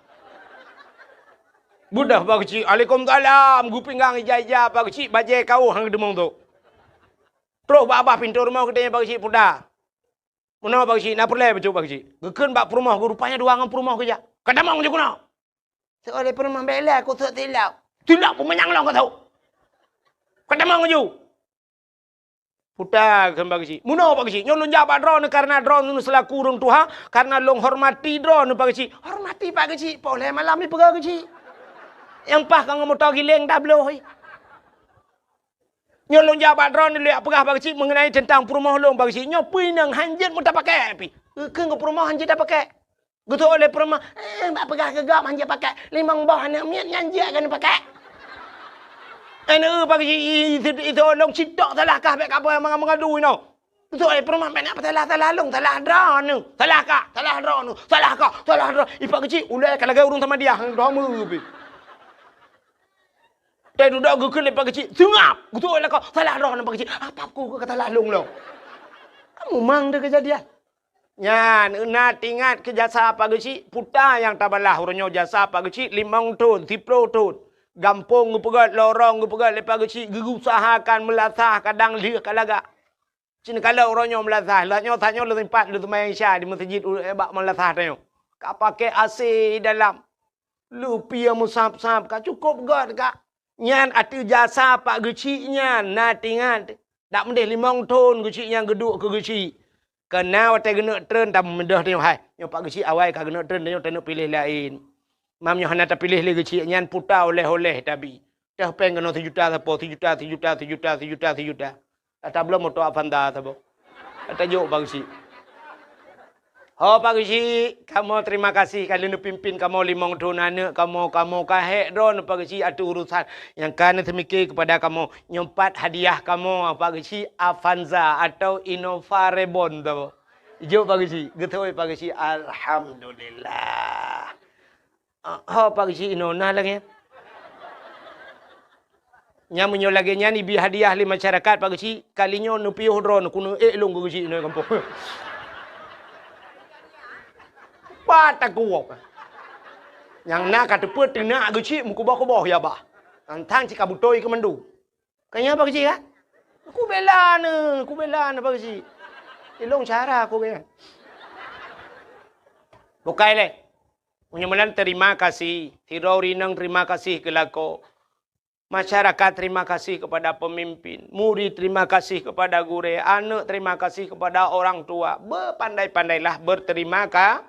Beudôh bak geuchik, "Alaikumsalam." Geupinggang ija-ija bak geuchik, bajée kaoh han geudeungoe tu. Troh bak babah pintoe rumoh geutanyoe bak geuchik, "Puta, meunoe bak geuchik, na peureulée bacut bak geuchik?" Geukheun bak peurumoh geuh, rupanya dua ngon peurumoh geujak. "Ka tamong jih keunoe." Seuôt lé peurumoh, "Bék lé, kuteuek silop." "Silop peue manyang lôn ka teuek." "Ka tamong laju." "Puta," kheun bak geuchik. "Meunoe bak geuchik, nyoe lôn jak bak droeneuh kareuna droeneuh seulaku ureuëng tuha, kareuna lôn hormati droeneuh bak geuchik." Hormati bak geuchik, poh lhée malam ipeugah geuchik. Nyang paih ka ngon moto giléng tabloh. Nyoe lôn jak bak droeneuh lôn jak peugah bak geuchik meungenai teuntang peurumoh lôn bak geuchik. Nyoe peue inong han jeuet meutapakée pih. Geukheun keu peurumoh han jeuet tapakée. Geuteuôt lé peurumoh, "Eh, bak peugah keu gob han jeuet pakée. Limong boh aneuëk miet nyan jeuet keuneuk pakée." Aneuëk bak geuchik, "Ih, ih, ih, ih, lôn citok salah kah bék ka boh mangat-mangat dui nyoe." Geuteuôt lé peurumoh, "Bék na peusalah-salah lôn, salah droeneuh. Salah kah, salah droeneuh, salah kah, salah droe." Ipak geuchik, ulée ka lagée ureuëng samadiyah, droe meu pih. Teududoe geukheun lé pak geuchik, "Seungab!" Geuteuôt lakoe, "Salah droeneuh pak geuchik." "Apa ku ka salah lôn lom?" Kamu mang deh keujadian. Nyan, na teuingat keu jasa pak geuchik, puta nyang tabalah uroe nyoe jasa pak geuchik limong thon, siplôh thon. Gampông geupeugét, lorong geupeugét lé pak geuchik, geuusahakan meulasah kadang lheueh ka lagak. Cit neukalon uroe nyoe meulasah, lheueh nyoe tanyoe lôn sempat lôn seumayang Isya di meuseujid u-, bak meulasah tanyoe. Ka pakai A C dalam. Leupie meusab-sab ka cukôp gét ka. Nyan ateueh jasa pak geuchik nyan na teuingat. Dak meudeh limong thon geuchik nyan geuduek keu geuchik. Keunan watée geuneuk treun tameudeh tanyoe hai. Nyoe pak geuchik awai ka geuneuk treun tanyoe taneuk piléh laén. Mam nyoe hana tapiléh lé geuchik nyan puta oleh-oleh tabi. Teuh péng keunoe sijuta sapo, sijuta, sijuta, sijuta, sijuta, sijuta. Ata bloe moto Avanza sapo. Ata jok pak geuchik. Ho pak geuchik, kamoe terima kasih ka lheueh neupimpin kamoe limong thon aneuk kamoe, kamoe ka hék droeneuh pak geuchik ateueh urusan nyang ka neuseumiké keupada kamoe. Nyoe pat hadiah kamoe pak geuchik Avanza atau Innova Reborn sapo. Jok pak geuchik, geutôi pak geuchik, alhamdulillah. Ah, ho pak geuchik inoe na lagée nyan. Nyan meunyoe lagée nyan ibi hadiah lé masyarakat pak geuchik, kali nyoe neupiôh droeneuh keuneuk ék lôn keu geuchik inoe gampông. Pat takuwok. Nyang na ka teupeu teunak geuchik meukuboh-kuboh ya bah. Tantang cit ka beutôi keu mandum. Ka nyan pak geuchik kan? Kubela neuh, kubela neuh pak geuchik. Ilong cara aku kan. Bukai leh. Meunyoe meunan terima kasih. Sidroe ureueng inong terima kasih keu lakoe. Masyarakat terima kasih kepada pemimpin. Murid terima kasih kepada gurée. Aneuk terima kasih kepada orang tua. Bepandai-pandailah berterima ka-,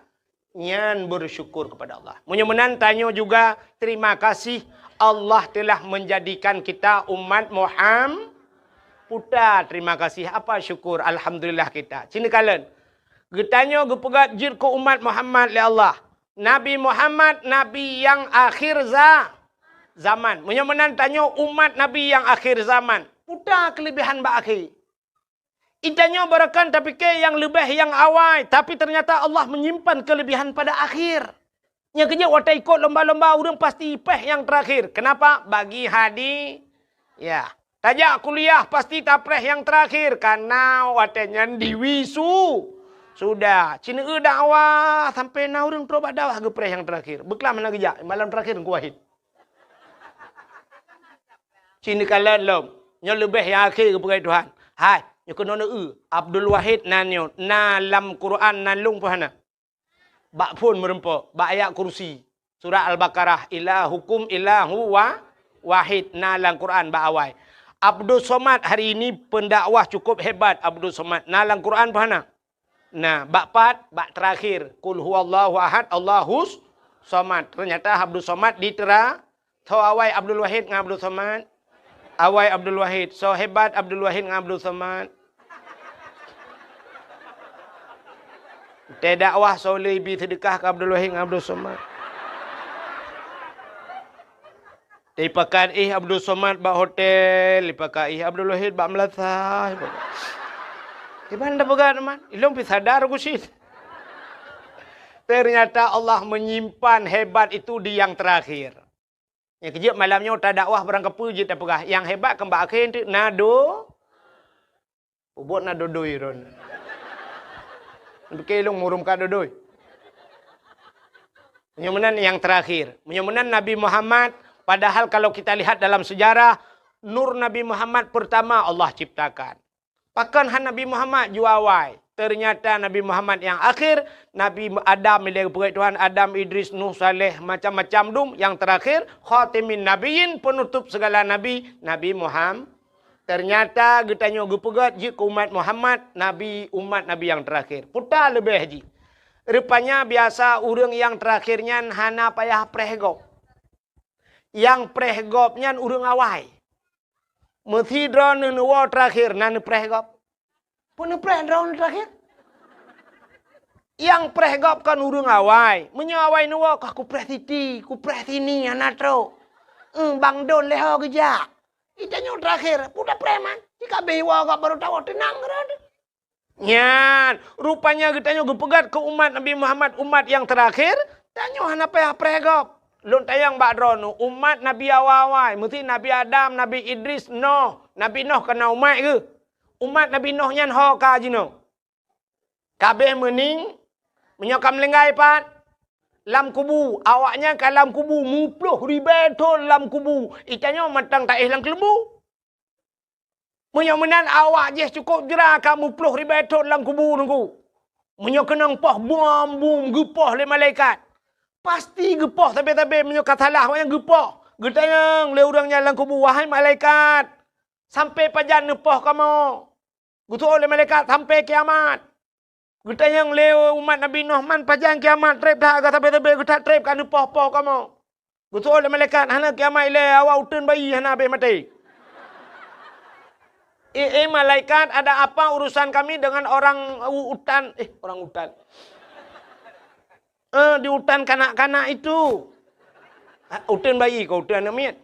nyan bersyukur kepada Allah. Meunyoe meunan tanyoe juga terima kasih Allah telah menjadikan kita umat Muham-, puta terima kasih, apa syukur, alhamdulillah kita. Cina kalon. Geutanyoe geupeugah jeuet keu umat Muhammad lé Allah. Nabi Muhammad, nabi nyang akhir za-, zaman. Meunyoe meunan tanyoe umat nabi nyang akhir zaman, puta keulebihan bak akhé. Geutanyoe barangkapeue tapike nyang leubeh nyang awai, tapi ternyata Allah menyimpan keulebihan pada akhir. Nyang keujeuet watée ikot lomba-lomba ureueng pasti péh nyang terakhir. Kenapa? Bagi hadi-, ya. Tajak kuliah pasti tapreh nyang terakhir, karena watée nyan diwisu-, sudah. Cina eu dakwah sampai na ureueng trok bak dakwah geupreh nyang terakhir. Beuklam hana geujak, malam terakhir Teungku Wahid. Cina kalon lom. Nyoe leubeh nyang akhé geupeugah Tuhan. Hai, nyoe keunoe eu, Abdul Wahid nan nyoe, na lam Quran nan lôn pih hana. Bak phon meureumpok, bak ayat kursi. Surat Al-Baqarah, "Ilahukum ilahu wa-, wahid", na lam Quran bak awai. Abdus Somad hari ini pendakwah cukup hebat Abdus Somad. Na lam Quran pih hana? Na, bak pat, bak terakhir. Qul huwallahu ahad, Allahus Somad. Ternyata Abdus Somad di tera-, Tho awai Abdul Wahid ngon Abdul Somad. Awai Abdul Wahid. Soe hebat Abdul Wahid ngon Abdul Somad. Teudakwah soe lé ibi seudeukah keu Abdul Wahid ngon Abdul Somad. Ipakat ih Abdul Somad bak hotel, ipakat ih Abdul Wahid bak meulasah. Iban dah peugah teuma, ilong pi sadar ku sit. Ternyata Allah menyimpan hebat itu di yang terakhir. Nyang keujeuet malam nyoe tadakwah barangkapeue jeuet tapeugah, nyang hebat kan bak akhé teuk na do-, ubot na dodoi ron. Pike lôn murum ka dodoi. Meunyoe meunan nyang terakhir. Meunyoe meunan Nabi Muhammad, padahal kalau kita lihat dalam sejarah, nur Nabi Muhammad pertama Allah ciptakan. Pakon han Nabi Muhammad ju awai? Ternyata Nabi Muhammad nyang akhir, Nabi Adam ilée geupeugét Tuhan, Adam, Idris, Nuh, Saleh, macam-macam dum, nyang terakhir, khatimin nabiyyin, penutup segala nabi, Nabi Muham-, ternyata geutanyoe geupeugét jeuet keu umat Muhammad, nabi, umat Nabi nyang terakhir. Puta leubeh jih. Rupanya biasa ureuëng nyang terakhir nyan hana payah preh gob. Nyang preh gob nyan ureuëng awai. Meusidroe neuwoe terakhir na neupreh gob. Peue neupreh droeneuh terakhir? Nyang preh gob kon ureuëng awai. Meunyoe awai neuwoe, kah kupreh siti, kupreh sini, hana trok. Eung, bang don lé ho geujak. Geutanyoe terakhir, peue tapreh man? Jika beh iwoe gob barô tawoe teunang keudroe. Nyan, rupanya geutanyoe geupeugét keu umat Nabi Muhammad, umat nyang terakhir, tanyoe hana payah preh gob. Lôn tanyong bak droeneuh, umat Nabi awai-awai, meusti Nabi Adam, Nabi Idris, Noh. Nabi Noh ka na umat geuh. Umat Nabi Noh nyan ho ka jinoe. Ka abéh meuning, meunyoe ka meulinggai pat, lam kubu, awaknyan ka lam kubu, muploh ribée thon lam kubu. Geutanyoe mantong taéh lam keuleubu. Meunyoe meunan awak jih cukôp jra ka muploh ribée thon lam kubu Teungku. Meunyoe keunong poh bom-bom geupoh lé malaikat, pasti geupoh sabe-sabe meunyoe ka salah awaknyan geupoh. Geutanyong lé ureuëng nyan lam kubu, "Wahai malaikat, sampai pajan neupoh kamoe?" Geuteuôt lé malaikat, "Sampai kiamat." Geutanyong lé umat Nabi Noh, "Man pajan kiamat treb that, ka sabe-sabe geuthat treb ka neupoh-poh kamoe?" Geuteuôt lé malaikat, "Hana kiamat ilée, awak uteuen bayi hana abéh maté." "Eh, eh, malaikat, ada apa urusan kami dengan orang u-, utan, eh, orang utan? Eh, di utan kanak-kanak itu." "Ah, uteuen bayi kah, uteuen aneuëk miet?"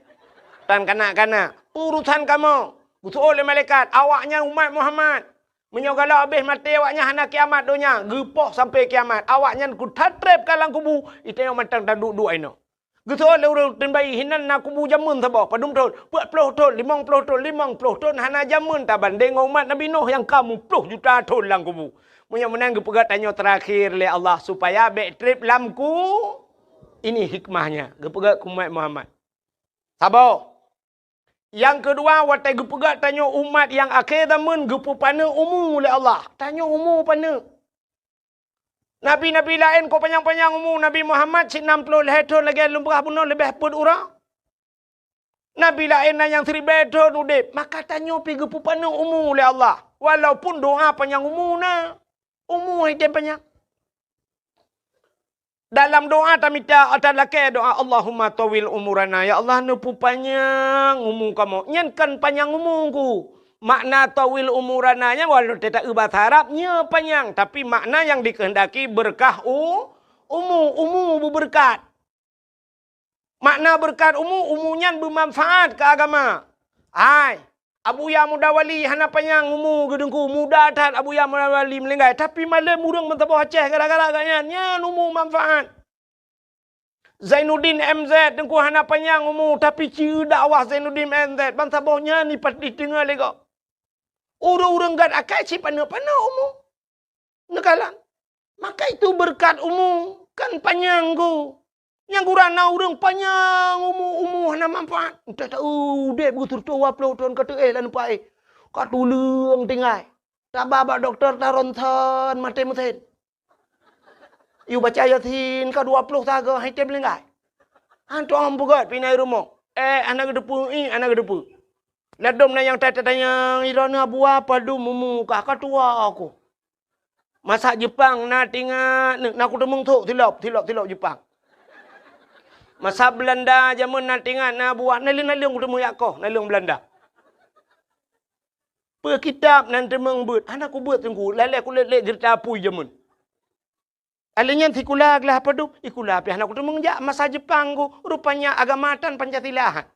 "Utan kanak-kanak." "Urusan kamoe." Geuteuôt lé malaikat, "Awaknyan umat Muhammad. Meunyoe galak abéh maté awaknyan hana kiamat donya, geupoh sampai kiamat. Awaknyan geuthat treb ka lam kubu, geutanyoe mantong taduek-duek inoe." Geuteuôt lé ureuëng uteuen bayi, "Hinan na kubu jameun saboh, padum thon?" "Peuet ploh thon, limong ploh thon." "Limong ploh thon hana jameun tabandéng ngon umat Nabi Noh nyang ka muploh juta thon lam kubu." Meunyoe meunan geupeugét tanyoe terakhir lé Allah supaya bék treb lam ku-, ini hikmahnya geupeugét keu umat Muhammad. Saboh. Nyang keudua, watée geupeugah tanyoe umat nyang akhé zaman geupeupaneuk umu lé Allah. Tanyoe umu paneuk. Nabi-nabi laén ka panyang-panyang umu, Nabi Muhammad sinan ploh lhée thon lagée lôn peugah bunoe leubeh peuet uroe. Nabi laén na nyang siribée thon udeb, maka tanyoe pih geupeupaneuk umu lé Allah. Walaupun doa panyang umu na, umu hai tem panyang. Dalam doa tamita, ata lakée doa, "Allahumma tawil umurana." Ya Allah, neupeupanyang umu kamoe. Nyan kan panyang umu ku. Makna tawil umurana nyan walau teuta eu bahasa Arab, nyoe panyang, tapi makna nyang dikehendaki berkah u-, umu, umu beubeureukat. Makna beureukat umu, umu nyan beumanfaat keu agama. Hai, Abuya Muda Wali hana panyang umu geudeungku, muda that Abuya Muda Wali meuninggai, tapi malem ureuëng meusaboh Aceh gara-gara gobnyan, nyan umu manfaat. Zainuddin M Z teungku hana panyang umu, tapi ci dakwah Zainuddin M Z, bansaboh nyan ipat diteungoh lé gob. Ureuëng-ureuëng gét akai sipaneuk-paneuk umu. Neukalon. Maka itu beureukat umu kan panyang ku. Nyang gura na ureuëng panyang umu, umu hana manfaat. Entah tahu udeb beutôi dua ploh thon ka teuéh lam nupa éh. Ka tuleueng tinggai. Taba bak dokto ta ronsen maté meusen. Yue baca Yasin ka dua ploh sagoe hai tem linggai. Han tuang peugét pinai rumoh. Eh, hana geuteupeue, ih, hana geuteupeue. Ladom na nyang ta-, ta-, tanyong, "Droeneuh Abuya padum umu kah?" "Ka tuha ku." Masa Jeupang na tingat, na kuteumeung thok silop, silop, silop Jeupang. Masa Beulanda jameun na tingat na Abuya, naleueng-naleueng kuteumeung jak koh, naleueng Beulanda. Peu kitab nan teumeung beuet, hana kubeuet teungku, lalée kulét-lét jeurita apui jameun. Alèh nyan sikula glah padum, sikula pih hana kuteumeung jak masa Jeupang ku, rupanya agama tan Pancasila.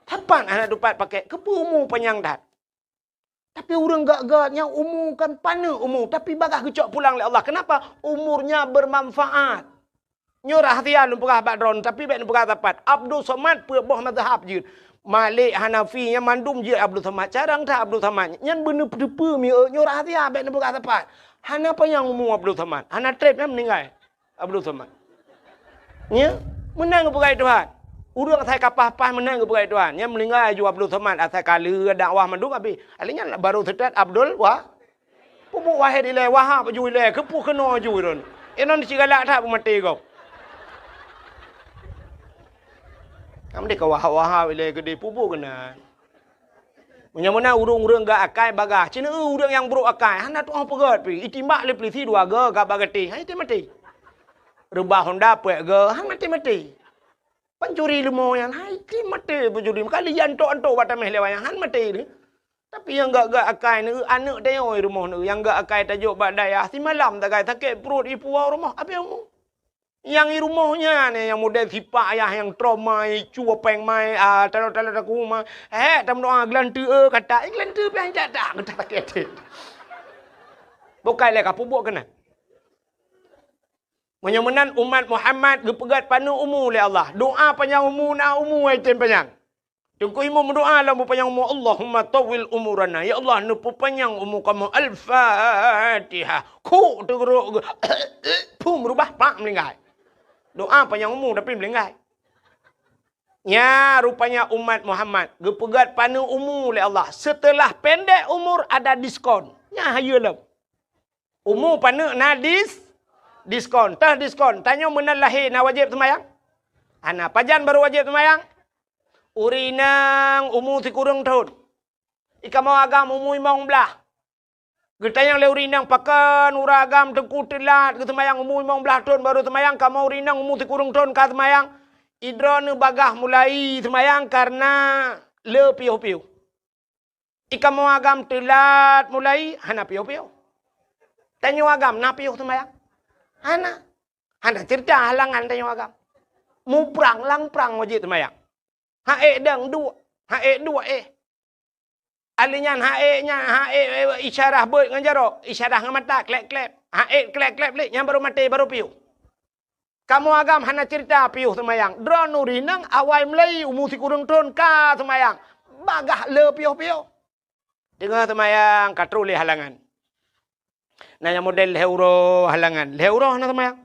Sapat hana tupat pakai, keupeue umu panyang that. Tapi ureuëng gét-gét nyang umu kan paneuk umu, tapi bagaih geucok pulang lé Allah. Kenapa? Umurnya bermanfaat. Nyoe rahsia lôn peugah bak droeneuh, tapi bék neupeugah sapat. Abdul Somad peuet boh mazhab jeuet. Malik, Hanafi, nyan mandum jeuet Abdul Somad. Carông that Abdul Somad. Nyan beuneuteupeu mieu, nyoe rahsia bék neupeugah sapat. Hana panyang umu Abdul Somad. Hana trép nyan meuninggai Abdul Somad. Nya, meunan geupeugah Tuhan. Ureuëng asai ka paih-paih meunan geupeugah Tuhan. Nyan meuninggai aju Abdul Somad asai ka lheueh dakwah mandum habéh. Alèh nyan baru seutôt Abdul Wa-, Peubuet Wahid ilèe, Wahab aju ilèe, keupeue keunoe aju droeneuh. Inong sigalak that beumaté gob. Kamoe deh ka Wahab-Wahab ilèe keudeh, peubuet keunan. Meunyoe meunan ureuëng-ureuëng gét akai bagaih, ci na ureuëng nyang brok akai, hana tuoh peugét pih, itimbak lé peulisi dua goe ka bak gatéh, hai tem maté. Reubah honda peuet goe, han maté-maté. Pancuri leumo nyan, hai tem maté pancuri, meukalu jiantok-antok bak taméh lé wayang, han maté deh. Tapi nyang gét-gét akai neu, aneuëk tanyoe i rumoh neu, nyang gét akai tajok bak dayah, simalam sagai sakét pruet ipuwoe u rumoh, abéh umu. Nyang i rumoh nyan, nyang model sipak ayah nyang trauma, icue péng mai, ah, talo-talo takue mai. Hék, tameudoa geulanteue, eh, kata, eh, geulanteue pih han jak-jak, geutak sakét até. Bukai lé ka peubuet keunan. Meunyoe meunan umat Muhammad geupeugét paneuk umu lé Allah. Doa panyang umu na umu ai tem panyang. Teungku Imum meudoa lam beupanyang umu, "Allahumma tawwil umurana." Ya Allah, neupeupanyang umu kamoe. Al-Fatihah. Khuk teugeurok geu-, phum reubah pak meuninggai. Doa panyang umu tapi meuninggai. Nya rupanya umat Muhammad geupeugét paneuk umu lé Allah. Setelah pendek umur ada diskon. Nya hayeue lom. Umu paneuk na dis-, diskon. Teuh diskon. Tanyoe meunan lahé na wajéb seumayang? Hana. Pajan barô wajéb seumayang? Ureuëng inong umu sikureueng thon. I kamoe agam umu limong blaih. Geutanyong lé ureuëng inong, "Pakon uroe agam teungku teulat geuseumayang, umu limong blaih thon barô seumayang, kamoe ureuëng inong umu sikureueng thon ka seumayang?" "Idroeneuh bagaih mulai seumayang kareuna le piôh-piôh." I kamoe agam teulat mulai, hana piôh-piôh. Tanyoe agam na piôh seumayang? Hana. Hana cerita halangan tanyoe agam. Muprang lam prang wajéb seumayang. Ha'ék dang duek, ha'ék duek éh. Alèh nyan ha'ék nyan, ha'ék, eh, isyarah beuet ngon jaroe, isyarah ngon mata, klep-klep. Ha'ék klep-klep lé, nyan barô maté, barô piôh. Kamoe agam hana cerita piôh seumayang. Droeneuh ureuëng inong awai mulai umu sikureueng thon ka seumayang. Bagaih le piôh-piôh. Teungoh seumayang ka troh lé halangan. Na nyang model lhée uroe halangan. Lhée uroe hana seumayang.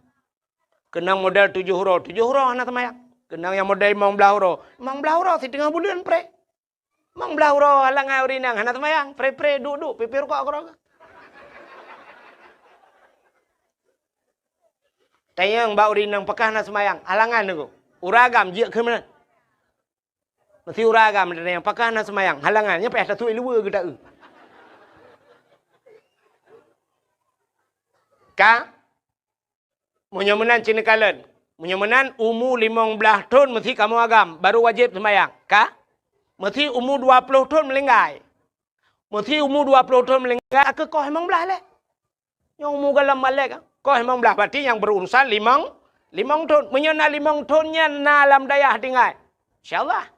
Keunong model tujoh uroe, tujoh uroe hana seumayang. Keunong nyang model limong blaih uroe, limong blaih uroe siteungoh buleuen preh. Limong blaih uroe halangan ureueng inong hana seumayang, pre-pre, duek-duek, pipée rukok keudroe. Tanyong bak ureueng inong pakon hana seumayang, halangan teungku. Ureueng agam jeuet keu meunan. Meusti ureueng agam tanyong pakon hana seumayang, halangan, nyan payah tatuek luweue geuta-eu. Ka? Meunyoe meunan ci neukalon. Meunyoe meunan, umu limong blaih thon meusti kamoe agam, baru wajéb seumayang. Ka? Meusti umu dua ploh thon meulinggai. Meusti umu dua ploh thon meulinggai, akhé koh limong blaih lé. Nyoe umu gohlom malèe ka, koh limong blaih, berarti nyang berurusan limong, limong thon. Meunyoe na limong thon nyan na lam dayah tinggai, insya Allah.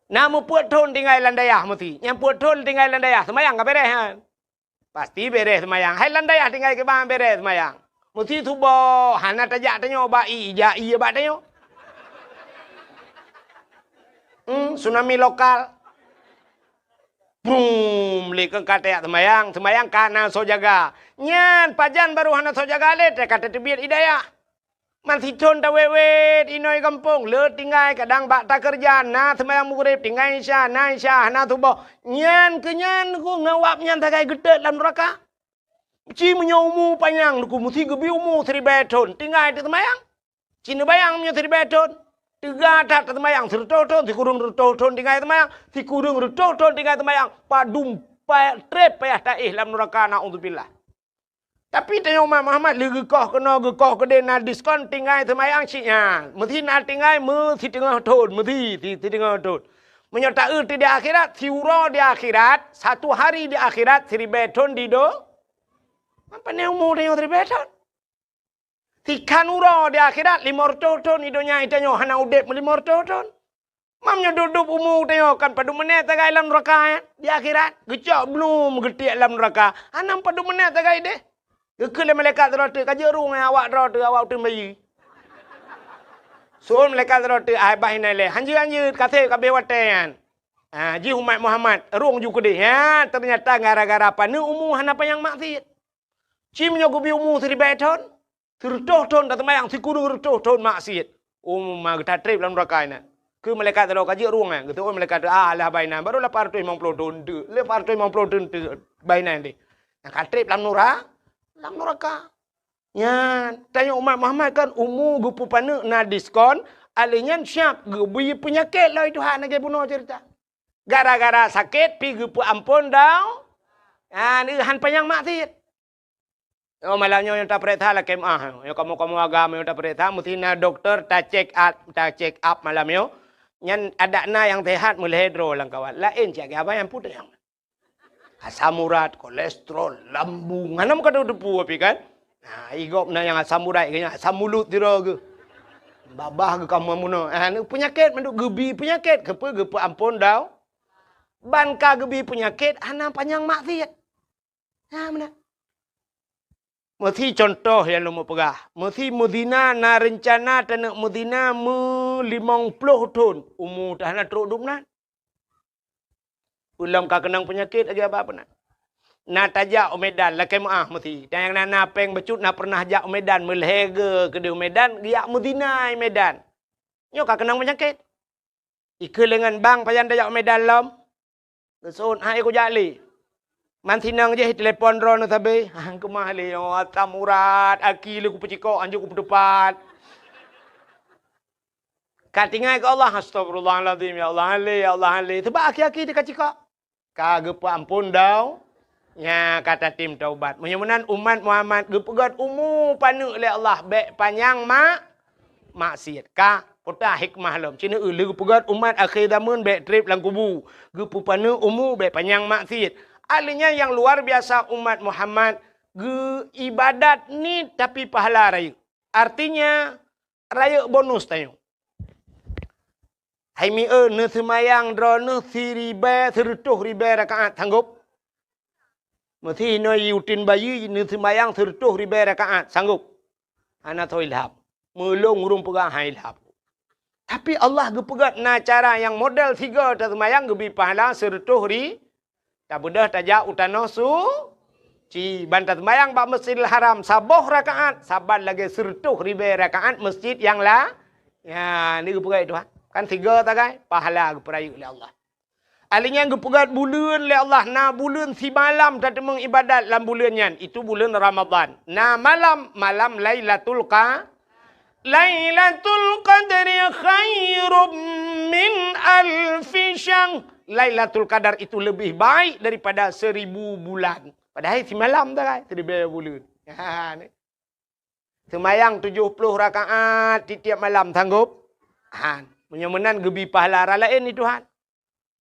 Na meupeuet thon tinggai lam dayah meusti. Nyang peuet thon tinggai lam dayah, seumayang ka bèrèh nyan. Pasti bèrèh seumayang. Hai lam dayah tinggai kiban bèrèh seumayang. Meusti suboh, hana tajak tanyoe bak ie, jak ie bak tanyoe. Hmm, tsunami lokal. Brum, lé keu ka tajak seumayang, seumayang ka na soe jaga. Nyan pajan baru hana soe jaga lé, ka tateubiet ie dayah. Man sithon tawét-wét inoe gampông, le tinggai kadang bak takeureuja, na seumayang Maghrib, tinggai Isya, na Isya, hana suboh. Nyan keu nyan ku ngon wab nyan sagai geutot lam nuraka. Ci meunyoe umu panyang ku meusti geubi umu siribèe thon, tinggai teuseumayang. Ci neubayang meunyoe siribèe thon, teuga that teuseumayang sireutôh thon, sikureueng reutôh thon tinggai seumayang, sikureueng reutôh thon tinggai seumayang, padum pa-, trép payah taéh lam nuraka, naudzubillah. Tapi tanyoe umat Muhammad lé geukoh keunoe geukoh keudéh na diskon tinggai seumayang cit nyan. Meusti na tinggai meusiteungoh thon, meusti si-, siteungoh thon. Meunyoe taeu di akhirat, siuroe di akhirat, satu hari di akhirat, siribèe thon di do-, apa ni umu tanyoe siribèe thon? Sikhan uroe di akhirat, limong reutôh thon di donya tanyoe hana udép meulimong reutôh thon. Mam nyoe dub-dub umu tanyoe kan padum menét sagai lam nuraka, eh? Di akhirat, geucok blum geutiek lam nuraka. Hana padum menét sagai deh. Geukheun lé malaikat sidroe teuk, "Ka jeuet rueng, eh, awak droe teuh, awak uteuen bayeue." Seuôn malaikat sidroe teuk, "Ai bah inan lé, hanjeuet-hanjeuet, ka sép ka abéh watèe nyan." Ah, jih umat Muhammad, rueng ju keudéh. Ya, teunyata gara-gara paneuk umu hana panyang maksiet. Ci meunyoe geubi umu siribèe thon, sireutôh thon taseumayang, sikureueng reutôh thon maksiet. Umu ma geutatrép lam nuraka inan. Keu malaikat sidroe ka jeuet rueng, eh, geuseuôn malaikat teuk, "Ah, lah bah inan, baru lapan reutôh limong ploh thon teuk, lapan reutôh limong ploh thon teuk bah inan deh." Nah, ka trép lam nura-, lam nuraka. Nyan, tanyoe umat Muhammad kan umu geupeupaneuk na diskon, alèh nyan siap geubi peunyakét lom Tuhan lagèe bunoe ceurita. Gara-gara sakét pi geupeuamphon dau-, nyan, han panyang maksiet. Oh, malam nyoe nyang tapareksa lakèe meu'ah. Nyoe kamoe-kamoe agam nyang tapareksa, meusti na dokto ta-check up, ta-check up malam nyoe. Nyan adak na nyang seuhat meulhèe droe lam kawan. Laén cit, abang nyang peue tanyong. Asam urat, kolesterol, lambung. Hana meukateupeu pi kan? Nah, i gob na nyang asam urat, nyang asam mulut sidroe geuh. Babah geuh kamoe bunoe. Ah, ni peunyakét mandum geubi peunyakét. Keupeue geupeuamphon dau-, ban ka geubi peunyakét, hana panyang maksiet. Nah, meunan. Meusi contoh nyang lôn peugah. Meusi meuzina na reuncana taneuk meuzina meulimong ploh thon. Umu teuh hana trok dum nan. Ulôn ka keunong peunyakét lagèe abah peunan. Na tajak u Medan, lakèe meu'ah meusi. Dan nyang na, na péng bacut na pernah jak u Medan, meulhèe geuh keudéh u Medan, geujak meuzina i Medan. Nyoe ka keunong peunyakét. Ikheun lé ngon bang pajan tajak u Medan lom. Geuseuôt hai kujak lé. Man sinong jih telepon droeneuh sabe. Hang keumah lé, oh, asam urat, aki lé kupeucikok, hanjeuet kupeuteupat. Ka tinggai keu Allah, "Astagfirullahalazim, ya Allah, han lé, ya Allah, han lé." Teubak aki-aki teuka cikok. Ka geupeuamphon dau, nya ka tatem taubat. Meunyoe meunan umat Muhammad geupeugöt umu paneuk lé Allah, bèk panyang ma-, maksiet. Ka peue hikmah lom. Sineuk lé geupeugöt umat akhé zameun bèk trép lam kubu. Geupeupaneuk umu bèk panyang maksiet. Ahli nyan nyang luar biasa umat Muhammad geuibadat niet tapi pahala rayeuk. Artinya, rayeuk bonus tanyoe. Hai mieu, neuseumayang droeneuh siribèe, sireutôh ribèe rakaat, sanggob? Meusi inoe uteuen bayeue neuseumayang sireutôh ribèe rakaat, sanggob? Hana soe ilham. Meulôn ureueng peugah han ilham. Tapi Allah geupeugöt na cara nyang model sigoe taseumayang geubi pahala sireutôh ri-, Tabeudôh tajak u tanoh suci, ban taseumayang bak Masjidil Haram saboh rakaat, saban lagèe sireutôh ribèe rakaat masjid nyang la-, nya, ni geupeugah Tuhan. Kan sigoe sagai, pahala geupeurayeuk lé Allah. Alèh nyan geupeugöt buleuen lé Allah, na buleuen simalam tateumeung ibadat lam buleuen nyan, itu buleuen Ramadhan. Na malam, malam Lailatul Qa-, Lailatul Qadri khairum min alfi syahr. Lailatul Qadar itu lebih baik daripada seribu bulan. Padahai simalam sagai, siribèe buleuen. Ha, ni. Seumayang tujoh ploh rakaat tiep-tiep malam, sanggob? Han. Meunyoe meunan geubi pahala raya laén di Tuhan.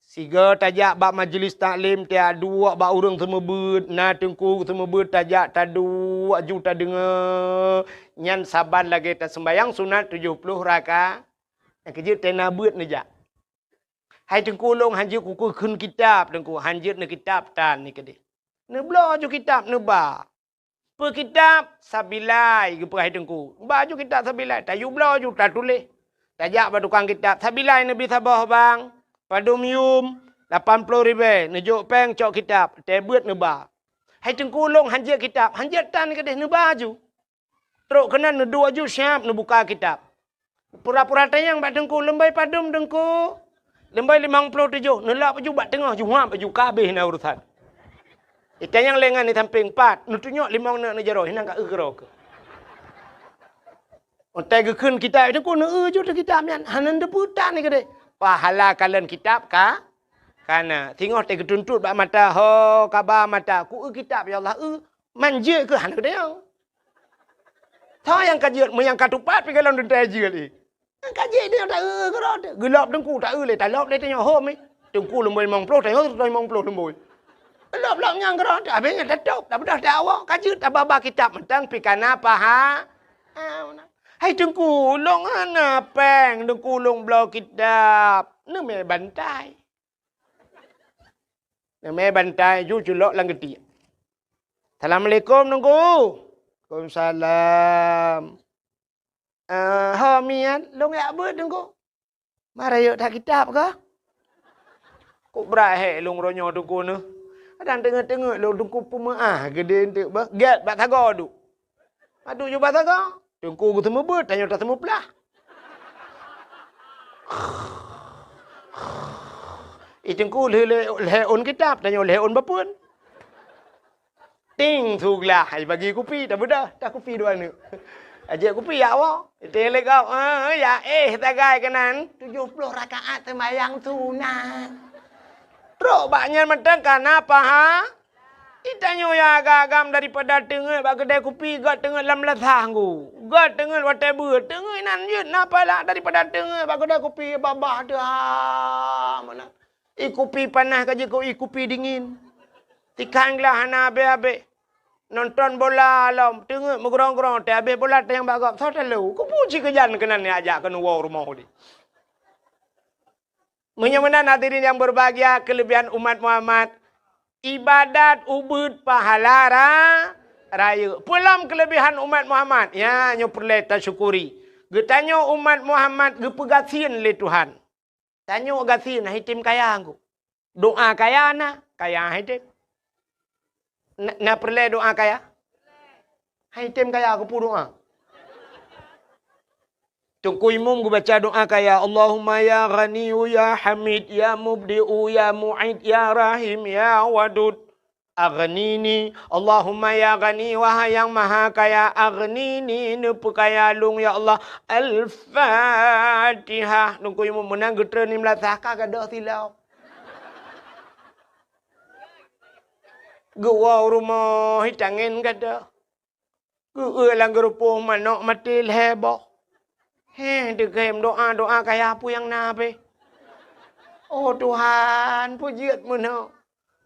Sigoe tajak bak majlis taklim, tajak duek bak ureueng seumeubeuet, na teungku seumeubeuet, tajak taduek ju tadeungoe. Nyan saban lagèe taseumbayang sunat tujoh ploh raka-, nyang keujeuet tena beuet neujak. Hai teungku, lôn hanjeuet kukheun kitab, teungku, hanjeuet neukitab tan ni keudeh. Neubloe ju kitab neuba. Peue kitab? Sabilai, geupeugah hai teungku. Ba ju kitab Sabilai, tayue bloe ju tatuléh. Tajak bak tukang kitab, "Sabilai neubi saboh bang, padum yum, lapan ploh ribèe, neujok pèng cok kitab, teuh beuet neuba." Hai teungku, lôn hanjeuet kitab, hanjeuet tan keudeh, neuba ju. Trok keunan neuduek ju siab neubuka kitab. Pura-pura tanyong bak teungku, "Leumbai padum teungku?" "Leumbai limong ploh tujoh." Neulap ju bak teungoh, ju huab ju, ka abéh na urusan. Itanyong lé ngon di sampéng, "Pat?" Neutunyok limong neuk neujaroe, hinan ka eu keudroe keuh. Watèe geukheun kitab teungku, neueu ju teuh kitab nyan, hana neuteupeue tan ni keudeh. Pahala kalon kitab ka, ka na. Singoh teuh geutuntot bak mata, ho, kaba mata, "Kueu kitab, ya Allah, eu." Man jeuet keuh hana geutanyong. Soe nyang ka jeuet, meunyo nyang ka tupat pih gohlom teuntèe jeuet, eh. Nyang ka jeuet nyoe taeu keudroe teuh. Geulop teungku taeu lé, talop lé tanyoe hom, eh. Teungku leumoi limong ploh, tanyoe limong ploh leumoi. Lop-lop nyang keudroe teuh, abéh nyan tatôb, tabeudôh tawoe, ka jeuet tababa kitab mantong pih ka na paha-, ah, hai teungku, lôn hana pèng, teungku lôn bloe kitab. Neumè bantai. Neumè bantai ju culok lam geutiek. "Assalamualaikum, Teungku." "Waalaikumsalam." "Eh, ho miet, lôn jak beuet, Teungku." "Ma rayeuk that kitab kah?" "Kok brat hék lôn uroe nyoe, Teungku, neuh. Kadang teungeut-teungeut lôn, Teungku, peumeu'ah geudeh eunteuk beuh. Gèt bak sagoe duek." Aduh, ju basa ka. Teungku geuseumeubeuet, tanyoe taseumeuplah. Ih, teungku lheueh lhèe ôn kitab, tanyoe lhèe ôn bapeuen. Ting, su glah, ai bagi kupi, tabeudôh, takupi dua neuk. Ajak kupi, ya Allah. Iteng lé gob, eh, ya, eh, sagai keunan. Tujoh ploh rakaat seumayang sunat. Trok bak nyan mantong ka na paha. Itanyoe nyang agam-agam daripada teungeut bak keudè kupi, göt teungeut lam lasah nggu. Göt teungeut watèe beuet, teungeut inan jeuet na pahala daripada teungeut bak keudè kupi babah teuh, ha, meunan. Ie kupi panas ka jeuet keu ie kupi dingin. Tikhan glah hana abéh-abéh. Nonton bola lom, teungeut meugrong-grong, teuh abéh bola tanyong bak gob, soe talo. Keupeue cit keujan keunan nyang ajak keunoe woe rumoh udeb. Meunyoe meunan hadirin nyang berbahagia, keulebihan umat Muhammad, ibadat ubeuet pahala ra-, rayeuk. Peue lom keulebihan umat Muhammad? Nyan nyoe peureulèe tasyukuri. Geutanyoe umat Muhammad geupeugasien lé Tuhan. Tanyoe gasien, han item kaya ngku. Doa kaya na, kaya han item. Na, na peureulèe doa kaya? Han item kaya keupeue doa? Teungku Imum geubaca doa kaya, "Allahumma ya Ghaniyyu ya Hamid ya Mubdi'u ya Mu'id ya Rahim ya Wadud, aghnini." Allahumma ya Ghani, wahai nyang maha kaya, aghnini, neupeukaya lôn ya Allah. Al-Fatihah. Teungku Imum meunan geutreun lam lasah ka gadôh silop. Geuwoe u rumoh, itangen gadôh. Geueu lam geurupoh manok maté lhèe boh. Heh, teukhem doa-doa kaya peue nyang na pih. Oh Tuhan, peue jeuet meunoe.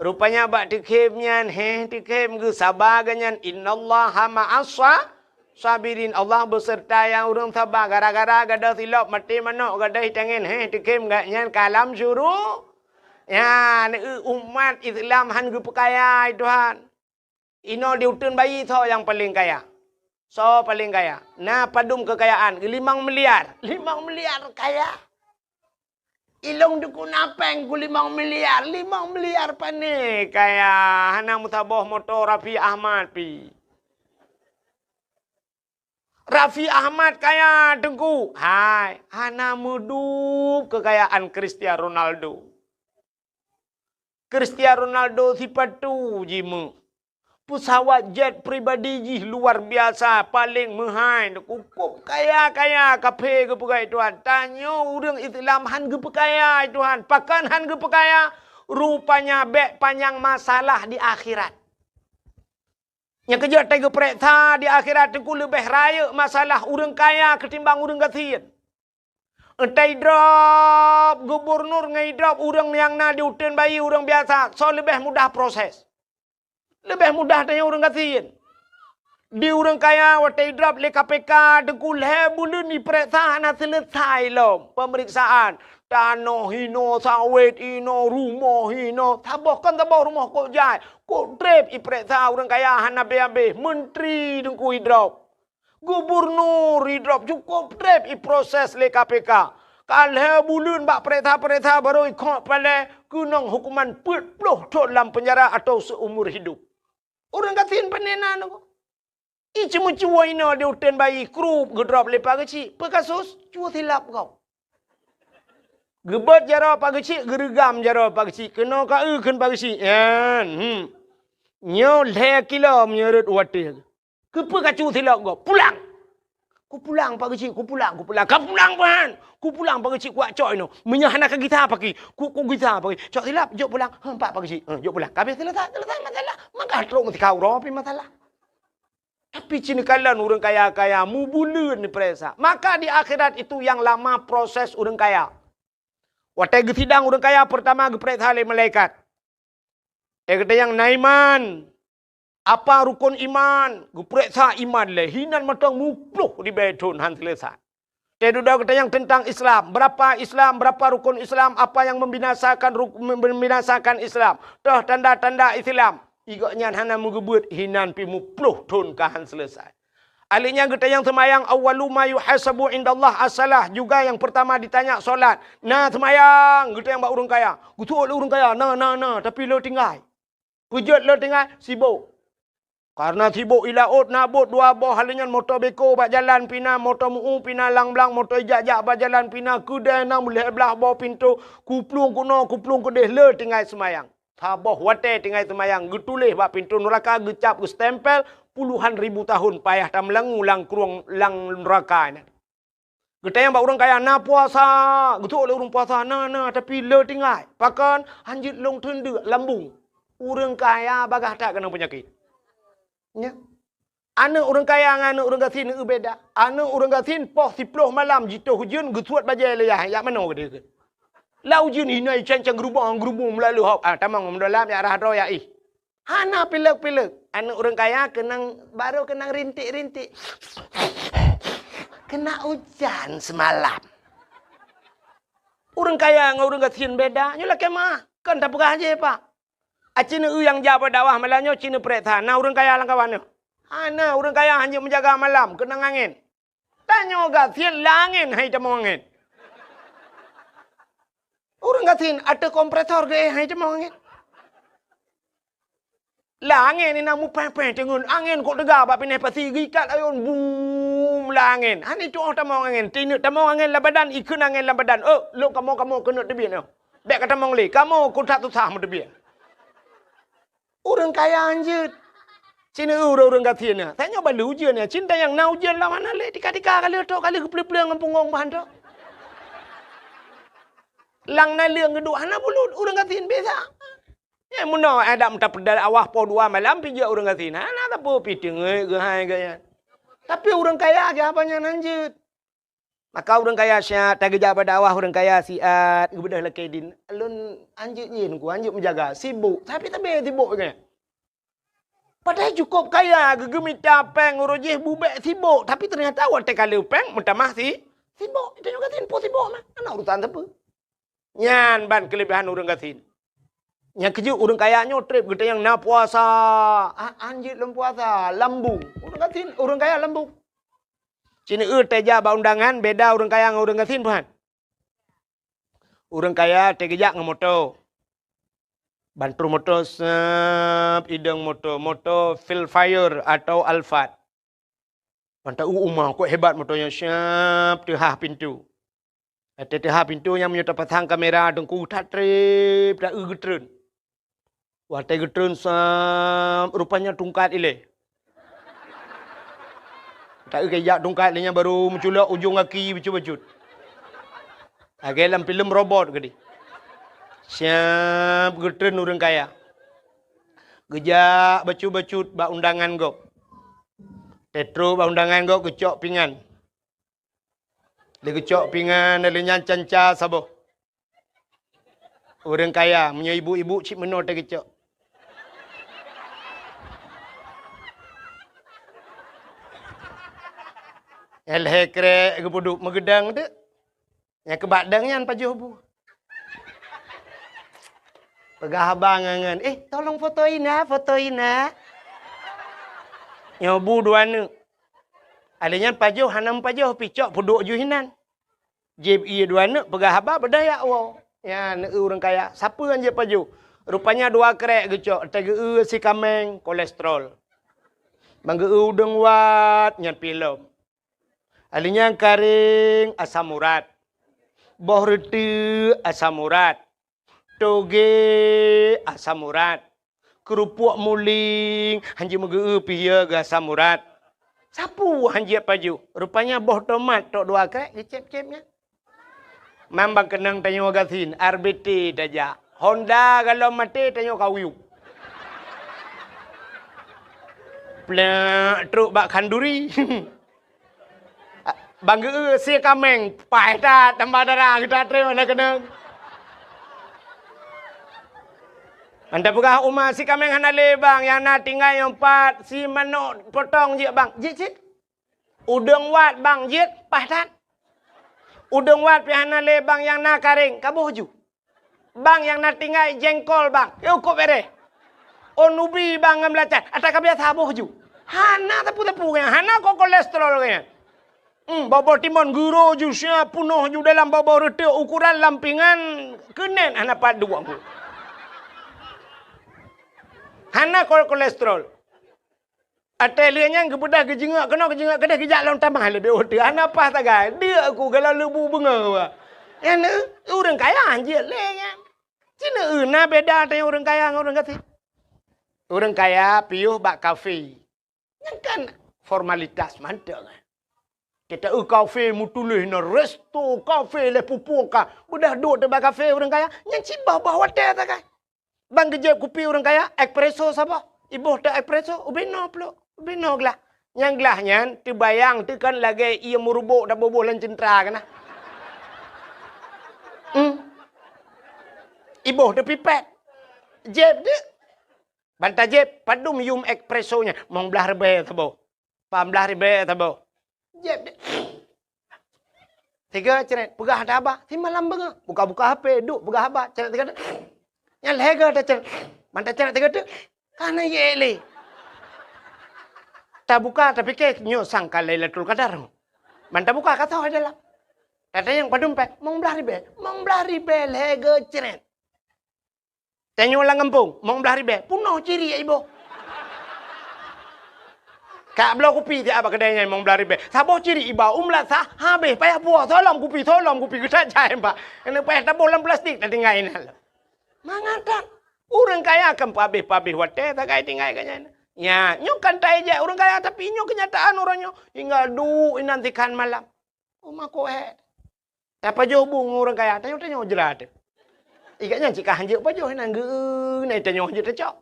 Rupanya bak teukhem nyan, heh, teukhem geusaba geuh nyan, "Innallaha ma'as sa-, sabirin." Allah beuseurta nyang ureueng saba. Gara-gara gadôh silop maté manok, gadôh itangen, heh, teukhem geuh nyan ka lam syuru-, nyan, eu, umat Islam han geupeukaya, hai Tuhan. Inoe di uteuen bayi soe nyang paleng kaya? Soe paleng kaya? Na padum keukayaan? Limong miliar. Limong miliar kaya. Ilôn dukun apeng ku limong miliar. Limong miliar pane kaya? Hana meusaboh moto Raffi Ahmad pi. Raffi Ahmad kaya, Teungku. Hai, hana meudub keukayaan Cristiano Ronaldo. Cristiano Ronaldo sipatu jimeuet. Pesawat jet pribadi jih luar biasa, paleng meuhai, cukup kaya-kaya, kaphé geupeugah Tuhan. Tanyoe ureuëng Islam han geupeukaya Tuhan. Pakon han geupeukaya? Rupanya bék panyang masalah di akhirat. Nyang keujeuet teugeupreksa di akhirat teungku leubeh rayeuk masalah ureuëng kaya keutimbang ureuëng gasien. Entah idrop gubunur ngon idrop ureuëng nyang na di uteuen bayi ureuëng biasa, soe leubeh mudah proses? Leubeh mudah tanyoe ureuëng gasien. Di ureuëng kaya watée idrop lé K P K teungku lhée buleuen ipereksa hana seuleusoe lom peumeriksaan. Tanoh hinoe, sawét hinoe, rumoh hinoe. Saboh kon saboh rumoh kok jai, kok treb ipereksa ureuëng kaya hana habéh-habéh. Menteri teungku idrop. Gubunur idrop cukup treb iproses lé K P K. Ka lhée buleuen bak pereksa-pereksa barô ikhok palée keunong hukuman peuet ploh thon lam penjara atau seumur hidup. Ureuëng gasien pane na nyoe. Iceumeucue inoe di uteuen bayi krup geudrop lé Pak Geuchik. Peu kasus? Cue silap gob. Geubeuet jaroe Pak Geuchik, geureugam jaroe Pak Geuchik. Keunoe ka eu kheun Pak Geuchik. Nyan, hmm. Nyoe lhée kilo meunyoe rot watée. Keupeue ka cue silap gob? Pulang! Kupulang Pak Geuchik, kupulang, kupulang. Ka pulang ban! Kupulang Pak Geuchik, kuwak cok inoe. Meunyoe hana ka gisa paki, ku, kugisa paki. Cok silap, jok pulang. Heuh, Pak, Pak Geuchik. Heuh, jok pulang. Ka habéh seuleusoe, seuleusoe masalah. Maka trok meusikau uroe pih masalah. Tapi cit neukalon ureuëng kaya-kaya mubuleuen neupereksa. Maka di akhirat itu yang lama proses ureuëng kaya. Watée geusidang ureuëng kaya, peurtama geupereksa lé malaikat. Tée geutanyoe na iman, apa rukon iman, geupereksa iman lé hinan mantong muploh ribée thon han seuleusoe. Teududoe geutanyoe teuntang Islam, berapa Islam, berapa rukon Islam, apa yang membinasakan ruk-, membinasakan Islam, toh tanda-tanda Islam. Igok nyan hana meugeubeuet hinan pih muploh thon ka han seuleusoe. Ahli nyan geutanyoe seumayang, awwalu ma yuhasabu indallah as-salah, juga yang pertama ditanya solat. Na seumayang geutanyoe bak ureuëng kaya. Geusuet lé ureuëng kaya, na, na, na, tapi le tinggai. Peujeuet le tinggai, sibok. Karena sibok i laôt na bot dua boh, hal nyan moto beko bak jalan pih na, moto meu pih na, lang blang moto ijak-jak bak jalan pih na, keudée na meulhée blaih boh pintoe, kuplueng keunoe, kuplueng keudeh, le tinggai seumayang. Saboh watée tinggai seumayang, geutuléh bak pintoe nuraka, geucap, geustempel, puluhan ribu tahun payah tameulangue lam krueng lam nuraka nyan. Geutanyong bak ureuëng kaya, "Na puasa?" Geutuok lé ureuëng puasa, "Na, na, tapi le tinggai." Pakon? "Hanjeuet lôn teundeuk lambung." Ureuëng kaya bagaih that keunong peunyakét. Nya. Aneuëk ureuëng kaya ngon aneuëk ureuëng gasien beda. Aneuëk ureuëng gasien poh siploh malam jitoh ujeuen geusuet bajée lé yah, jak manoe geude keu. Lam ujeuen hinoe cang-cang geurubong-geurubong meulalu hok. Ah, tamong meudôlam, jak rhah droe, jak ih. Hana pilek-pilek. Aneuëk ureuëng kaya keunong, barô keunong rintik-rintik. Kena ujan semalam. Ureuëng kaya ngon ureuëng gasien beda. Nyoe lakée meuah. Kon tapeugah jih, Pak. Aci neueu nyang jak bak dakwah malam nyoe, ci neupeurek that. Na ureuëng kaya lam kawan nyoe? Hana, ureuëng kaya hana meujaga malam, keunong angén. Tanyoe gasien lam angén hai tamong angén. Ureuëng gasien ateueh kompresor geuéh hai tamong angén. Lam angén inan mupéh-péh teungeun angén kok teuga bak pineh pasi geuikat ayôn bum lam angén. Hana tuoh tamong angén. Tineuk tamong angén lam badan, ikheun angén lam badan. Oh, lôn kamoe-kamoe keuneuk teubiet nyoe. Bék ka tamong lé, kamoe kok that susah meuteubiet. Ureuëng kaya hanjeuet. Ci neueu ureuëng gasien nyan. Tanyoe bak lheueh ujeuen nyan. Ci neueu nyang na ujeuen lam hana lé, tika-tika ka lheueh trok, ka lheueh geupleueng-pleueng ngon punggong bah trok. Lam naleueng geuduek hana bulut, ureuëng gasien biasa. Nyan meunoe adak meuta peudal awah poh dua malam pih jeuet ureuëng gasien. Hana sapeue pih teungeut geuhai gaya. Tapi ureuëng kaya geuhaba nyan hanjeuet. Maka ureuëng kaya siat, tageujak bak dakwah ureuëng kaya siat, geubeudôh lakée dien. Lôn hanjeuet nyan ku, hanjeuet meujaga, sibok, tapi sabe sibok nyan. Padahai cukup kaya, geugeumita péng uroe jih bubek sibok, tapi teunyata watée ka le péng meutamah si, sibok. Itu juga sibok, sibok mah. Hana urusan sapeue. Nyan ban keuleubehan ureuëng gasien. Nyang keujeuet ureuëng kaya nyoe treb geutanyong na puasa. Ah, hanjeuet lom puasa, lambung. Ureuëng gasien, ureuëng kaya lambung. Ci neueu tajak bak undangan beda ureuëng kaya ngon ureuëng gasien, peuhan. Ureuëng kaya tageujak ngon moto. Ban troh moto seup idong moto, moto Vellfire atau Alphard. Ban taeu uma kok hebat moto nyan, seup teuhah pintoe. Watée teuhah pintoe nyan meunyoe tapasang kamera teungku that treb taeu geutreun. Watée geutreun sam, rupanya tungkat ilée. Taeu keu jak tungkat, lé nyan barô meuculok ujong gaki bacut-bacut. Lagée lam filem robot keudeh. Siab geutreun ureuëng kaya. Geujak bacut-bacut bak undangan gob. Teutro bak undangan gob geucok pingan. Lé geucok pingan, lé nyan canca saboh. Ureuëng kaya, meunyoe ibu-ibu cit meunoe teukeujok. Nyang lhée krek geupeuduek meugeudang teuk. Nyang keubak dang nyan pajoh bu. Peugah abang ngon, "Eh, tolong foto ina, foto ina." Nyoe bu dua neuk. Alé nyan pajoh hana meupajoh pih cok peuduek ju hinan. Jieb ié dua neuk peugah haba beudaya woe. Nyan neu ureuëng kaya. Sapeue nyang jieb pajoh? Rupanya dua krek geucok, teugeue si kaméng kolesterol. Bang geue udeueng wat nyan pih lom. Alé nyan karéng asam urat. Boh reuteuek asam urat. Toge asam urat. Keurupuk muling hanjeuet meugeu pih geu asam urat. Sapeue hanjeuet pajoh? Rupanya boh tomat tok dua krek geucép-cép nyan. Mambang keunong tanyoe gasien, R B T tajak. Honda galom maté tanyoe kawiu. Plek trok bak khanduri. Bang geu sie kaméng, paih that tambah darah geuta treun hana keunong. Anda peugah uma si kaméng hana lé bang, nyang na tinggai nyoe pat si manok potong jeuet bang. Jeuet cit. Udeueng wat bang jeuet paih that. Udeueng wat pih hana lé bang nyang na karéng, kaboh ju. Bang nyang na tinggai jengkol bang, yue kop bereh. Oh nubi bang ngon beulacan, ata ka biasa boh ju. Hana teupeu-teupeu nyan, hana ko kolesterol nyan. Hmm, boh-boh timon guro ju sia punoh ju dalam boh-boh reuteuek ukuran lampingan keunen hana pat duek. Hana ko kolesterol. Até lheueh nyan geubeudôh geujeungok keunoe geujeungok keudeh geujak lom tamah leubeh uteue. Hana paih sagai. Deuk ku galak leubu beungoh. Nyan ureuëng kaya hanjeuet lé nyan. Cina eu na beda teuh ureuëng kaya ngon ureuëng gasien. Ureuëng kaya piôh bak kafe. Nyan kan formalitas mantong. Kita eu kafe meutuléh na resto kafe lé pupuk ka. Beudôh duek teuh bak kafe ureuëng kaya. Nyan cit boh-boh watée sagai. Bang geujép kupi ureuëng kaya, espresso saboh. Iboh teuk espresso, ubé noe pluek, ubé noe glah. Nyang glah nyan teubayang teuh kan lagée ié meuruboh taboh-boh lam ceuntra keunan. Hmm. Iboh teuk pipet. Jép deuk. Ban tajép, padum yum espresso nyan, mong blaih ribée saboh. Pah blaih ribée saboh. Jép deh. Tiga cret, peugah haba, simalam beungoh. Buka-buka H P, duek peugah haba, cret tiga deh. Nyan lhée goe tacret. Ban tacret tiga deh. Ka na yek lé. Tabuka, tapike nyoe sangka Lailatul Qadar. Ban tabuka ka soe dalam. Tatanyong padum péng, mong blaih ribée. Mong blaih ribée lhée goe cret. Tanyoe lam gampông, mong blaih ribée, punoh ciri iboh. Ka bloe kupi siat bak keudai nyan mong blaih ribée. Saboh ciri iba, umlat sah, habéh payah puwoe, solom kupi, solom kupi, geutat jai bak. Keuneuk payah taboh lam plastik, tatinggai inan. Mangat that, ureuëng kaya kan peuhabéh-peuhabéh watée sagai tinggai geuh nyan. Nya, nyoe kan taéjak ureuëng kaya, tapi nyoe keunyataan uroe nyoe. Tinggai duek inan sikhan malam. Uma koh hé. Tapajoh bu ngon ureuëng kaya, tanyoe-tanyoe jrat. Ikat nyan cit ka hanjeuet pajoh, inan geu, na tanyoe hanjeuet tacok.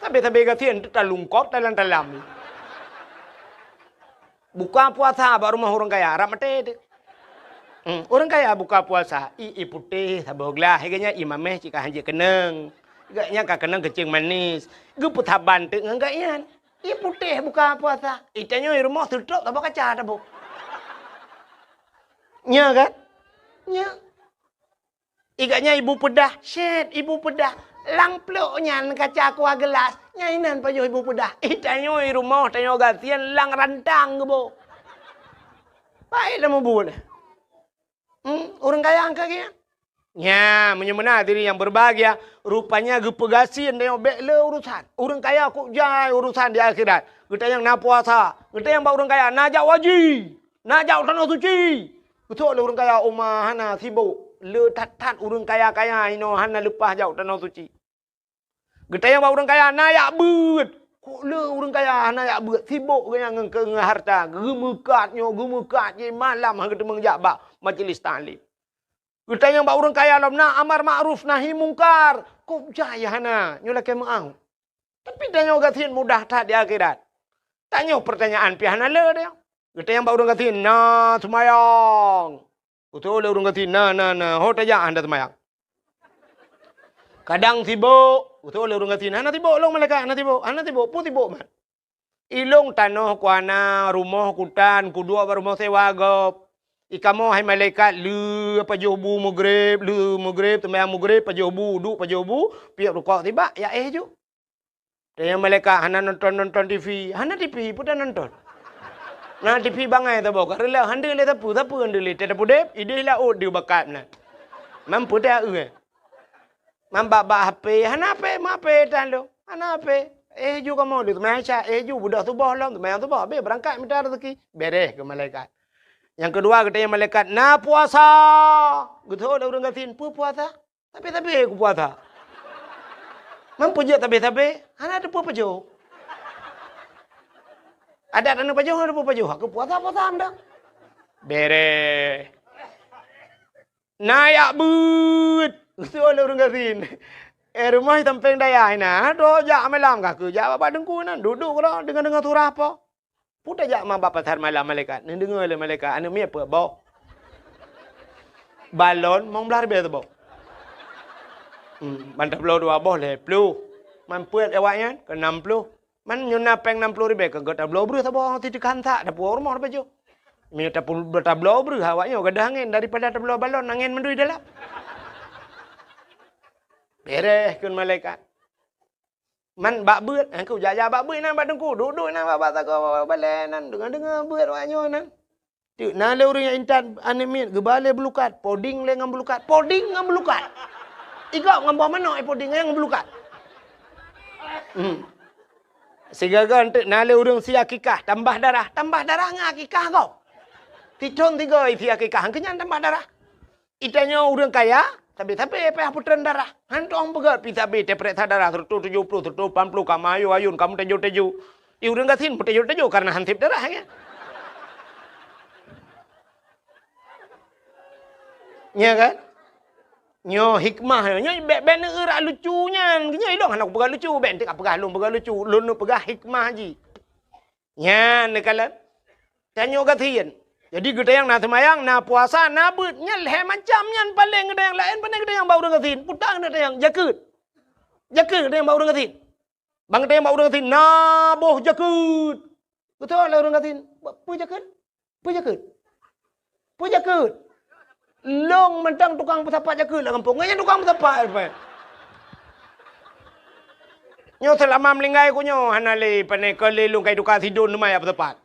Sabe-sabe gasien teuh talungkop talam-talam. Buka puasa bak rumoh ureuëng kaya, rab maté teuh. Hmm, ureuëng kaya buka puasa, i, i putéh saboh glah, ikat nyan i mameh cit ka hanjeuet keunong. Ikat nyan ka keunong keucing manis. Geupeusaban teuk ngon gak nyan. Ié putéh buka puasa. Itanyoe i rumoh seutôt saboh kaca taboh. Nya kan? Nya. Ikat nyan ibu peudah, syét ibu peudah. Lam plôk nyan kaca kuah geulas. Nyan inan pajoh ibu peudah. Itanyoe i rumoh tanyoe gasien lam rantang geuboh. Baik lam mubu nyan. Hmm, ureuëng kaya angka geuh. Nya, meunyoe meunan hadirin yang berbahagia, rupanya geupeugasien tanyoe bék le urusan. Ureuëng kaya kok jai urusan di akhirat. Geutanyong na puasa, geutanyong bak ureuëng kaya na jak haji, na jak tanoh suci. Geusok lé ureuëng kaya uma hana sibok, le that-that ureuëng kaya-kaya inoe hana leupah jak tanoh suci. Geutanyong bak ureuëng kaya, "Na jak beuet?" Kok le ureuëng kaya hana jak beuet, sibok geuh nyan ngon, ngon hareuta, geumeukat nyoe, geumeukat jih, malam han geuteumeung jak bak majelis taklim. Geutanyong bak ureuëng kaya lom, "Na amar ma'ruf nahi mungkar?" Kok jak ya hana, nyoe lakée meu'ah. Tapi tanyoe gasien mudah that di akhirat. Tanyoe peurtanyaan pih hana le deh. Geutanyong bak ureuëng gasien, "Na seumayang?" Geutanyong lé ureuëng gasien, "Na, na, na." Ho tajak hana seumayang. Kadang sibok, geutanyong lé ureuëng gasien, "Hana sibok lôn malaikat, hana sibok, hana sibok, peue sibok man?" "Ilôn tanoh ku hana, rumoh kutan, kuduek bak rumoh sewa gob. Ikamoe hai malaikat, lheueh pajoh bu meugreb, lheueh meugreb, seumayang meugreb, pajoh bu, duek pajoh bu, piep rukok sibak, jak éh ju." Tanyong malaikat, "Hana nonton-nonton T V?" "Hana T V, peue tanonton?" "Na T V bangai saboh, ka reuloh, hana lé sapeue, sapeue hana lé, teuh tapudeb, idéh laôt deuh bakat meunan. Man peue teuh eu, eh? Man bak-bak H P, hana H P, ma H P tan lôn, hana H P. Éh ju kamoe, lheueh seumayang Isya, éh ju, beudôh suboh lom, seumayang suboh, habéh beurangkat mita raseuki." Beres keu malaikat. Nyang keudua, geutanyong malaikat, "Na puasa?" Geutanyong lé ureuëng gasien, "Peue puasa?" "Sabé-sabé kupuasa." "Man peue jeuet sabé-sabé?" "Hana teupeue pajoh." "Adat aneuk pajoh hana teupeue pajoh. Aku puasa-puasa meunan." Beres. "Na jak beuet?" Geutanyong lé ureuëng gasien. "Eh, rumoh sampéng dayah inan, droe jak malam ka keu jak bak teungku inan, duek-duek keudroe deungoe-deungoe surah po." "Peue tajak ma bak pasar malam malaikat?" Neudeungoe lé malaikat, "Aneuk miet peuet boh. Balon limong blaih ribée saboh. Hmm, ban tabloe dua boh lhée ploh. Man peuet awaknyan keu nam ploh. Man nyoe na péng nam ploh ribée keu geutabloe breuh saboh siteukhan sak, tapuwoe rumoh tapajoh. Meunyoe tapu-, tabloe breuh awaknyoe gadôh angén daripada tabloe balon angén mandum dalam." Beres kheun malaikat. Man bak beuet, eh, keu jak-jak bak beuet inan bak teungku, duek-duek inan bak, bak sagoe balée nan, deungoe-deungoe beuet awaknyoe nan. Teuk na lé ureuëng nyang intat aneuk miet geuba lé beulukat, poding lé ngon beulukat, poding ngon beulukat. Igop ngon boh manok, eh, poding ngon beulukat. Hmm. Sigoe-goe teuk na lé ureuëng sie akikah, tambah darah, tambah darah ngon akikah gob. Sithon sigoe sie akikah, keu nyan tambah darah. Geutanyoe ureuëng kaya, sabé-sabé payah peutrön darah. Han tueng peugét pih sabé tapeureksa darah, seratus tujuh puluh, seratus lapan puluh, ka meuayôn-ayôn, ka meuteujô-teujô. Di ureuëng gasien meuteujô-teujô kareuna han sép darah, ya. Nya kan? Nyoe hikmah, nyoe bék, bék neueurak lucu nyan. Nyoe ilôn hana kupeugah lucu, bék enteuk kapeugah lôn peugah lucu. Lôn neupeugah hikmah jih. Nyan neukalon. Tanyoe gasien. Jadi geutanyoe na seumayang, na puasa, na beuet. Nyan lhée macam nyan paleng geutanyoe laén, pane geutanyoe bak ureuëng gasien. Peue ta geutanyoe jakeuet. Jakeuet geutanyoe bak ureuëng gasien. Ban geutanyoe bak ureuëng gasien, na boh jakeuet. Beutôi lé ureuëng gasien. Peue jakeuet? Peue jakeuet? Peue jakeuet? Lôn mantong tukang peusapat jakeuet lam gampông. Nyan tukang peusapat, Pak. Nyoe seulama meulinggai ku nyoe hana lé pane keu lé lôn kai tuka sidon teuma jak peusapat.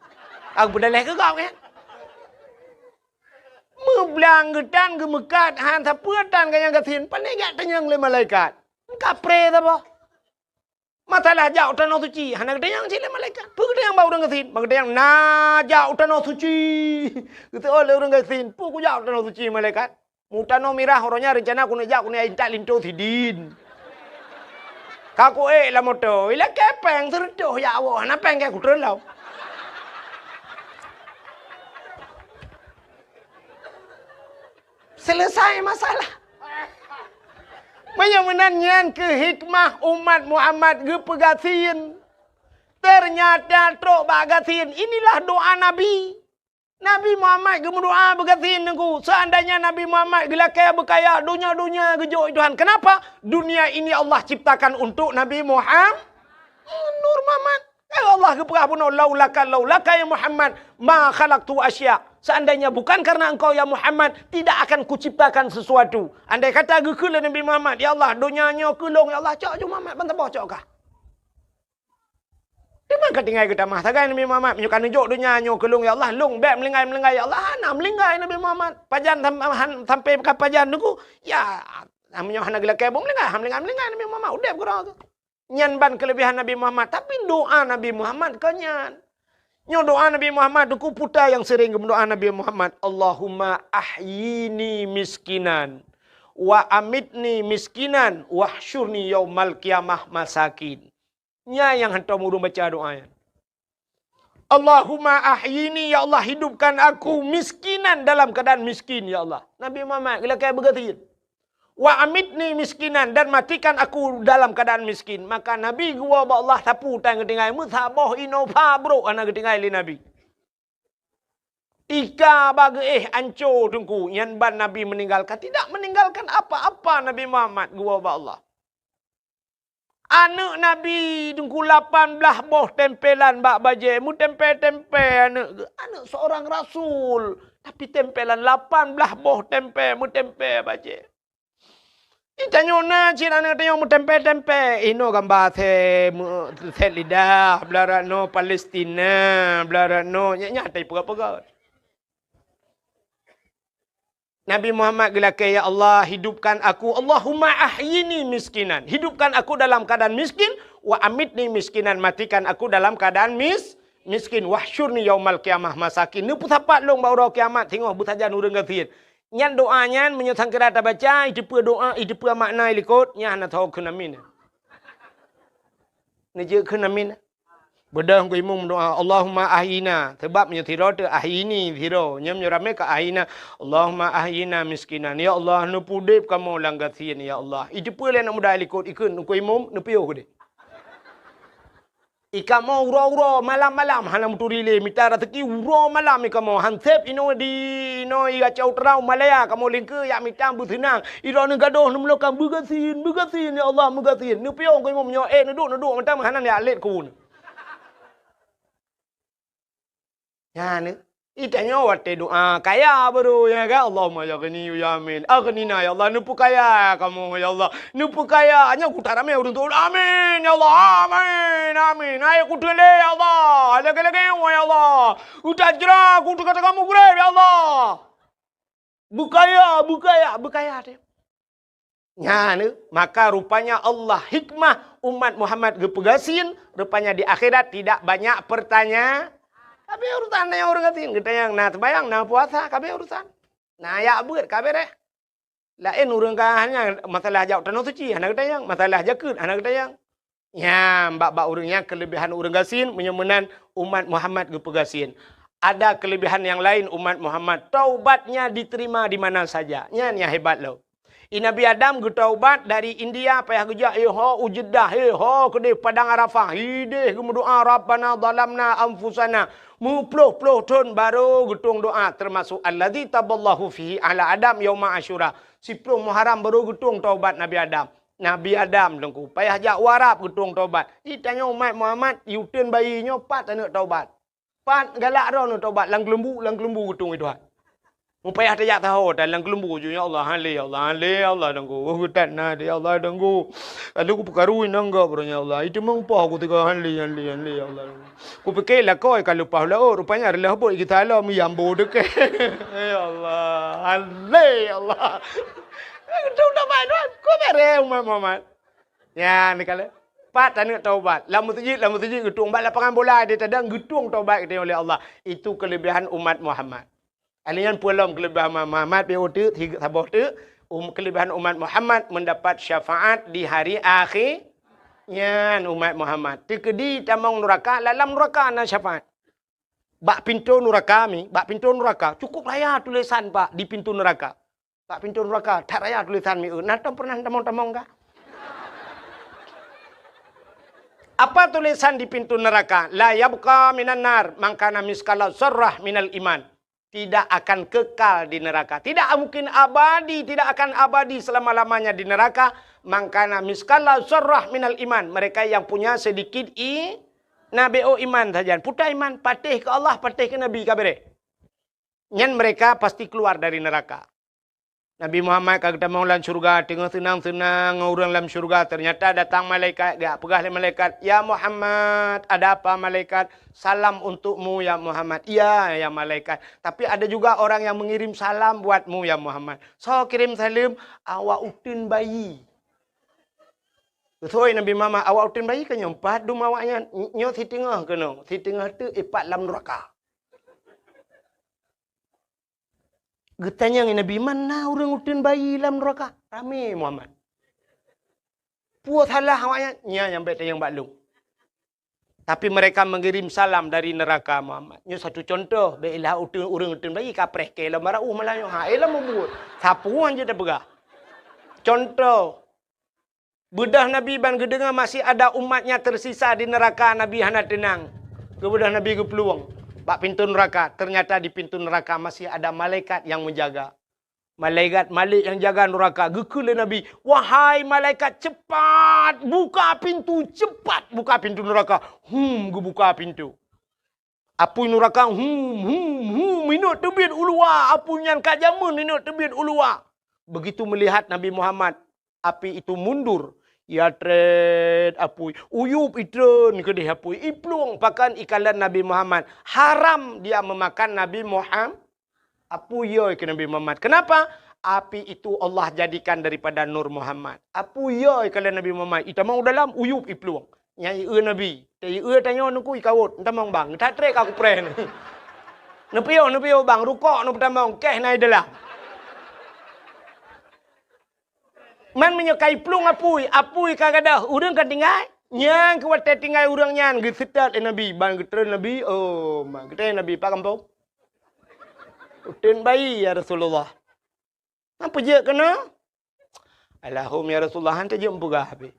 Aku peudaléh keu gob nyan. Meublang geutan geumeukat han sapeue tan ganyang gasien, pane jak tanyong lé malaikat. Kapré saboh. Masalah jak u tanoh suci, hana geutanyong cit lé malaikat. Peue geutanyong bak ureuëng gasien? Ban geutanyong na jak u tanoh suci. Geutanyong lé ureuëng gasien, peue kujak u tanoh suci malaikat? Meu tanoh mirah uroe nyan reuncana keuneuk jak keuneuk intat linto sidin. Ka kuék lam moto, ilakée péng seureutôh jak woe, hana péng keu kutrön lom. Selesai masalah. Meunyoe meunan nyan keuh hikmah umat Muhammad geupeugasien. Teunyata trok bak gasien, inilah doa Nabi. Nabi Muhammad geumeudoa beugasien teungku. Seuandainya Nabi Muhammad geulakée beukaya, donya-donya geujok Tuhan. Kenapa? Dunia ini Allah ciptakan untuk Nabi Muhammad. Nur Muhammad. Ya Allah geupeugah bunoe, "Laulaka, laulaka ya Muhammad, ma khalaqtu asya." Seandainya bukan karena engkau ya Muhammad, tidak akan kuciptakan sesuatu. Andai kata geukheun lé Nabi Muhammad, "Ya Allah, donya nyoe keu lôn, ya Allah, cok ju Muhammad, ban saboh cok kah." Teuma ka tinggai geutamah sagai Nabi Muhammad, "Meunyoe ka neujok donya nyoe keu lôn, ya Allah, lôn bék meulinggai-meulinggai, ya Allah." Hana meulinggai Nabi Muhammad. Pajan sam-, han-, sampai ka pajan teungku, ya, meunyoe hana geulakée buet meulinggai, han meulinggai-meulinggai Nabi Muhammad, udeb keudroe tu. Nyan ban keuleubehan Nabi Muhammad, tapi doa Nabi Muhammad kon nyan. Nyoe doa Nabi Muhammad, teungku, peue ta nyang sering geumeudoa Nabi Muhammad, "Allahumma ahyini miskinan, wa amitni miskinan wahsyurni yaumal qiyamah masakin. Nyan nyang hantom ureuëng baca doa nyan. Allahumma ahyini, ya Allah, hidupkan aku miskinan dalam keadaan miskin, ya Allah. Nabi Muhammad geulakée beugasien. Wa amitni miskinan, dan matikan aku dalam keadaan miskin. Maka Nabi geuwoe bak Allah sapeue tan geutinggai, meusaboh inoe pha brok hana geutinggai lé Nabi. Ika bageuéh anco teungku, nyan ban Nabi meninggalkan, tidak meninggalkan apa-apa Nabi Muhammad geuwoe bak Allah. Aneuëk Nabi teungku lapan blaih boh tempelan bak bajée, meutempé-tempé aneuëk geuh. Aneuëk seorang rasul, tapi tempelan lapan blaih boh tempé, meutempé bajée. Di tanyoe na cit aneuëk tanyoe meutempé-tempé, inoe gamba sét, sét lidah, blah rot noe Palestina, blah rot noe, nyan, nyan tai peugah-peugah. Nabi Muhammad geulakée, "Ya Allah, hidupkan aku, Allahumma ahyini miskinan. Hidupkan aku dalam keadaan miskin, wa amitni miskinan, matikan aku dalam keadaan mis-, miskin, wahsyurni yaumal qiyamah masakin." Neupeusapat lôn bak uroe kiamat singoh beusajan ureuëng gasien. Nyan doa nyan meunyoe sangkira tabaca, iteupeue doa, iteupeue makna ilikot, nyan hana tho kheun amin. Neujeuet kheun amin. Beudôh Teungku Imum meudoa, "Allahumma ahyina." Sabab meunyoe sidroe teuh ahyini sidroe, nyoe meunyoe ramé ka ahyina. "Allahumma ahyina miskinan." Ya Allah, neupeudeb kamoe lam gasien, ya Allah. Iteupeue lé aneuk muda ilikot, ikheun Teungku Imum, neupiôh keudeh. Ikamoe uroe-uroe, malam-malam, hana meuturi lé, mita raseuki uroe malam ikamoe. Hanseb inoe di, inoe i Gacau Terau, Malaya, kamoe lingkeue jak mita beuseunang. Idroeneuh gadôh neumeulokang beugasien, beugasien, ya Allah, beugasien. Neupiôh Teungku Imum nyoe, eh, neuduek, neuduek, mantong hana jak lét keu Nyan, itanyoe watée doa kaya baru, ya kan? Allahumma ya ghani ya amin. Aghnina ya Allah, neupeukaya kamoe ya Allah. Neupeukaya, nyoe kuta ramé ureuëng tuan. Amin ya Allah. Amin. Amin. Hai kuteulé ya Allah. Lagée-lagée ya Allah. Utak jera kutu kata kamu gurée ya Allah. Beukaya, beukaya, beukaya teuh. Nyan, maka rupanya Allah hikmah umat Muhammad geupeugasien, rupanya di akhirat tidak banyak pertanya-, kabe urusan na ureuëng gasien, geutanyong na seumayang, na puasa, kabe urusan. Na yak beuet, kabe deh. Laén ureuëng ka hanya masalah jak tanoh suci, hana geutanyong, masalah jakeuet, hana geutanyong. Nyan, bak-bak ureuëng nyan keulebihan ureuëng gasien, meunyoe meunan umat Muhammad geupeugasien. Ada keulebihan nyang laén umat Muhammad, taubatnya diterima di mana saja. Nyan nyang hebat lom. I Nabi Adam geutaubat dari India, payah geujak, eh, ho u Jeddah, eh, ho keudeh Padang Arafah, hideh geumeudoa, "Rabbana zalamna anfusana." Meuploh-ploh thon baru geutueng doa, termasuk alladzi taballahu fihi ala Adam yauma Asyura. Siploh Muharram baru geutueng taubat Nabi Adam. Nabi Adam teungku, payah jak u Arab geutueng taubat. Itanyoe umat Muhammad, uteuen bayi nyoe pat aneuk taubat. Pat galak droeneuh taubat lam keuleumbu, lam keuleumbu geutueng i Tuhan. Mupayah tajak taho tan lam keuleumbu ju, "Ya Allah, hale, ya Allah, hale, ya Allah, danggu. Oh, geutat na, ya Allah, danggu. Lalu kupeukaru inong gop, ya Allah. Itu mengpoh aku tiga hale, hale, hale, ya Allah." Kupike lakoe ka leupah laôt, rupanya reulah bot geuta lom, yambo deuke. Ya Allah, hale, ya Allah. Itu dah baik, Tuhan. Kau beres, umat Muhammad. Ya, ni kala. Pat aneuk taubat. Lam meuseujid, lam meuseujid geutueng. Bak lapangan bola di tadang geutueng taubat geutanyoe lé Allah. Itu kelebihan umat Muhammad. Alèh nyan peue lom kelebihan umat Muhammad, pi uteuk, saboh teuk, um, kelebihan umat Muhammad mendapat syafaat di hari akhé. Nyan umat Muhammad. Teukeudi tamong nuraka, lam nuraka na syafaat. Bak pintoe nuraka mi, bak pintoe nuraka, cukup raya tulisan, Pak, di pintoe nuraka. Bak pintoe nuraka, that raya tulisan mi, na tom pernah tamong-tamong ka? Apa tulisan di pintoe nuraka? "La yabqa minan nar man kana miskala zarrah minal iman." Tidak akan kekal di neraka. Tidak mungkin abadi, tidak akan abadi selama-lamanya di neraka. Man kana miskala zarrah minal iman. Mereka yang punya sedikit i-, na B O iman saja. Puta iman, patéh keu Allah, patéh keu Nabi, ka beres. Nyan mereka pasti keluar dari neraka. Nabi Muhammad ka geutamong lam syurga, teungoh seunang-seunang ngon ureuëng lam syurga, ternyata datang malaikat, geujak peugah lé malaikat, "Ya Muhammad." "Ada apa, malaikat?" "Salam untukmu, ya Muhammad." "Iya, ya malaikat. Tapi ada juga orang yang mengirim salam buatmu, ya Muhammad." "Soe kirim saleuem?" "Awak uteuen bayi." Geusoi Nabi Muhammad, "Awak uteuen bayi ka nyoe, pat dum awak nyan?" "Nyoe siteungoh keunoe, siteungoh teuk ipat lam nuraka." Geutanyong Nabi, "Man na ureuëng uteuen bayi lam nuraka?" Ramé Muhammad. Peue salah awaknyan? Nyan nyang bék tanyong bak lôn. Tapi mereka mengirim salam dari neraka Muhammad. Nyoe satu contoh, bék ilah uteuen, ureuëng uteuen bayi kapreh keu lom barauh malah nyoe. Ha, eh lom mubuet. Sapeue jeuet tapeugah. Contoh, beudoh Nabi ban geudeungoe masih ada umatnya tersisa di neraka, Nabi hana teunang. Geubeudôh Nabi geuplueng bak pintoe nuraka, ternyata di pintoe nuraka masih ada malaikat yang menjaga. Malaikat Malik nyang jaga nuraka geukheun lé Nabi, "Wahai malaikat, cepat buka pintu, cepat buka pintu nuraka." Hum, geubuka pintu. Apui nuraka, hum, hum, hum, inot teubiet u luwa. Apui nyan ka jameun inot teubiet u luwa. Begitu melihat Nabi Muhammad, api itu mundur. Ya trét apui, uyup itreun keudeh apui, iplueng pakan ikalon Nabi Muhammad. Haram dia memakan Nabi Muhammad. Apui yo keu Nabi Muhammad. Kenapa? Api itu Allah jadikan daripada nur Muhammad. Apui yo keu Nabi Muhammad. Itamong u dalam, uyup iplueng. Nyang ieu Nabi. Teu ieu tanyoe nuku ikawot. Entamong bang. That trek aku pren. Neupiyôh, neupiyôh bang. Rukok neupeutamong. Keh nai dalam. Man meunyoe ka iplueng apui, apui ka gadôh, ureuëng ka tinggai. Nyang keu watée tinggai ureuëng nyan geuseutôt lé Nabi, ban geutreun Nabi, oh, ma geutreun Nabi, "Pak gampông." Uteuen bayi, ya Rasulullah. Nyan peujeuet keunoe? Alahum, ya Rasulullah, han teujeuet meupeugah habéh.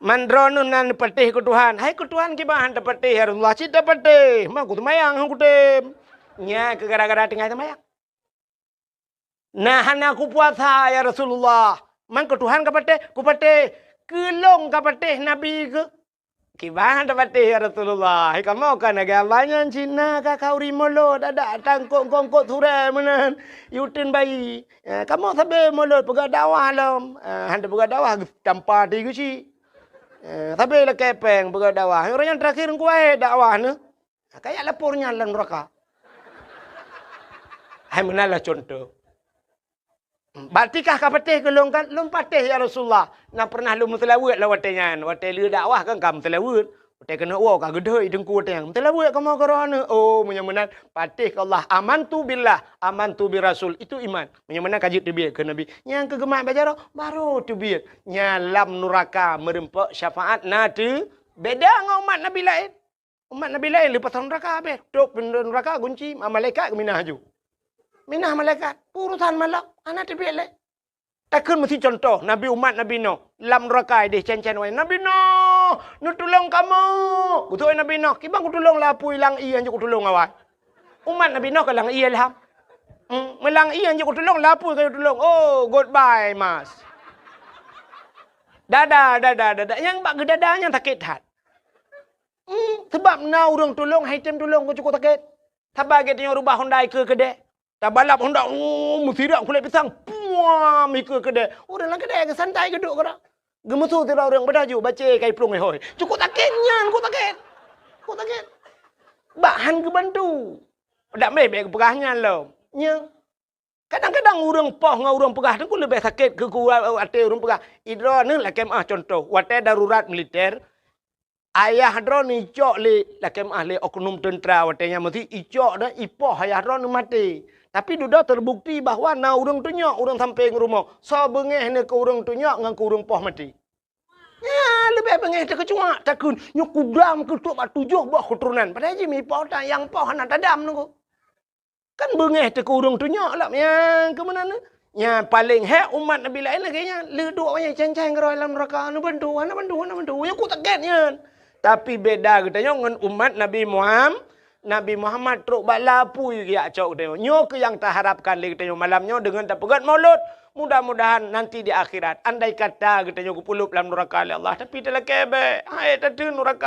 Man droeneuh nan neupatéh keu Tuhan. Hai keu Tuhan kiban han tapatéh, ya Rasulullah. Cit tapatéh, ma ku seumayang han kutem. Nyan keu gara-gara tinggai seumayang. Nah, hana kupuasa, ya Rasulullah. Man keu Tuhan kapatéh? Kupatéh. Keu lôn kapatéh Nabi keu Kiban tapatéh, ya Rasulullah. Hai kamoe ka lagée abah nyan Cina ka khauri mulod, adak tangkok-kongkot surée meunan. Uteuen bayi. Eh, kamoe sabe mulod peugah dakwah lom. Eh, han tapeugah dakwah tampa ti geuchik. Eh, sabe lakée péng peugah dakwah. Ureuëng nyang terakhir ngkuahe dakwah neu. Kayak lapor nyan lam neraka. Hai meunan lah contoh. Bak tikah kapatéh keu lôn kan? Lôn patéh, ya Rasulullah. Na pernah lôn meuseulaweuet lam watée nyan. Watée lheueh dakwah kan ka meuseulaweuet. Watée keuneuk woe ka geudhôi teungku watée nyan. Meuseulaweuet kamoe keu droeneuh. Oh, meunyoe meunan patéh keu Allah. Amantu billah, amantu bi rasul. Itu iman. Meunyoe meunan ka jeuet teubiet keu Nabi. Nyang keu geumat bak jaroe, baru teubiet. Nyan lam nuraka meurumpok syafaat na teu beda ngon umat Nabi laén. Umat Nabi laén leupah nuraka habéh. Tôp pintoe nuraka gunci, ma-, malaikat geuminah aju. Minah malaikat, urosan malak, hana teubiet lé. Takheun meusi contoh, Nabi umat Nabi Nuh, lam nuraka ideh cen-cen wai. "Nabi Nuh, neutulông kamoe!" Beutôi Nabi Nuh, "Kiban kutulông lé apui lam ié hanjeuet kutulông awai." Umat Nabi Nuh ka lam ié lham. Hmm, meulam ié hanjeuet kutulông, lé apui ka kutulông. Oh, goodbye, Mas. Dadah, dadah, dadah. Nyang bak geudada nyan sakét that. Hmm, sabab na ureuëng tulông, hai tem tulông keu cukôp sakét. Saban geutanyoe rubah honda ikeue keudée. Tabalap honda, oh, meusirak kulét pisang, puam, ikeue keudée. Ureuëng lam keudée geusantai geuduek keudroe. Geumeusu sidroe ureuëng, "Padahai ju, bacé ka iplueng ihôi." Cukôp sakét nyan, cukôp sakét. Cukôp sakét. Bak han geubantu. Dak meh bék geupeugah nyan lom. Nyan. Kadang-kadang ureuëng poh ngon ureuëng peugah teungku leubeh sakét keu, keu até ureuëng peugah. Idroeneuh lakée meuah contoh, watée darurat militer, ayah droeneuh icok lé, lakée meuah lé oknum teuntra watée nyan meusi icok dan ipoh ayah droeneuh maté. Tapi dudoe teubukti bahwa na ureuëng tunyok ureuëng sampéng rumoh. Soe beungéh neu keu ureuëng tunyok ngon keu ureuëng poh maté. Nyan leubeh beungéh teukeucuak takheun, "Nyoe kudam keu trok bak tujoh boh keuturonan." Padahai jih mipoh tan nyang poh hana tadam nunggu. Kan beungéh teuh keu ureuëng tunyok lom nyang keu meunan. Nyang paleng hék umat Nabi laén lagée nyan, leuduek awaknyan cen-cen keudroe lam nuraka, hana bantu, hana bantu, hana bantu. Nyan cukôp sakét nyan. Tapi beda geutanyoe ngon umat Nabi Muham-, Nabi Muhammad trok bak lé apui geujak cok geutanyoe. Nyoe keuh nyang taharapkan lé geutanyoe malam nyoe deungon tapeugét mulod. Mudah-mudahan nanti di akhirat, andai kata geutanyoe geupeulop lam nuraka lé Allah, tapi talakée bék, hai tateun nuraka.